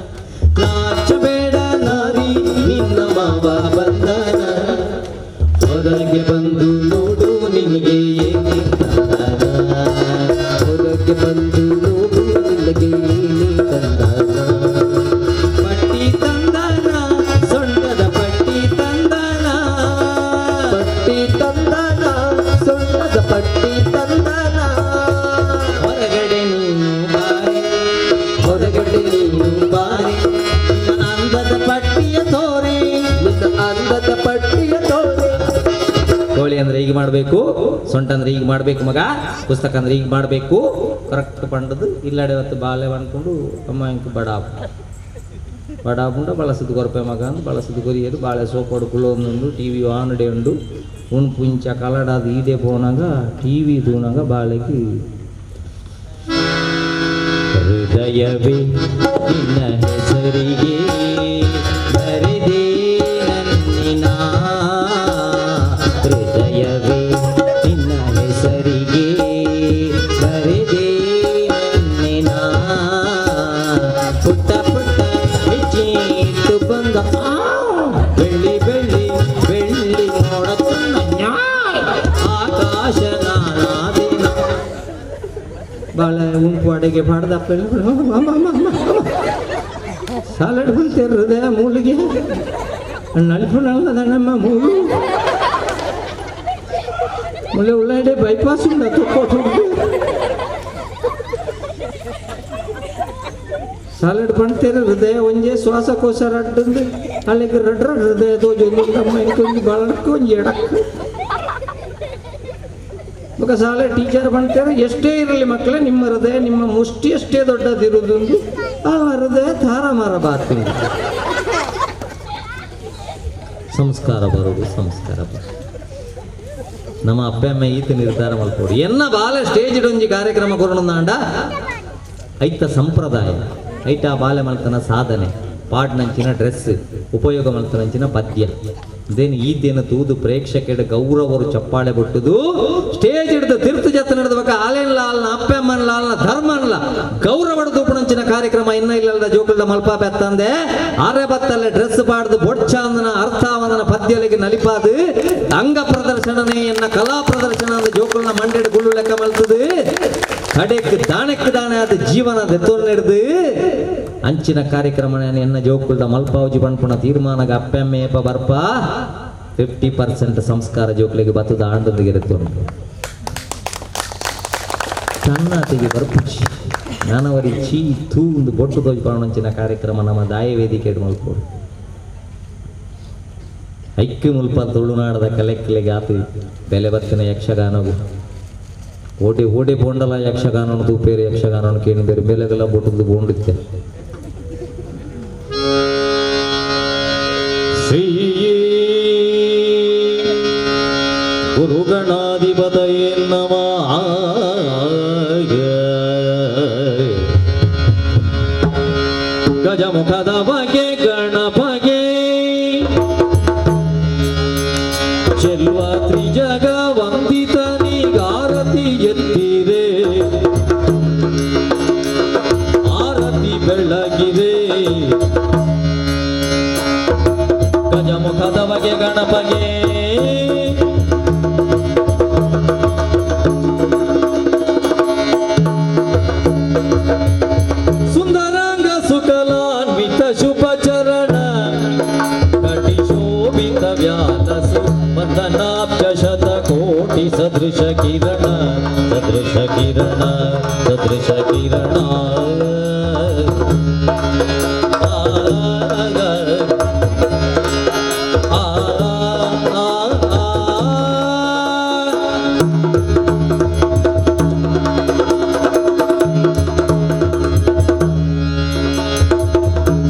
[SPEAKER 1] ನಾಚಬೇಡ ನಾರಿ ನಿನ್ನ ಮಾವ ಬಂದನ ಹೊರಗೆ ಬಂದು ನೋಡು ನಿನಗೆ ಏನೇನ್ ತಂದನ
[SPEAKER 3] ಹೊರಗೆ ಬಂದು ನೋಡು ನಿನಗೆ ಏನೇ ತಂದನ
[SPEAKER 1] ಪಟ್ಟಿ ತಂದನ ಸೊಂಟದ ಪಟ್ಟಿ ತಂದನ
[SPEAKER 3] ಪಟ್ಟಿ ತಂದನ ಸೊಂಟದ ಪಟ್ಟಿ ತಂದನ
[SPEAKER 1] ಹೊರಗಡೆ ನೀನು ಬಾರಿ
[SPEAKER 3] ಹೊರಗಡೆ ನೀನು
[SPEAKER 1] ಬಾರಿ ನಿನ್ನ ಅಂದದ ಪಟ್ಟಿಯ ತೋರಿ
[SPEAKER 3] ನಿನ್ನ ಅಂದದ ಪಟ್ಟಿಯ ತೋರೆ
[SPEAKER 1] ಕೋಳಿ ಅಂದ್ರೆ ಈಗ ಮಾಡಬೇಕು, ಸೊಂಟ ಅಂದ್ರೆ ಈಗ ಮಾಡಬೇಕು ಮಗ, ಪುಸ್ತಕ ಅಂದ್ರೆ ಈಗ ಮಾಡಬೇಕು, ಕರೆಕ್ಟ್ ಪಂಡದು ಇಲ್ಲಡೆ ಹೊತ್ತು ಬಾಲೆ ಅನ್ಕೊಂಡು ಅಮ್ಮ ಇಂಕ ಬಡಾಪು ಬಡಾಪುಂಡ ಬಳಸದು ಕೊರಪೆ ಮಗ ಅಂದು ಬಳಸದು ಕೊರಿಯರು ಬಾಳೆ ಸೋಪಾಡು ಕುಳ್ಳೊಂದುಂಡು ಟಿ ವಿ ಆನಡೆ ಉಂಡು ಉಣ್ ಪುಂಚ ಕಲಡಾದ ಈಡೆ ಪೋನಾಗ ಟಿ ವಿ ತೂನಾಗ ಬಾಳೆಗೆ ಹೃದಯವೇ ನಿನ್ನ ಹೆಸರಿಗೆ ಬರೆದೇ ನನ್ನಿನ ಹೃದಯವೇ ನಿನ್ನ ಹೆಸರಿಗೆ ಬರೆದೇ ನನ್ನಿನ ಪುಟ್ಟ ಪುಟ್ಟ ಹೆಜ್ಜೆಯಿಟ್ಟು ಬಂದ ಆ ಬೆಳ್ಳಿ ಬೆಳ್ಳಿ ಬೆಳ್ಳಿ ಮೋಡ ತನ್ನ ಆಕಾಶ ನಾನಾದಿನ ಬಾಳೆ ಉಂಪು ಅಡಿಗೆ ಪಾಡ್ದಪ್ಪ ಸಾಲಡ್ ಬಂತೆ ಹೃದಯ ಮೂಲಿಗೆ ನಲ್ಪುನಲ್ಲದನಮ್ಮ ಮೂಲು ಮುಳ್ಳೆ ಉಳ್ಳಾಡೆ ಬೈಪಾಸ್ ಉಂಡ ತುಕ್ಕೋಟು ಸಾಲಡ್ ಪಣ್ತೇರೆ ಹೃದಯ ಒಂಜೆ ಶ್ವಾಸಕೋಶ ರಡ್ಡಂದು ಅಲ್ಲಿಗೆ ರಡ್ರ ಹೃದಯ ತೋಜೊಂದು ನಮ್ಮ ಇಂಕೊಂಜಿ ಬಳಕ್ಕೆ ಒಂಜಿ ಎಡಕ್ಕೆ ಬೊಕ ಶಾಲೆ ಟೀಚರ್ ಬಂತಾರೆ ಎಷ್ಟೇ ಇರಲಿ ಮಕ್ಕಳೇ ನಿಮ್ಮ ಹೃದಯ ನಿಮ್ಮ ಮುಷ್ಟಿ ಎಷ್ಟೇ ದೊಡ್ಡದಿರುವುದೊಂದು ಆ ಹೃದಯ ತಾರಮಾರ ಬಾತು ಸಂಸ್ಕಾರ ಬರುವುದು ಸಂಸ್ಕಾರ ಬರುವುದು ನಮ್ಮ ಅಪ್ಪಮ್ಮ ಈತ ನಿರ್ಧಾರ ಮಲ್ಪೋಡು ಎನ್ನ ಬಾಲ ಸ್ಟೇಜ್ ಡೊಂಜಿ ಕಾರ್ಯಕ್ರಮ ಕೊರೊಂದಾಂಡ ಐತ ಸಂಪ್ರದಾಯ ಐಟ ಬಾಲೆ ಮಲ್ತನ ಸಾಧನೆ ಪಾಡ್ನಂಚಿನ ಡ್ರೆಸ್ ಉಪಯೋಗ ಮಲ್ತನಂಚಿನ ಪದ್ಯ ದೇನು ಈದೇನು ತೂದು ಪ್ರೇಕ್ಷಕರ ಗೌರವರು ಚಪ್ಪಾಳೆ ಬಿಟ್ಟುದು ಸ್ಟೇಜ್ ಹಿಡಿದು ತಿರ್ತು ಜತ್ತ ನಡೆದಬೇಕ ಆಲೇನ್ ಲಾಲ್ನ ಅಪ್ಪಮ್ಮನ ಲಾಲ್ನ ಧರ್ಮನ್ಲ ಗೌರವಡ ತೂಪಣಂಚಿನ ಕಾರ್ಯಕ್ರಮ ಇನ್ನ ಇಲ್ಲದ ಜೋಕುಲ್ದ ಮಲ್ಪ ಬೆತ್ತಂದೆ ಆರೆ ಬತ್ತಲ್ಲೇ ಡ್ರೆಸ್ ಪಾಡ್ದು ಬೊಡ್ಚಾಂದನ ಅರ್ಥಾವಂದನ ಪದ್ಯಲಿಗೆ ನಲಿಪಾದು ಅಂಗ ಪ್ರದರ್ಶನನೇ ಎನ್ನ ಕಲಾ ಪ್ರದರ್ಶನ ಅಂದ ಜೋಕುಲ್ನ ಮಂಡೆಡ್ ಗುಳ್ಳು ಲೆಕ್ಕ ಮಲ್ತದು ಕಡೆಕ್ ದಾಣಕ್ಕೆ ದಾಣೆ ಆದ ಜೀವನ ದೆತ್ತೋನ್ ಹಿಡ್ದು ಅಂಚಿನ ಕಾರ್ಯಕ್ರಮ ಎನ್ನ ಜೋಕುಲ್ದ ಮಲ್ಪಾವುಜಿ ಪನ್ಪುನ ತೀರ್ಮಾನಗ ಅಪ್ಪೆಮ್ಮೆ ಏಪ ಬರ್ಪ 50% ಸಂಸ್ಕಾರ ಜೋಕ್ಲೆಗೆ ಬತ್ತದ ಆಂಡೊಂದಿಗೆ ತನ್ನಾತಿಗೆ ಬರ್ಪುಚಿ ನಾನವರಿ ಚೀ ತೂ ಒಂದು ಬೊಟ್ಟು ತೋಜಿ ಪಾಣಂಚಿನ ಕಾರ್ಯಕ್ರಮ ನಮ್ಮ ದಾಯ ವೇದಿಕೆ ಮಲ್ಪೋಡು ಐಕ್ಯ ಮುಲ್ಪ ತುಳುನಾಡದ ಕಲೆಕ್ಲೆಗೆ ಆತು ಬೆಲೆ ಬತ್ತಿನ ಯಕ್ಷಗಾನವು ಓಟಿ ಓಡಿ ಬೋಂಡಲ ಯಕ್ಷಗಾನನು ತೂಪೇರು ಯಕ್ಷಗಾನನು ಕೇಳಿ ಬೇರೆ ಬೆಲೆಗೆಲ್ಲ ಬೊಟ್ಟದ್ದು ಬೋಂಡಿತ್ತೆ ಶ್ರೀ ಗುರುಗಣಾಧಿಪತಯೇ ನಮಃ. ಗಜಮುಖದ ಬಗೆ ಗಣಪಗೆ ಚೆಲ್ವ ತ್ರಿಜಗ ವಂದಿತನಿಗಾರತಿ ಎತ್ತಿರೆ ಆರತಿ ಬೆಳಗಿದೆ. ಗಜಮುಖದ ಬಗೆ ಗಣಪಗೆ ಸುಂದರಾಂಗ ಸುಕಲಾನ್ವಿತ ಶುಭ ಚರಣ ಕಟಿಶೋಭಿತ ವ್ಯಾಲಸು ವಂದನಾಬ್ಜ ಶತಕೋಟಿ ಸದೃಶ ಕಿರಣ ಸದೃಶ ಕಿರಣ ಸದೃಶ ಕಿರಣ.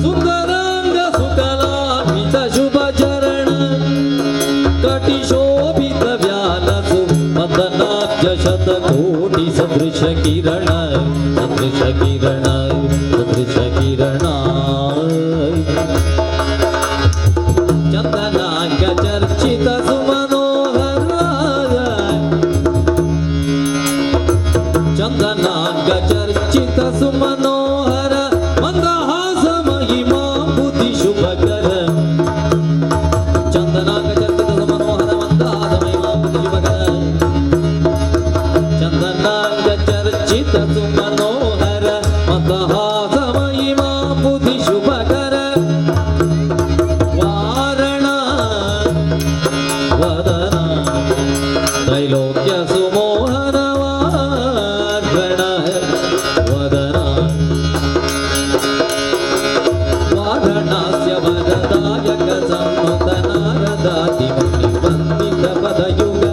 [SPEAKER 1] ಸುಂದರಾಂಗ ಸುಕಲಾನ್ವಿತ ಶುಭ ಚರಣ ಕಟಿಶೋಭಿತ ವ್ಯಾಲಸು ಮದನಾಬ್ಜ ಶತಕೋಟಿ ಸದೃಶ ಕಿರಣ ಸದೃಶ ಕಿರಣ ಸದೃಶ ಕಿರಣ. ಚಂದನಾಂಗ ಚರ್ಚಿತ ಸುಮನೋಹರ ಚಂದನಾಂಗ ಚರ್ಚಿತ ಸುಮನೋಹರ ಮಂದಹಾಸ ಮಹಿಮಾ ಬುದ್ಧಿ ಶುಭಕರ. ಚಂದನಾಂಗ ಚರ್ಚಿತ ಸುಮನೋಹರ ಮಂದಹಾಸ ಮಹಿಮಾ ಬುದ್ಧಿ ಶುಭಕರ. ಚಂದನಾಂಗ ಚರ್ಚಿತ ಸುಮನೋಹರ ಮಂದಹಾಸ ಮಹಿಮಾ ಬುದ್ಧಿ ಶುಭಕರ. ವಾರಣ ವದನ ತ್ರೈಲೋಕ್ಯ ಸುಮೋಹನ ವಾರಣ ವದನ ವಾರಣಾಸ್ಯ ವರದಾಯಕ ಸನ್ನುತ ನಾರದಾದಿ ಮುನಿ ವಂದಿತ ಪದಯುಗ.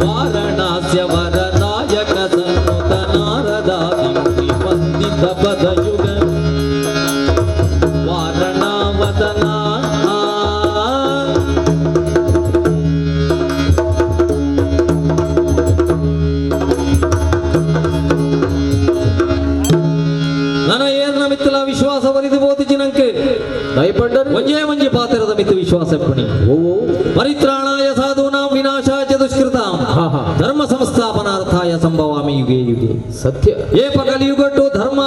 [SPEAKER 1] ವಾರಣಾಸ್ಯ ವರದಾಯಕ ಸನ್ನುತ ನಾರದಾದಿ ಮುನಿ ವಂದಿತ ಪದಯುಗ. ವಾರಣಾವದನ ನನ್ನ ಏರ್ನ ಮಿತ್ತಲ ವಿಶ್ವಾಸ ಬರಿದು ಬೋಧಿಜಿನಂಕೆ
[SPEAKER 2] ದಯಪಂಡರು
[SPEAKER 1] ಒಂಜೇ ಒಂಜಿ ಪಾತ್ರದ ಮಿತ್ತು ವಿಶ್ವಾಸ ಪುಣಿ. ಪರಿತ್ರಾಣಾಯ ಸಾಧೂನಾಂ ವಿನಾಶಾಯ ಚ ದುಷ್ಕೃತಾಂ ಧರ್ಮ ಸಂಸ್ಥಾಪನಾರ್ಥಾಯ ಸಂಭವಾಮಿ ಯುಗೆ ಯುಗೆ.
[SPEAKER 2] ಸತ್ಯ.
[SPEAKER 1] ಏಪ ಕಲಿಯುಗಟ್ಟು ಧರ್ಮ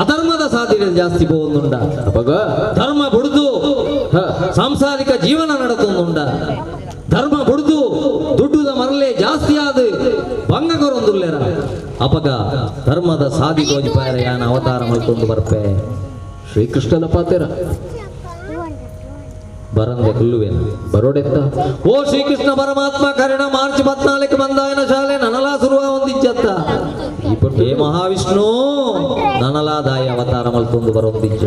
[SPEAKER 1] ಅಧರ್ಮದ ಸಾಧ್ಯತೆ ಜಾಸ್ತಿ ಬೋಂದುಂಡ.
[SPEAKER 2] ಅಪಗ
[SPEAKER 1] ಧರ್ಮ ಬುಡ್ದು ಸಾಂಸಾರಿಕ ಜೀವನ ನಡತೊಂದುಂಡ. ಧರ್ಮ ಬುಡ್ದು ದುಡ್ಡುದ ಮರಲೆ ಜಾಸ್ತಿ ಆದ ಭಂಗ ಕೊರೊಂದುಲ್ಲೇರ. ಅಪಗ ಧರ್ಮದ ಸಾಧಿ ತೋಜಿಪಾಯರ ಯಾನ ಅವತಾರ ಮಲ್ತೊಂದು ಬರ್ಪೆ.
[SPEAKER 2] ಶ್ರೀಕೃಷ್ಣನ ಪಾತೆರ
[SPEAKER 1] ಬರಂದೆ ಕುಲ್ಲುವೇನು
[SPEAKER 2] ಬರೋಡೆತ್ತ.
[SPEAKER 1] ಓ ಶ್ರೀಕೃಷ್ಣ ಪರಮಾತ್ಮ ಕರಿಣ ಮಾರ್ಚ್ 14 ಬಂದಾಯನ ಶಾಲೆ ನನಲಾ ಸುರುವ ಒಂದಿಜ್ಜತ್ತ. ಹೇ ಮಹಾವಿಷ್ಣು ನನಲಾದಾಯ ಅವತಾರ ಮಲ್ತೊಂದು ಬರೋಂದಿಜ್ಜ.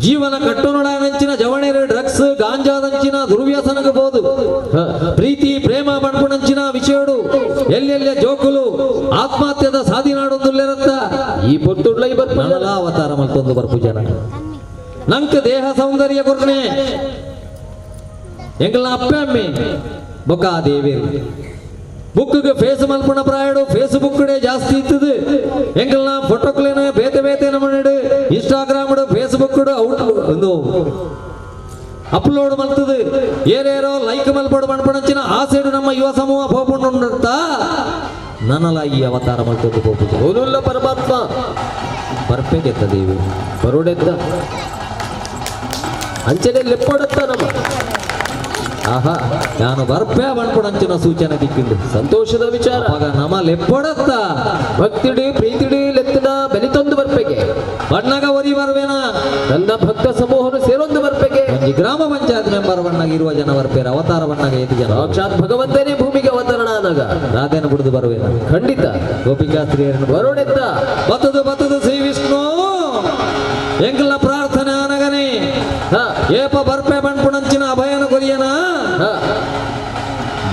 [SPEAKER 1] ಜೀವನ ಕಟ್ಟುನೊಡಂಚಿನ ಜವಣೇರು ಡ್ರಗ್ಸ್ ಗಾಂಜಾದಂಚಿನ ದುರ್ವ್ಯಸನಕ್ಕೆ ಬೋದು. ಪ್ರೀತಿ ಪ್ರೇಮ ಬಣ್ಪುಣಂಚಿನ ವಿಷಯಡು ಎಲ್ಲೆಲ್ಲ ಜೋಕುಲು ಆತ್ಮಹತ್ಯದ ಸಾಧಿನಾಡೊಂದುಲ್ಲೆರತ್ತ.
[SPEAKER 2] ಈ ಪೊತ್ತುಡ್ಲ ಈ ಬರ್ಪು
[SPEAKER 1] ನನಲಾ ಅವತಾರ ಮಲ್ತೊಂದು ಬರ್ಪು ಜನ. ನಂಕ ದೇಹ ಸೌಂದರ್ಯ ಕೊರ್ನೆ ಎಂಕಲ್ನ ಅಪ್ಪೆ ಅಮ್ಮೆ ಬೊಕ್ಕ ದೇವೇರಿ ಬುಕ್ಗೆ ಫೇಸ್ ಮಲ್ಪುಣ ಪ್ರಾಯಡು ಫೇಸ್ಬುಕ್ ಡೇ ಜಾಸ್ತಿ ಇತ್ತದು. ಎಂಕಲ್ನ ಫೋಟೋಕ್ಲೇನ ಬೇತೆ ಬೇತೆ ನಮ್ಮನಿಡು ಇನ್ಸ್ಟಾಗ್ರಾಮ್ ಫೇಸ್ಬುಕ್ ಔಟ್ ಒಂದು ಅಪ್ಲೋಡ್ ಮಲ್ತದು. ಏರೇರೋ ಲೈಕ್ ಮಲ್ಪಡು ಮಣ್ಪಣಂಚಿನ ಆಸೆಡು ನಮ್ಮ ಯುವ ಸಮೂಹ ಪೋಪುಂಡುಂಡ. ನನಲ ಈ ಅವತಾರ ಮಲ್ತೊಂದು ಪೋಪು
[SPEAKER 2] ಓನುಲ್ಲ ಪರಮಾತ್ಮ
[SPEAKER 1] ಬರ್ಪೆಗೆತ್ತ ದೇವಿ
[SPEAKER 2] ಬರೋಡೆತ್ತ ಅಂಚನೆ ಲೆಪ್ಪಡತ್ತ ನಮ್ಮ
[SPEAKER 1] ಆಹಾ ನಾನು ಬರ್ಪೆ ಬಣ್ಪುಡಂಚಿನ ಸೂಚನೆ ದಿಕ್ಕಿಂಡು
[SPEAKER 4] ಸಂತೋಷದ ವಿಚಾರ
[SPEAKER 1] ಅವಾಗ ನಮ ಲೆಪ್ಪೊಡತ್ತ
[SPEAKER 4] ಭಕ್ತಿಡಿ ಪ್ರೀತಿಡಿ ಲೆತ್ತಿನ ಬೆಲಿತೊಂದು ಬರ್ಪೆಗೆ
[SPEAKER 1] ಬಣ್ಣಗ ಒರಿ ಬರ್ವೇನಾ
[SPEAKER 4] ನನ್ನ ಭಕ್ತ ಸಮೂಹನು ಸೇರೊಂದು ಬರ್ಪೆಗೆ
[SPEAKER 1] ಒಂಜಿ ಗ್ರಾಮ ಪಂಚಾಯತ್ ಮೆಂಬರ್ ಬಣ್ಣಗ ಇರುವ ಜನ ಬರ್ಪೇರ ಅವತಾರ ಬಣ್ಣಗ ಏತು ಜನ
[SPEAKER 4] ಸಾಕ್ಷಾತ್ ಭಗವಂತನೇ ಭೂಮಿಗೆ ಅವತರಣ ಆದಾಗ
[SPEAKER 1] ರಾಧೆನ ಬಿಡುದು ಬರುವೇನ
[SPEAKER 4] ಖಂಡಿತ
[SPEAKER 1] ಗೋಪಿಕಾ ಸ್ತ್ರೀಯರನ್ನು
[SPEAKER 4] ಬರೋಣೆತ್ತ
[SPEAKER 1] ಬತ್ತದು ಬತ್ತದು ಶ್ರೀ ವಿಷ್ಣು ಎಂಕಲ್ನ ಪ್ರಾರ್ಥನೆ ಆನಗನೆ
[SPEAKER 4] ಹಾ
[SPEAKER 1] ಏಪ ಬರ್ಪೆ ಬಣ್ಪುಣಂಚಿನ ಅಭಯನ ಕೊರಿಯನ
[SPEAKER 4] ಹಾ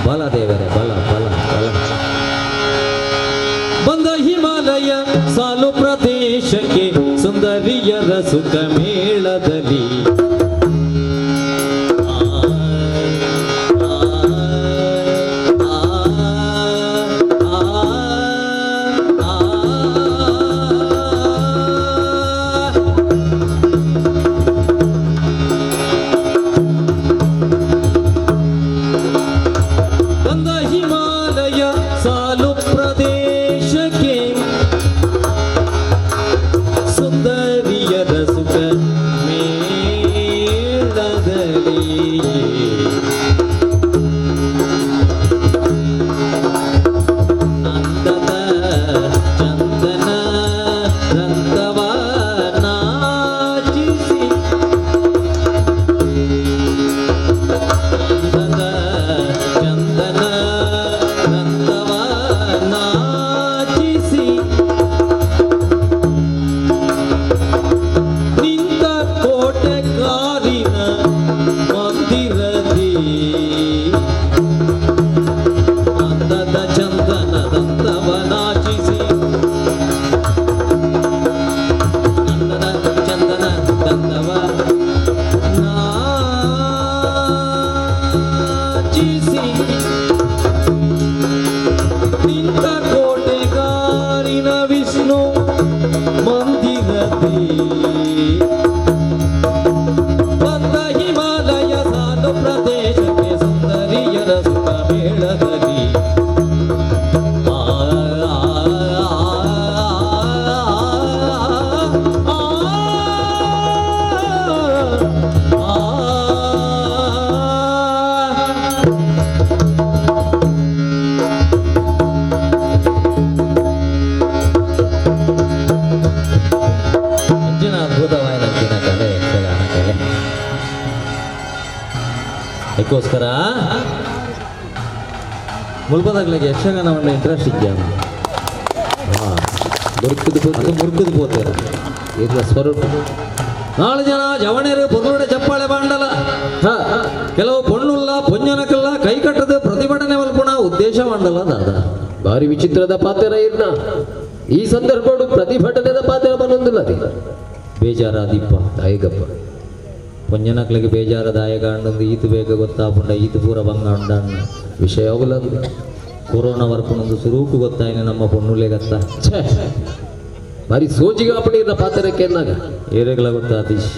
[SPEAKER 1] ಬಲ ದೇವರೇ ಬಲ ಬಲ ಬಲ ಬಂದ ಹಿಮಾಲಯ ಸಾಲು ಪ್ರದೇಶಕ್ಕೆ ಸುಂದರಿಯರ ಸುಖ ಮೇಳದಲ್ಲಿ ಬಂದ ಹಿಮಾಲಯ ಸಾಲು ಪ್ರದೇಶಕ್ಕೆ ಸುಂದರಿಯರ ಸುಖ ಮೇಳದಲ್ಲಿ ಅಂದದ ಚಂದನ ದಂತವ ನಾಚಿಸಿ ಅಂದದ ಚಂದನ ದಂತವ ನಾಚಿಸಿ ನಿಂತ ಕೋಟೆ ಕಾರಿನ ಮಂದಿರದಿ ಅಂದದ ಚಂದನ ದಂತವ ನಾಚಿಸಿ ಅಂದದ ಚಂದನ ದಂತವ ನಾಚಿಸಿ ನಿಂತ ಕೋಟೆಗಾರಿನ ವಿಷ್ಣು ಮಂದಿರದಿ ಬಂದ ಹಿಮಾಲಯ ಸಾಲು ಪ್ರದೇಶಕ್ಕೆ ಸುಂದರಿಯರ ಸುಖ ಮೇಳದಲ್ಲಿ ಆ ಆ, ಆ, ಆ, ಆ. ಅಂಚಿನ ಅದ್ಭುತವಾದ ಅಂಚಿನ ಕಲೆ ಯಕ್ಷಗಾನ ಕಲೆ ಅದಕ್ಕೋಸ್ಕರ ಮುಲ್ಪದಾಗ್ಲಿಗೆ ಯಕ್ಷಗಾನವನ್ನು ಇಂಟ್ರೆಸ್ಟ್ ಇದ್ಯಾ
[SPEAKER 4] ಮುರುಕುದು
[SPEAKER 1] ಅದು ಮುರ್ಕುದು ಪೋತೇರ
[SPEAKER 4] ಇರ್ನ ಸ್ವರೂಪ
[SPEAKER 1] ನಾಲು ಜನ ಜವಣರು ಪೊರ್ಲುಡೆ ಚಪ್ಪಾಳೆ ಬಾಂಡಲ
[SPEAKER 4] ಹಾ
[SPEAKER 1] ಕೆಲವು ಪೊಣ್ಣುಲ್ಲ ಪೊಂಜನಕಲ್ಲ ಕೈ ಕಟ್ಟದ ಪ್ರತಿಭಟನೆ ಮಲ್ಪುಣ ಉದ್ದೇಶ ಮಂಡಲ ದಾದ
[SPEAKER 4] ಭಾರಿ ವಿಚಿತ್ರದ ಪಾತ್ರ ಇರ್ನ ಈ ಸಂದರ್ಭಡು ಪ್ರತಿಭಟನೆದ ಪಾತ್ರ ಬನ್ನೊಂದಿಲ್ಲ ಅದೇ
[SPEAKER 1] ಬೇಜಾರಾದಿಪ್ಪ
[SPEAKER 4] ತಾಯಿಗಪ್ಪ
[SPEAKER 1] ಪೊಂಜನಕ್ಲಿಗೆ ಬೇಜಾರದಾಯಕ ಅಂಡಂದು ಈತು ಬೇಗ ಗೊತ್ತಾಪುಂಡ ಈತು ಪೂರ ಬಂಗ ಉಂಡಣ್ಣ
[SPEAKER 4] ವಿಷಯ ಅವಲ
[SPEAKER 1] ಕೊರೋನಾ ವರ್ಪುಣೊಂದು ಸುರೂಕು ಗೊತ್ತಾಯಿನ ನಮ್ಮ ಪೊಣ್ಣುಲೆಗತ್ತ
[SPEAKER 4] ಛೇ ಭಾರಿ ಸೋಜಿಗಾಪಣಿ ಇರ್ನ ಪಾತ್ರಕ್ಕೆ ಎನ್ನಾಗ
[SPEAKER 1] ಏರೆಗಳ ಗೊತ್ತಾತೀಶ್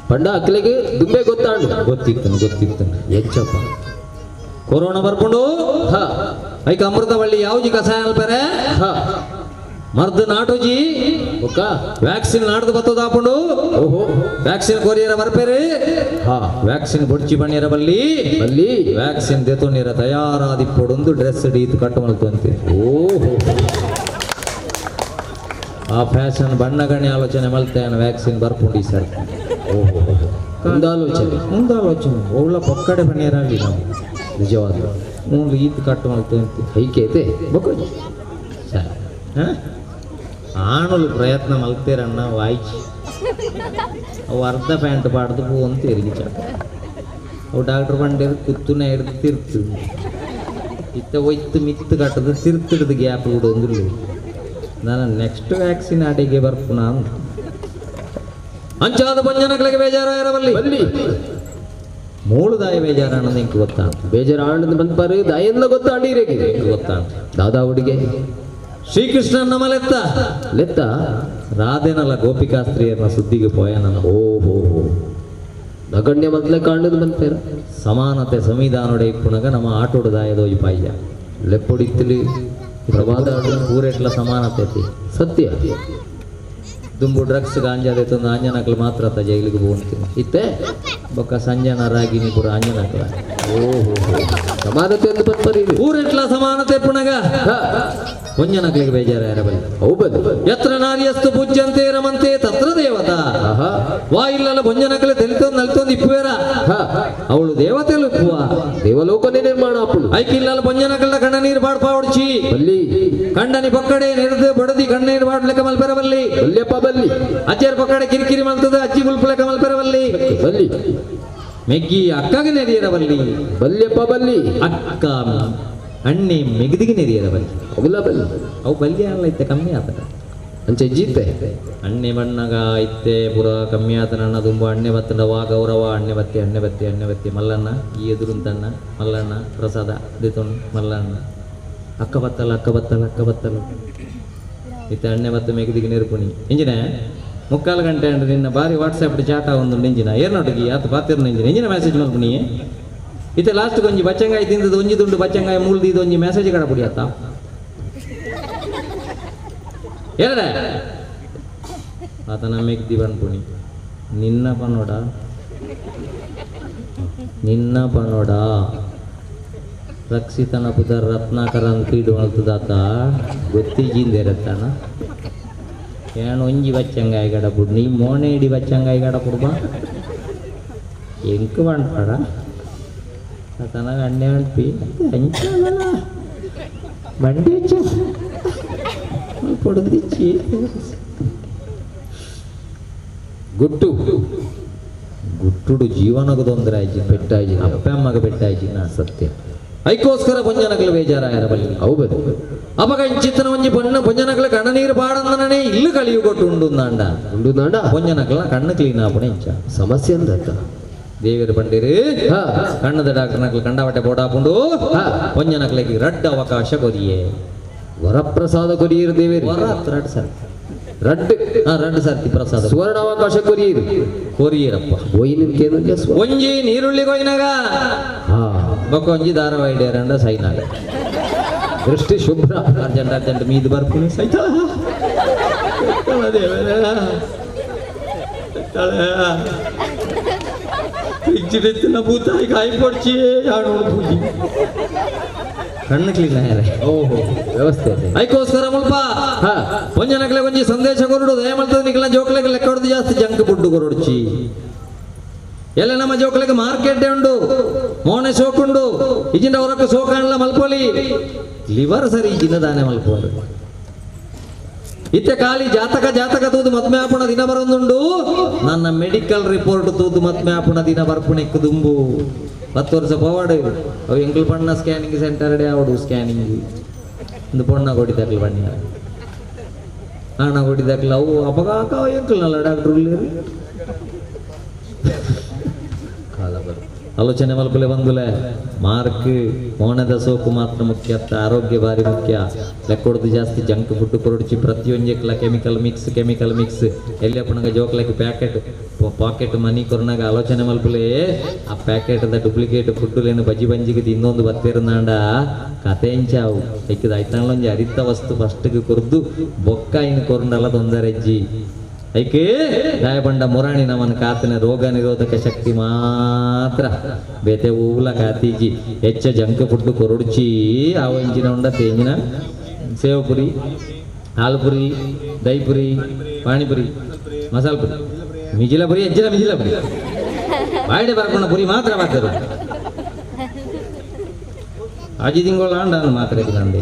[SPEAKER 4] ಪಂಡ ಅಕ್ಲೆಗೆ ದುಂಬೆ ಗೊತ್ತಾಂಡು
[SPEAKER 1] ಗೊತ್ತಿತ್ತನು ಗೊತ್ತಿತ್ತನು
[SPEAKER 4] ಎಂಚಪ್ಪ
[SPEAKER 1] ಕೊರೋನಾ ಬರ್ಕೊಂಡು
[SPEAKER 4] ಹಾ
[SPEAKER 1] ಐಕ ಅಮೃತವಳ್ಳಿ ಯಾವ್ಜಿ ಕಷಾಯ ಅಲ್ಪರೆ
[SPEAKER 4] ಹಾ
[SPEAKER 1] ಮರ್ದು ನಾಟುಜಿ
[SPEAKER 4] ಒಕ್ಕ
[SPEAKER 1] ವ್ಯಾಕ್ಸಿನ್ ನಾಡ್ದು ಬತ್ತದಾಪುಂಡು
[SPEAKER 4] ಓಹೋ
[SPEAKER 1] ವ್ಯಾಕ್ಸಿನ್ ಕೊರಿಯರ ಬರ್ಪೇರಿ
[SPEAKER 4] ಹಾ
[SPEAKER 1] ವ್ಯಾಕ್ಸಿನ್ ಬೊಡ್ಚಿ ಬಣ್ಣಿರ ಬಲ್ಲಿ
[SPEAKER 4] ಅಲ್ಲಿ
[SPEAKER 1] ವ್ಯಾಕ್ಸಿನ್ ದೆತೊಂಡಿರ ತಯಾರಾದಿಪ್ಪೊಡೊಂದು ಡ್ರೆಸ್ ಡೀತು ಕಟ್ಟು ಮಲ್ತೊಂತೆ
[SPEAKER 4] ಓಹೋ
[SPEAKER 1] ಆ ಫ್ಯಾಷನ್ ಬಣ್ಣಗಣಿ ಆಲೋಚನೆ ಮಲ್ತೇನ ವ್ಯಾಕ್ಸಿನ್ ಬರ್ಪುಂಡು ಈ ಸರ್
[SPEAKER 4] ಓಹೋ ಮುಂದಾಲೋಚನೆ
[SPEAKER 1] ಮುಂದಾಲೋಚನೆ ಒಳ್ಳ ಪೊಕ್ಕಡೆ ಬಣ್ಣಿಯರಾಗಲಿ ನಾವು
[SPEAKER 4] ನಿಜವಾದ
[SPEAKER 1] ಮೂಲು ಈತು ಕಟ್ಟು ಮಲ್ತೊಂತೆ
[SPEAKER 4] ಐಕೇತೆ
[SPEAKER 1] ಬೊಕ್ಕ ಸರಿ ಹಾಂ ಆಣುಲು ಪ್ರಯತ್ನ ಮಲ್ತೇರಣ್ಣ ವಾಯ್ಚಿ ಅವು ಅರ್ಧ ಪ್ಯಾಂಟ್ ಪಾಡ್ದು ಪೂ ಅಂತ ಎರಿಗಿಚ ಅವು ಡಾಕ್ಟ್ರ್ ಬಂಡೇರು ಕುತ್ತುನ ಹಿಡ್ದು ತಿರ್ತು ಇತ್ತ ಒಯ್ತು ಮಿತ್ತು ಕಟ್ಟದು ತಿರ್ತಿಡ್ದು ಗ್ಯಾಪ್ ಬಿಡೋಂದಿಲ್ಲ ನಾನು ನೆಕ್ಸ್ಟ್ ವ್ಯಾಕ್ಸಿನ್ ಆಟಿಗೆ ಬರ್ಪುನ ಅಂತ ಅಂಚಾದ ಪಂಜನಗಳಿಗೆ ಬೇಜಾರ ಇರಬಲ್ಲಿ
[SPEAKER 4] ಬಲ್ಲಿ
[SPEAKER 1] ಮೂಳುದಾಯ ಬೇಜಾರ ಅನ್ನೋದು ಇಂಕ್ ಗೊತ್ತಾ
[SPEAKER 4] ಬೇಜಾರ ಆಂಡದ ಬಂದ್ಪಾರು ದಾಯೆಲ್ಲ ಗೊತ್ತ ಅಂಡೀರಿಗೆ
[SPEAKER 1] ಇಂಕ್ ಗೊತ್ತಾ
[SPEAKER 4] ದಾದಾ ಹುಡುಗೆ
[SPEAKER 1] ಶ್ರೀಕೃಷ್ಣನ ಮಲೆತ್ತ
[SPEAKER 4] ಲೆತ್ತ
[SPEAKER 1] ರಾಧೆನಲ್ಲ ಗೋಪಿಕಾ ಸ್ತ್ರೀಯರನ್ನ ಸುದ್ದಿಗೆ ಪೋಯನ
[SPEAKER 4] ಓಹೋ ನಗಣ್ಯ ಮೊದಲೇ ಕಾಂಡದ ಬಂದ್ಪೇರ
[SPEAKER 1] ಸಮಾನತೆ ಸಂವಿಧಾನೊಡೆ ಇಪ್ಪುನಗ ನಮ್ಮ ಆಟೋಡು ದಾಯದೋಯಿ ಪಾಯ್ಯ
[SPEAKER 4] ಲೆಪ್ಪೊಡಿತ್ತಲಿ ಪ್ರಮಾದ
[SPEAKER 1] ಪೂರೆಟ್ಲ ಸಮಾನತೆ ಐತಿ
[SPEAKER 4] ಸತ್ಯ
[SPEAKER 1] ದುಂಬು ಡ್ರಗ್ಸ್ ಗಾಂಜಾ ತಂದು ಆಂಜನಕ್ಲು ಮಾತ್ರ ಅತ್ತ ಜೈಲಿಗೆ ಹೋಗ್ತೀನಿ
[SPEAKER 4] ಇತ್ತೆ
[SPEAKER 1] ಬೊಕ್ಕ ಸಂಜನ ರಾಗಿಣಿ ಪೂರ ಆಂಜನಕ್ಲ
[SPEAKER 4] ಸಮಾನತೆ ಅಂತ ಪತ್ಪರಿ
[SPEAKER 1] ಊರೆಟ್ಲ ಸಮಾನತೆ ಪುಣಗ ಒಂಜನಕ್ಲಿಗೆ ಬೇಜಾರ ಬಲ್ಲಿ
[SPEAKER 4] ಹೌದು
[SPEAKER 1] ಯತ್ರ ನಾರ್ಯಸ್ತು ಪೂಜ್ಯಂತೆ ರಮಂತೆ ತತ್ರ ದೇವತಾ ವಾ ಇಲ್ಲಲ್ಲ ಬೊಂಜನಕಲೆ ತೆಲಿತೊಂದು ನಲಿತೊಂದು ಇಪ್ಪುವೇರ ಅವಳು ದೇವತೆಲು ಇಪ್ಪುವ
[SPEAKER 4] ದೇವಲೋಕನೇ ನಿರ್ಮಾಣ ಆಪುಂಡು
[SPEAKER 1] ಐಕಿಲ್ಲಲ್ಲ ಬೊಂಜನಕಲ್ನ ಕಣ್ಣ ನೀರು ಬಾಡ್ಪಾವಡ್ಚಿ
[SPEAKER 4] ಬಲ್ಲಿ
[SPEAKER 1] ಕಂಡನಿ ಪಕ್ಕಡೆ ನಿರ್ದು ಬಡದಿ ಕಣ್ಣೀರು ಬಾಡ್ಲೆಕ್ಕ ಮಲ್ಪೆರವಲ್ಲಿ
[SPEAKER 4] ಬಲ್ಯಪ್ಪ ಬಲ್ಲಿ
[SPEAKER 1] ಅಜ್ಜರ ಪಕ್ಕಡೆ ಕಿರಿಕಿರಿ ಮಲ್ತದ ಅಜ್ಜಿ ಗುಲ್ಪಲೆಕ್ಕ ಮಲ್ಪೆರವಲ್ಲಿ
[SPEAKER 4] ಬಲ್ಲಿ
[SPEAKER 1] ಮೆಗ್ಗಿ ಅಕ್ಕಗೆ ನೆರಿಯರವಲ್ಲಿ
[SPEAKER 4] ಬಲ್ಯಪ್ಪ ಬಲ್ಲಿ
[SPEAKER 1] ಅಕ್ಕ ಅಣ್ಣೆ ಮೆಗದಿಗೆ ನೆರಿಯರವಲ್ಲಿ
[SPEAKER 4] ಅವುಲ ಬಲ್ಲಿ
[SPEAKER 1] ಅವು ಬಲ್ಯ ಅಲ್ಲ ಇತ್ತೆ ಕಮ್ಮಿ ಆತದ
[SPEAKER 4] ಅಂಚೆ ಜೀತೆ
[SPEAKER 1] ಅಣ್ಣೆ ಬಣ್ಣಗ ಇತ್ತೆ ಪುರ ಕಮ್ಮಿ ಆತನಣ್ಣ ತುಂಬ ಅಣ್ಣೆ ಬತ್ತಂಡ ವಾ ಗೌರವ ಅಣ್ಣೆ ಬತ್ತಿ ಅಣ್ಣೆ ಬತ್ತಿ ಅಣ್ಣೆ ಬತ್ತಿ ಮಲ್ಲಣ್ಣ ಈ ಎದುರುಂತಣ್ಣ ಮಲ್ಲಣ್ಣ ಪ್ರಸಾದ ದಿತೊಂಡು ಮಲ್ಲಣ್ಣ ಅಕ್ಕ ಬತ್ತಲ್ಲ ಅಕ್ಕ ಬತ್ತಲ್ಲ ಅಕ್ಕ ಬತ್ತಲ್ಲ ಇತ್ತೆ ಅಣ್ಣೆ ಬತ್ತ ಮೆಗದಿಗೆ ನೆರುಪುಣಿ ಇಂಜಿನ ಮುಕ್ಕಾಲು ಗಂಟೆ ಅಂದ್ರೆ ನಿನ್ನ ಬಾರಿ ವಾಟ್ಸಪ್ ಚಾಟ ಒಂದು ಇಂಜಿನ ಏರ್ನೊಟ್ಟಿಗೆ ಆತ ಪಾತಿರ್ನ ಇಂಜಿನ ಇಂಜಿನ ಮೆಸೇಜ್ ಮಲ್ಪುಣಿ ಇತ್ತೆ ಲಾಸ್ಟ್ ಒಂಜಿ ಬಚ್ಚಂಗಾಯಿ ತಿಂದದ್ದು ಒಂಜಿ ತುಂಡು ಬಚ್ಚಂಗಾಯಿ ಮೂಳ್ದಿದ್ದು ಒಂಜಿ ಮೆಸೇಜ್ ಕಡಪುಡಿ ಆತ ಏನ ಆತನ ಮೆಗ್ದಿ ಪನ್ಪುಣಿ ನಿನ್ನ ಪನೋಡ ನಿನ್ನ ಪನೋಡ ರಕ್ಷಿತನ ಪುದರ್ ರತ್ನಾಕರ ಅಂತ ಮಲ್ತದಾತ ಗೊತ್ತಿಜಿಂದಿರತ್ತಾನ ಏನ್ ಒಂಜಿ ಬಚ್ಚಂಗಾಯಿ ಕಡಪುಡು ನೀ ಮೋನೆ ಇಡಿ ಬಚ್ಚಂಗಾಯಿ ಕಡಪುಡು ಬಾ ಎಂಕ್ ಪನ್ಪಡ ಆತನ ಅಣ್ಣೆ ಅನ್ಪಿ ಅಂಚಲ್ಲ ಬಂಡಿ పొడుదిచ్చి
[SPEAKER 4] ಗುಟ್ಟು
[SPEAKER 1] ಗುಟ್ಟುಡು ಜೀವನకు ತೊಂದರೆ ಆಯ್ತು
[SPEAKER 4] ಪೆಟ್ಟಾಯಿ
[SPEAKER 1] ಅಪ್ಪ ಅಮ್ಮಗ ಪೆಟ್ಟಾಯ್ತು
[SPEAKER 4] ಸತ್ಯ
[SPEAKER 1] ಐಕೋಸ್ಕರ ಪೊಂಜನಕಲು ಬೇಜಾರಾಯರ ಬಲ್ಲಿ
[SPEAKER 4] ಹೌದು
[SPEAKER 1] ಅಪಗ ಇಂಚಿತ್ತನ ಒಂಜಿ ಪೊನ್ನ ಪೊಂಜನಕಲ ಕಣ್ಣನೀರು ಪಾಡಂದನೇ ಇಲ್ಲು ಕಳಿಯು ಕೊಟ್ಟು ಉಂಡು ಅಂಡ
[SPEAKER 4] ಉಂಡು ನಾಡ
[SPEAKER 1] ಪೊಂಜನಕಲ ಕಣ್ಣು ಕ್ಲೀನ್ ಆಪುಣ ಇಂಚ
[SPEAKER 4] ಸಮಸ್ಯೆ ಅಂದತ್ತ
[SPEAKER 1] ದೇವಿಯರು ಪಂಡಿರು ಕಣ್ಣದ ಡಾಕ್ಟರ್ ನಕಲು ಕಂಡವಟೆ ಬೋಡಾಪುಂಡು ಪೊಂಜನಕಲಿಗೆ ರಡ್ಡ ಅವಕಾಶ ಕೊರಿಯೆ
[SPEAKER 4] ವರಪ್ರಸಾದ ಕೊರಿಯರು ದೇವೇರಿ
[SPEAKER 1] ವರ ರಡ್ ಸರ್ತಿ
[SPEAKER 4] ರಡ್ಡು
[SPEAKER 1] ರಡ್ಡು ಸರ್ತಿ ಪ್ರಸಾದ
[SPEAKER 4] ಸುವರ್ಣಾವಕಾಶ ಕೊರಿಯರು
[SPEAKER 1] ಕೊರಿಯರಪ್ಪ
[SPEAKER 4] ಒಯ್ಯಿನ
[SPEAKER 1] ಒಂಜಿ ನೀರುಳ್ಳಿ ಕೊಯ್ನಾಗ ಬೊಕ್ಕ ಒಂಜಿ ಧಾರಾವಾಹಿ ಡೇರಂಡ ಸೈನಾಗ
[SPEAKER 4] ದೃಷ್ಟಿ ಶುಭ್ರ
[SPEAKER 1] ಅರ್ಜೆಂಟ್ ಅರ್ಜೆಂಟ್ ಮೀದು ಬರ್ಪುಣಿ ಸೈತಾಳ ಭೂತಾಯಿ ಕಾಯಿ ಪೊಡ್ಚಿ ಪೂಜಿ ಕಣ್ಣು ಕ್ಲೀನ್ ಆಯ್ರೆ
[SPEAKER 4] ಓಹೋ ವ್ಯವಸ್ಥೆ
[SPEAKER 1] ಐಕೋಸ್ಕರ ಮುಲ್ಪ ಒಂಜನಕ್ಲೆ ಒಂಜಿ ಸಂದೇಶ ಕೊರಡು ದಯಮಲ್ತದ ನಿಕ್ಲ ಜೋಕ್ಲೆಗೆ ಲೆಕ್ಕ ಹೊಡೆದು ಜಾಸ್ತಿ ಜಂಕ್ ಫುಡ್ ಕೊರಡ್ಚಿ ಎಲ್ಲ ನಮ್ಮ ಜೋಕ್ಲೆಗೆ ಮಾರ್ಕೆಟ್ ಉಂಡು ಮೋನೆ ಸೋಕುಂಡು ಇಜಿಂದ ಹೊರಕ್ಕೆ ಸೋಕಾಣಲ ಮಲ್ಪೊಲಿ ಲಿವರ್ ಸರಿ ಇಜಿಂದ ದಾನೆ ಮಲ್ಪೋರು ಇತ್ತೆ ಖಾಲಿ ಜಾತಕ ಜಾತಕ ತೂದು ಮದ್ಮೆ ಆಪುಣ ದಿನ ಬರೊಂದುಂಡು ನನ್ನ ಮೆಡಿಕಲ್ ರಿಪೋರ್ಟ್ ತೂದು ಮದ್ಮೆ ಆಪುಣ ದಿನ ಬರ್ಪುಣೆಕ್ಕು ದುಂಬು 10 ವರ್ಷ ಪೋವಾಡು ಅವು ಎಂಕಲ್ ಪಣ್ಣ ಸ್ಕ್ಯಾನಿಂಗ್ ಸೆಂಟರ್ ಡೆ ಆವಡು ಸ್ಕ್ಯಾನಿಂಗ್ ಇಂದು ಪೊಣ್ಣ ಕೊಡಿದಾಕ್ಲು ಬಣ್ಣ ಹಣ ಕೊಡಿದಾಕ್ಲು ಅವು ಅಪಗಾಕ ಎಂಕಲ್ ನಲ್ಲ ಡಾಕ್ಟರ್
[SPEAKER 4] ಕಾಲ ಬರು
[SPEAKER 1] ಆಲೋಚನೆ ಮಲ್ಪಲೆ ಬಂದುಲೆ ಮಾರ್ಕ್ ಮೋಣದ ಸೋಕು ಮಾತ್ರ ಮುಖ್ಯ ಅತ್ತ ಆರೋಗ್ಯ ಭಾರಿ ಮುಖ್ಯ ಲೆಕ್ಕೊಡ್ದು ಜಾಸ್ತಿ ಜಂಕ್ ಫುಡ್ ಕೊರಡ್ಚಿ ಪ್ರತಿಯೊಂಜಕ್ಲ chemical mix chemical mix ಎಲ್ಲಿ ಅಪ್ಪಣಗ ಜೋಕ್ಲಕ್ಕೆ ಪ್ಯಾಕೆಟ್ ಪಾಕೆಟ್ ಮನಿ ಕೊರ್ನಾಗ ಆಲೋಚನೆ ಮಲ್ಪಲೆ ಆ ಪ್ಯಾಕೆಟ್ದ ಡೂಪ್ಲಿಕೇಟ್ ಫುಡ್ಡುಲೇನು ಬಜ್ಜಿ ಬಂಜಿಗೆ ತಿನ್ನೊಂದು ಬತ್ತಿರ್ನಾಂಡ ಕತೆ ಎಂಚಾವು ಎಕ್ಕಿದ ಐತಾಳೊಂಜಿ ಅರಿತ ವಸ್ತು ಫಸ್ಟ್ಗೆ ಕೊರ್ದು ಬೊಕ್ಕ ಇನ್ನು ಕೊರ್ನಲ್ಲ ತೊಂದರೆಜ್ಜಿ ಐಕೆ ಗಾಯಬಂಡ ಮುರಾಣಿ ನಮ್ಮನ್ನು ಕಾತನ ರೋಗ ನಿರೋಧಕ ಶಕ್ತಿ ಮಾತ್ರ ಬೇತೆ ಊಲ ಕಾತೀಜಿ ಹೆಚ್ಚ ಜಂಕ್ ಫುಡ್ ಕೊರಡ್ಚಿ ಆವ ಇಂಜಿನ ಉಂಡ ತೇಂಜಿನ ಸೇವಪುರಿ ಹಾಲ್ಪುರಿ ದಹಿಪುರಿ ಪಾನಿಪುರಿ ಮಸಾಲ ಪುರಿ ಮಿಜಿಲ ಪುರಿ ಎಜ್ಜಿನ ಮಿಜಿಲ ಪುರಿ ಬಾಯಿಡೆ ಬರ್ಕೊಂಡ ಪುರಿ ಮಾತ್ರ ಮಾಡ್ತಾರೆ ಅಜಿ ತಿಂಗಳ ಅಂಡ ಮಾತ್ರ ನಂದೆ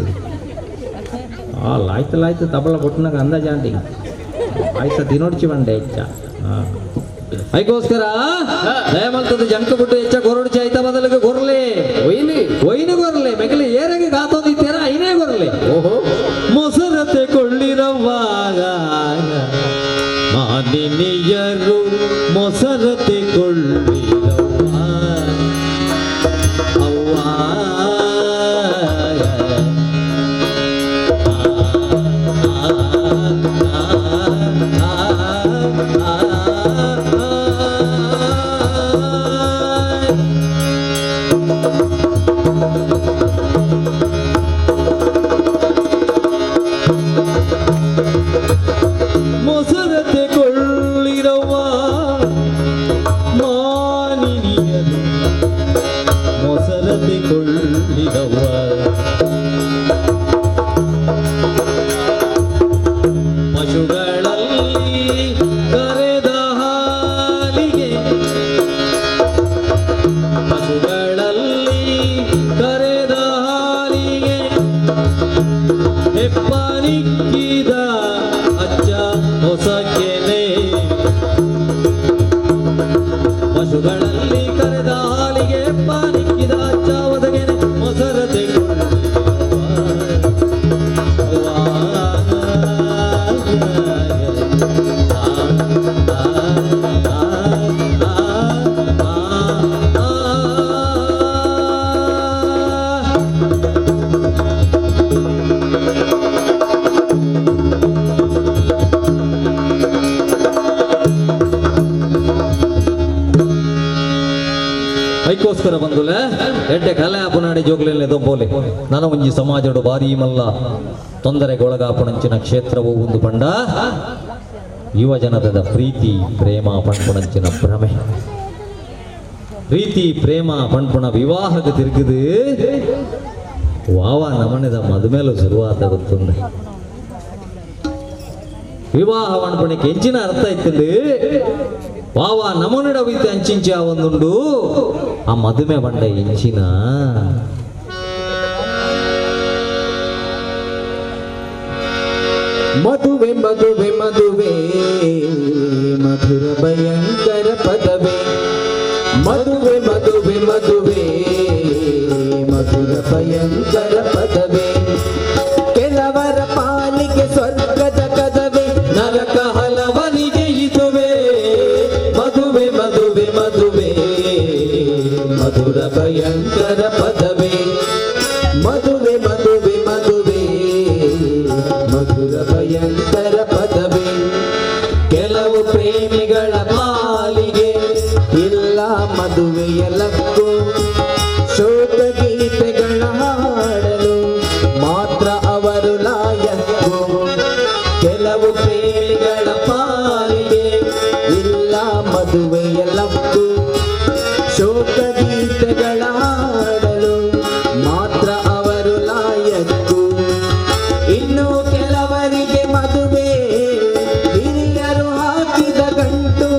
[SPEAKER 1] ಆ ಲಾಯ್ತು ಲಾಯ್ತು ತಬಲ ಕೊಟ್ಟನಾಗ ಅಂದಾಜ ಅಂಟಿ ಆಯ್ತ ದಿನೋಡ್ಚಿ ಬಂಡೆ ಹೆಚ್ಚ ಅದಕ್ಕೋಸ್ಕರ ದಯಮಲ್ತದ ಜಂಕ ಬಿಟ್ಟು ಹೆಚ್ಚ ಗೊರಡ್ಚಿ ಆಯ್ತ ಬದಲಿಗೆ ಗೊರ್ಲೆ
[SPEAKER 4] ಒಯ್ನಿ
[SPEAKER 1] ಒಯ್ನು ಗೊರ್ಲೆ ಮೆಗಲಿ ಏರಗೆ ಗಾತೋದಿತ್ತೀರ ಐನೇ ಗೊರ್ಲೆ
[SPEAKER 4] ಓಹೋ
[SPEAKER 1] ಮೊಸರತೆ ಕೊಳ್ಳಿರವಾಗ ಮಾನಿನಿಯರು ಮೊಸರತೆ ಕೊಳ್ಳಿರವ್ವ ಅವ್ವ ತೆಗೊಳ್ಳಿದವ್ವ. ಪಶುಗಳಲ್ಲಿ ಕರೆದ ಹಾಲಿಗೆ, ಪಶುಗಳಲ್ಲಿ ಕರೆದ ಹಾಲಿಗೆ ಹೆಪ್ಪನಿಕ್ಕಿದ ಅಚ್ಚ ಹೊಸಕೆನೆ. ಪಶುಗಳಲ್ಲಿ ಕರೆದ ಹಾಲಿಗೆ ಹೆಪ್ಪನಿಕ್ಕಿದ ಅಚ್ಚ ಹೊಸಗೆನೆ ಮೊಸರ ಐಕೋಸ್ಕರ ಬಂದುಲೆ ಎಡ್ಡೆ ಕಲೆ ಆಪುನಾಡಿ ಜೋಗ್ಲೆಲ್ಲೆ ದೊಂಬೋಲೆ. ನನ್ನ ಒಂಜಿ ಸಮಾಜಡು ಭಾರೀ ಮಲ್ಲ ತೊಂದರೆಗೆ ಒಳಗಾಪುಣಂಚಿನ ಕ್ಷೇತ್ರವು ಒಂದು ಪಂಡ ಯುವ ಜನತದ ಪ್ರೀತಿ ಪ್ರೇಮ ಪಣ್ಪುಣಂಚಿನ ಭ್ರಮೆ. ಪ್ರೀತಿ ಪ್ರೇಮ ಪಣ್ಪುಣ ವಿವಾಹಕ್ಕೆ ತಿರುಗಿದು ವಾವ ನಮನೆದ ಮದುಮೇಲೂ ಶುರುವಾತ ಗೊತ್ತುಂಡೆ. ವಿವಾಹ ಪಣ್ಪುಣಕ್ಕೆ ಎಂಚಿನ ಅರ್ಥ ಇತ್ತಂದು ವಾವ ನಮನುಡ ವೈತೆ ಅಂಚಿಂಚ ಒಂದುಂಡು ಆ ಮದುವೆ ಬಂಡ ಎಂಚಿನ.
[SPEAKER 3] ಮದುವೆ ಮದುವೆ ಮದುವೆ ಮಧುರ ಭಯಂಕರ ಪದವೇ. ಮದುವೆ ಮದುವೆ ಮದುವೆ ಮಧುರ ಭಯಂಕರ ಪದವೇ. ಕೆಲವರ ಪಾಲಿಗೆ ಸ್ವರ್ಗದ ಕದವೇ, ನರಕ ಹಲವರಿಗೆ ಇದುವೇ. ಮದುವೆ ಮದುವೆ ಮದುವೆ ಮಧುರ ಭಯಂಕರ ಪದವೇ. ಮದುವೆ ಮದುವೆ ಮದುವೆ ಮಧುರ ಭಯಂಕರ ಪದವೇ. ಕೆಲವು ಪ್ರೇಮಿಗಳ ಪಾಲಿಗೆ ಇಲ್ಲ ಮದುವೆಯ ಲಕ್ಕು, ಶೋಕ ಗೀತೆಗಳ ಹಾಡಲು ಮಾತ್ರ ಅವರು ಲಾಯಕ್ಕು. ಕೆಲವು ಪ್ರೇಮಿಗಳ ಪಾಲಿಗೆ ಇಲ್ಲ ಮದುವೆಯ ಲಕ್ಕು, ಶೋಕ ಗೀತೆಗಳ ಹಾಡಲು ಮಾತ್ರ ಅವರು ಲಾಯಕ್ಕು. ಇನ್ನು ಕೆಲವರಿಗೆ ಮದುವೆ ಹಿರಿಯರು ಹಾಕಿದ ಗಂಟು,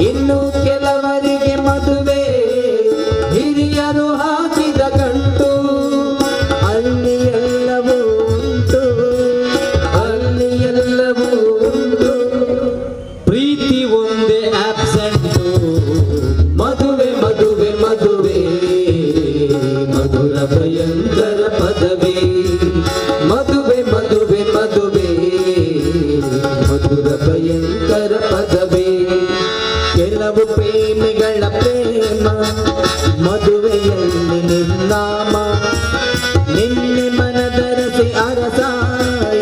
[SPEAKER 3] ಇನ್ನು ಕೆಲವರಿಗೆ ಮದುವೆ ಹಿರಿಯರು ಹಾಕಿದ ಗಂಟು. ಅಲ್ಲಿ ಎಲ್ಲವೂ ಉಂಟು, ಅಲ್ಲಿ ಎಲ್ಲವೂ ಉಂಟು,
[SPEAKER 1] ಪ್ರೀತಿ ಒಂದೇ ಆಬ್ಸೆಂಟು.
[SPEAKER 3] ಮದುವೆ ಮದುವೆ ಮದುವೆ ಮಧುರ ಭಯಂಕರ ಪದವೇ. ಮದುವೆ ಮದುವೆ ಮದುವೆ ಮಧುರ ಭಯಂಕರ ಪದವೇ. ಕೆಲವು ಪ್ರೇಮಿಗಳ ಪ್ರೇಮ ಮದುವೆಯಲ್ಲಿ ನಿರ್ನಾಮ, ನಿನ್ನೆ ಮನದರಸಿ ಅರಸ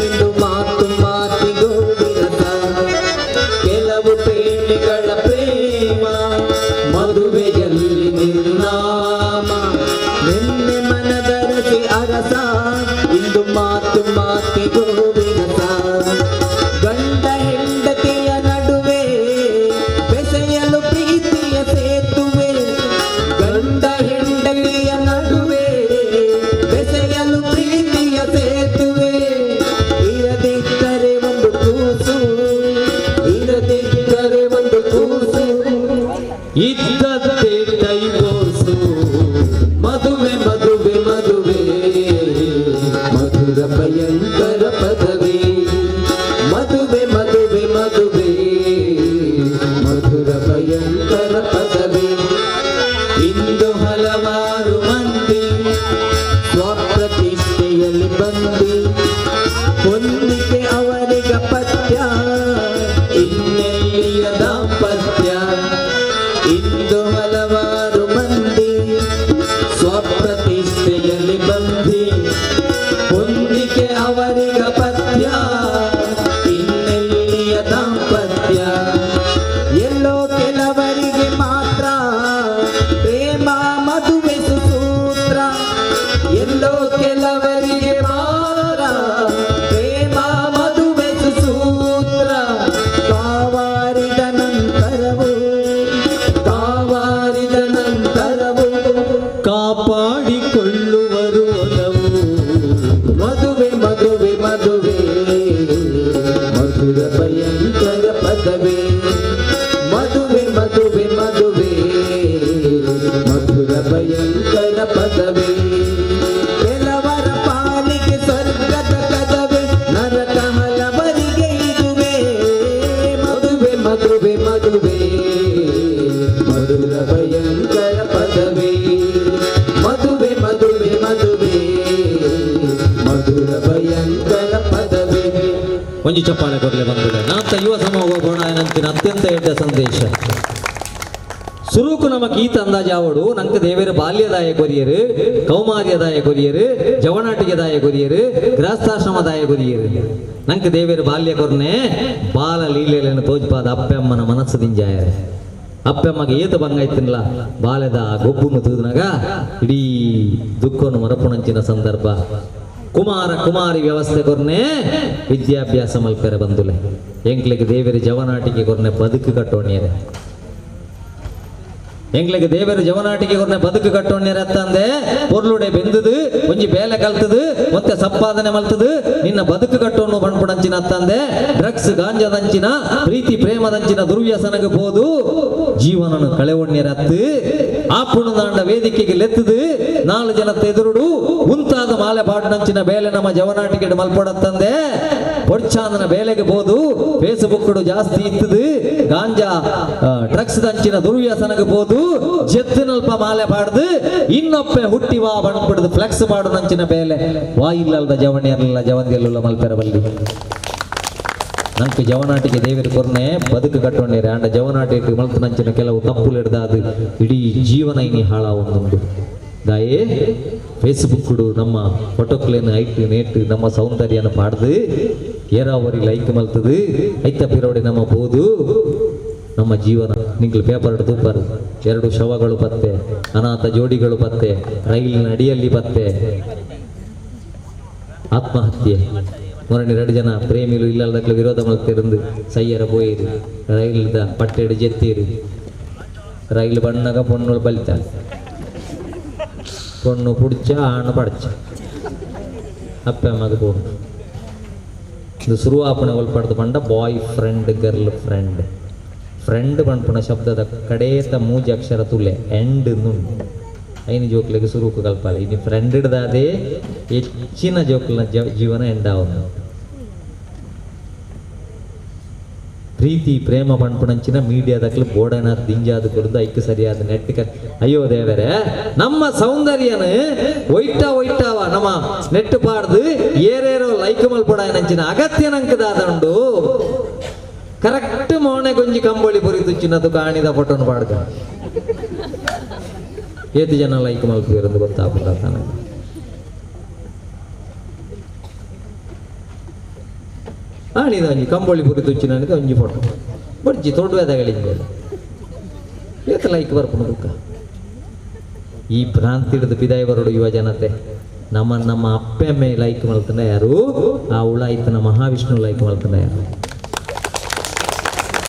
[SPEAKER 3] ಇಂದು ಮಾತು ಮಾತಿಗೂ ವಿರಸ. ಕೆಲವು ಪ್ರೇಮಿಗಳ ಪ್ರೇಮ ಮದುವೆಯಲ್ಲಿ ನಿರ್ನಾಮ, ನಿನ್ನೆ ಮನದರಸಿ ಅರಸ ಇಂದು ಮಾತು ಮಾತಿಗೂ ವಿರಸ. ಗಂಡ ಹೆಂಡತಿಯ ನಡುವೆ ಬೆಸೆಯಲು ಪ್ರೀತಿಯ ಸೇತುವೆ, ಗಂಡ ಹೆಂಡತಿಯ ನಡುವೆ ಬೆಸೆಯಲು ಪ್ರೀತಿಯ ಸೇತುವೆ. ಇರದಿದ್ದರೆ ಒಂದು ಕೂಸು, ಇರದಿದ್ದರೆ ಒಂದು ಕೂಸು,
[SPEAKER 1] ಇದ್ದದ್ದೇ ಡೈವೋರ್ಸು.
[SPEAKER 3] ಮದುವೆ ಮದುವೆ ಮದುವೆ ಮಧುರ ಭಯಂಕರ ಪದವೇ. ಮದುವೆ ಮದುವೆ ಮದುವೆ ಮಧುರ ಭಯಂಕರ ಪದವೇ.
[SPEAKER 1] ಇಂದು ಹಲವಾರು ಮಂದಿ
[SPEAKER 3] ಸ್ವಪ್ರತಿಷ್ಠೆಯಲ್ಲಿ ಬಂದಿ, ಹೊಂದಿಕೆ ಅವರಿಗ ಪಥ್ಯ, ಇನ್ನೆಲ್ಲಿಯ ದಾಂಪತ್ಯ. ಇಂದು ಹಲವಾರು ಮಂದಿ ಸ್ವಪ್ರತಿಷ್ಠೆಯಲ್ಲಿ ಬಂದಿ, ಹೊಂದಿಕೆ ಅವರಿಗ ಪಥ್ಯ, ಇನ್ನೆಲ್ಲಿಯ ದಾಂಪತ್ಯ. ಎಲ್ಲೋ ಕೆಲವರಿಗೆ ಮಾತ್ರ ಪ್ರೇಮ ಮದುವೆ ಸುಸೂತ್ರ, ಎಲ್ಲೋ ಕೆಲವರಿಗೆ ಮಾತ್ರ ಪ್ರೇಮ ಮದುವೆ ಸುಸೂತ್ರ. ಕಾವಾರಿದ ನಂತರವೂ, ಕಾವಾರಿದ ನಂತರವೂ
[SPEAKER 1] ಕಾಪಾಡಿಕೊಳ್ಳ
[SPEAKER 3] ಕೊಳ್ಳುವರು ಒಲವು. ಮದುವೆ ಮದುವೆ ಮದುವೆ ಮಧುರ ಭಯಂಕರ ಪದವೇ. ಮದುವೆ ಮದುವೆ ಮದುವೆ ಮಧುರ ಭಯಂಕರ ಪದವೇ. ಕೆಲವರ ಪಾಲಿಗೆ ಸ್ವರ್ಗದ ಕದವೆ, ನರಕ ಹಲವರಿಗೆ ಇದುವೇ. ಮದುವೆ ಮದುವೆ ಮದುವೆ ಮಧುರ ಭಯಂಕರ ಪದವೇ. ಮದುವೆ ಮದುವೆ ಮದುವೆ ಮಧುರ ಭಯಂಕರ ಪದವೇ.
[SPEAKER 1] ಒಂಜಿ ಚಪ್ಪಾಳೆ ಕೊಡಲೆ ಬಂದಿದೆ. ನಾಂತ ಯುವ ಸಮೂಹ ಗೋಣಾಯನಂಚಿನ ಅತ್ಯಂತ ಎಡ್ಡ ಸಂದೇಶ. ಸುರುಕು ನಮಕ್ ಈತ ಅಂದಾಜಾವಡು ನಂಗೆ ದೇವೇರು ಬಾಲ್ಯದಾಯ ಕೊರಿಯರು, ಕೌಮಾರ್ಯದಾಯ ಕೊರಿಯರು, ಜವನಾಟಿಗೆದಾಯ ಕೊರಿಯರು, ಗೃಹಸ್ಥಾಶ್ರಮದಾಯ ಕೊರಿಯರು. ನಂಗೆ ದೇವೇರು ಬಾಲ್ಯ ಕೊರ್ನೆ ಬಾಲ ಲೀಲೆಯನ್ನು ತೋಜ್ಪಾದ ಅಪ್ಪೆಮ್ಮನ ಮನಸ್ಸು ದಿಂಜಾಯರೆ. ಅಪ್ಪೆಮ್ಮಗೆ ಏತ ಬಂಗಾಯ್ತಿನ್ಲ ಬಾಲ್ಯದ ಗೊಬ್ಬುನು ತೂದನಾಗ ಇಡೀ ದುಃಖವನ್ನು ಮರಪುಣಂಚಿನ ಸಂದರ್ಭ. ಕುಮಾರ ಕುಮಾರಿ ವ್ಯವಸ್ಥೆ ಕೊರ್ನೆ ವಿದ್ಯಾಭ್ಯಾಸ ಮಲ್ಪೆರೆ ಬಂದುಲೆ. ಎಂಕ್ಲೆಗೆ ದೇವೇರು ಜವನಾಟಿಗೆ ಕೊರ್ನೆ ಬದುಕು ಕಟ್ಟೋಣ್ಯರೆ. ಎಂಗ್ಲಿಗೆ ದೇವರು ಜವನಾಟಿಗೆ ಕೊರ್ನೆ ಬದುಕು ಕಟ್ಟೋಣ್ಯರೆ ಅತ್ತಂದೆ ಪೊರ್ಲುಡೆ ಬೆಂದುದು ಒಂಜಿ ಬೇಲೆ ಕಲ್ತದು ಮತ್ತೆ ಸಂಪಾದನೆ ಮಲ್ತದು ನಿನ್ನ ಬದುಕು ಕಟ್ಟೋಣ್ಣು ಬಣ್ಪುಡಂಚಿನ ಅತ್ತಂದೆ ಡ್ರಗ್ಸ್ ಗಾಂಜಾದಂಚಿನ ಪ್ರೀತಿ ಪ್ರೇಮದಂಚಿನ ದುರ್ವ್ಯಸನಗೆ ಹೋದು ಜೀವನನು ಕಳೆವಣ್ಯರ ಅತ್ತು ಆಪುಣದಾಂಡ ವೇದಿಕೆಗೆ ಲೆತ್ತದು ನಾಲು ಜನತೆ ಎದುರುಡು ಮುಂತಾದ ಮಾಲೆ ಪಾಡುನಂಚಿನ ಬೇಲೆ ನಮ್ಮ ಜವನಾಟಿಗೆ ಮಲ್ಪಡತ್ತಂದೆ ಪೊಡ್ಚಾಂದನ ಬೇಲೆಗೆ ಬೋದು ಫೇಸ್ಬುಕ್ ಜಾಸ್ತಿ ಇತ್ತದು ಗಾಂಜಾ ಡ್ರಗ್ಸ್ ದಂಚಿನ ದುರ್ವ್ಯಸನಗೆ ಬೋದು ಜೆತ್ತಿನಲ್ಪ ಮಾಲೆ ಪಾಡ್ದು ಇನ್ನೊಪ್ಪೆ ಹುಟ್ಟಿವಾ ಬಣ್ಬಿಡ್ದು ಫ್ಲೆಕ್ಸ್ ಮಾಡುನಂಚಿನ ಬೇಲೆ ವಾಯಿಲ್ಲದ ಜವಣಿಯರ್ಲಿಲ್ಲ ಜವಂದಿಯಲ್ಲ ಮಲ್ಪೆರ ಬಲ್ಲಿ. ನಂಗೆ ಜವನಾಟಿಗೆ ದೇವರು ಕೊರ್ನೆ ಬದುಕು ಕಟ್ಟೋಣ್ಯರೆ. ಅಂಡ ಜವನಾಟಿಗೆ ಮಲ್ತನಂಚಿನ ಕೆಲವು ತಪ್ಪುలు ಹಿಡ್ದಾದು ಇಡೀ ಜೀವನ ಇನಿ ಹಾಳ ಒಂದೊಂದು. ದಾಯೇ ಫೇಸ್ಬುಕ್ ನಮ್ಮ ಫೋಟೋಕ್ಲೇನು ಐಟ್ ನೇಟ್ ನಮ್ಮ ಸೌಂದರ್ಯನ ಪಾಡ್ದು ಏರಾವರಿ ಲೈಕ್ ಮಲ್ತದು ಐತ ಪಿರೋಡಿ ನಮ್ಮ ಬೋದು ನಮ್ಮ ಜೀವನ. ನಿಂಗ್ಲು ಪೇಪರ್ ತೂಪರ್ ಎರಡು ಶವಗಳು ಪತ್ತೆ, ಅನಾಥ ಜೋಡಿಗಳು ಪತ್ತೆ, ರೈಲಿನ ಅಡಿಯಲ್ಲಿ ಪತ್ತೆ, ಆತ್ಮಹತ್ಯೆ. ಮೊರನಿ ಎರಡು ಜನ ಪ್ರೇಮಿಲು ಇಲ್ಲದಕ್ಲು ವಿರೋಧ ಮಲ್ತಿರಂದು ಸೈಯರ ಪೋಯಿರು ರೈಲ್ದ ಪಟ್ಟೆಡು ಜೆತ್ತೀರು. ರೈಲು ಬಣ್ಣಗ ಪೊಣ್ಣು ಬಲಿತ ಪೊಣ್ಣು ಪುಡ್ಚ ಆಣು ಪಡಚ ಅಪ್ಪ ಅಮ್ಮಗ ಪೋ. ಇದು ಸುರುವಾಪಣೆ ಒಲ್ಪಡ್ದು ಪಂಡ boy friend girl friend. Friend ಪನ್ಪುನ ಶಬ್ದದ ಕಡೇತ ಮೂಜಿ ಅಕ್ಷರ ತುಲೆ ಎಂಡ್ ನುಂಡು ಐನು ಜೋಕ್ಲಿಗೆ ಸುರುಕು ಕಲ್ಪಾಲೆ. ಇನ್ನು ಫ್ರೆಂಡ್ ಹಿಡ್ದಾದೆ ಹೆಚ್ಚಿನ ಜೋಕ್ಲಿನ ಜೀವನ ಎಂಡಾವನು. ಪ್ರೀತಿ ಪ್ರೇಮ ಪನ್ಪುಣಂಚಿನ ಮೀಡಿಯಾದಕ್ಲು ಬೋಡನ ದಿಂಜಾದ ಕೊರದು ಐಕ್ ಸರಿಯಾದ ನೆಟ್. ಅಯ್ಯೋ ದೇವರೇ ನಮ್ಮ ಸೌಂದರ್ಯನ ಒಯ್ಟ ಒಯ್ಟಾವ ನಮ್ಮ ನೆಟ್ ಪಾಡ್ದು ಏರೇರೋ ಲೈಕ್ ಮಲ್ಪಡಾಯನಂಚಿನ ಅಗತ್ಯ ನಂಕದಾದಂಡು. ಕರೆಕ್ಟ್ ಮೋಣೆ ಗೊಂಜಿ ಕಂಬಳಿ ಪುರಿ ತುಚ್ಚಿನದು ಕಾಣಿದ ಫೋಟೋನು ಪಾಡ್ಕ ಏತು ಜನ ಲೈಕ್ ಮಲ್ಪಿರಂದು ಗೊತ್ತಾಪುಂಡ ತಾನೆ. ಆಣಿದ ಒಂಜಿ ಕಂಬಳಿ ಪುರಿ ತುಚ್ಚಿನ ಒಂಜಿ ಫೋಟೋ ಬಡ್ಜಿ ತೊಡುವೆದಗಳಿಂದ ಏತ ಲೈಕ್ ಬರ್ಪುಂಡು ಬುಕ್ಕ. ಈ ಭ್ರಾಂತಿ ಹಿಡಿದು ಬಿದಾಯಿ ಬರೋಡು ಯುವ ಜನತೆ. ನಮ್ಮ ನಮ್ಮ ಅಪ್ಪೆಮ್ಮೆ ಲೈಕ್ ಮಲ್ತಂಡ ಯಾರು, ಆ ಉಳಾಯ್ತನ ಮಹಾವಿಷ್ಣು ಲೈಕ್ ಮಲ್ತಂಡ ಯಾರು.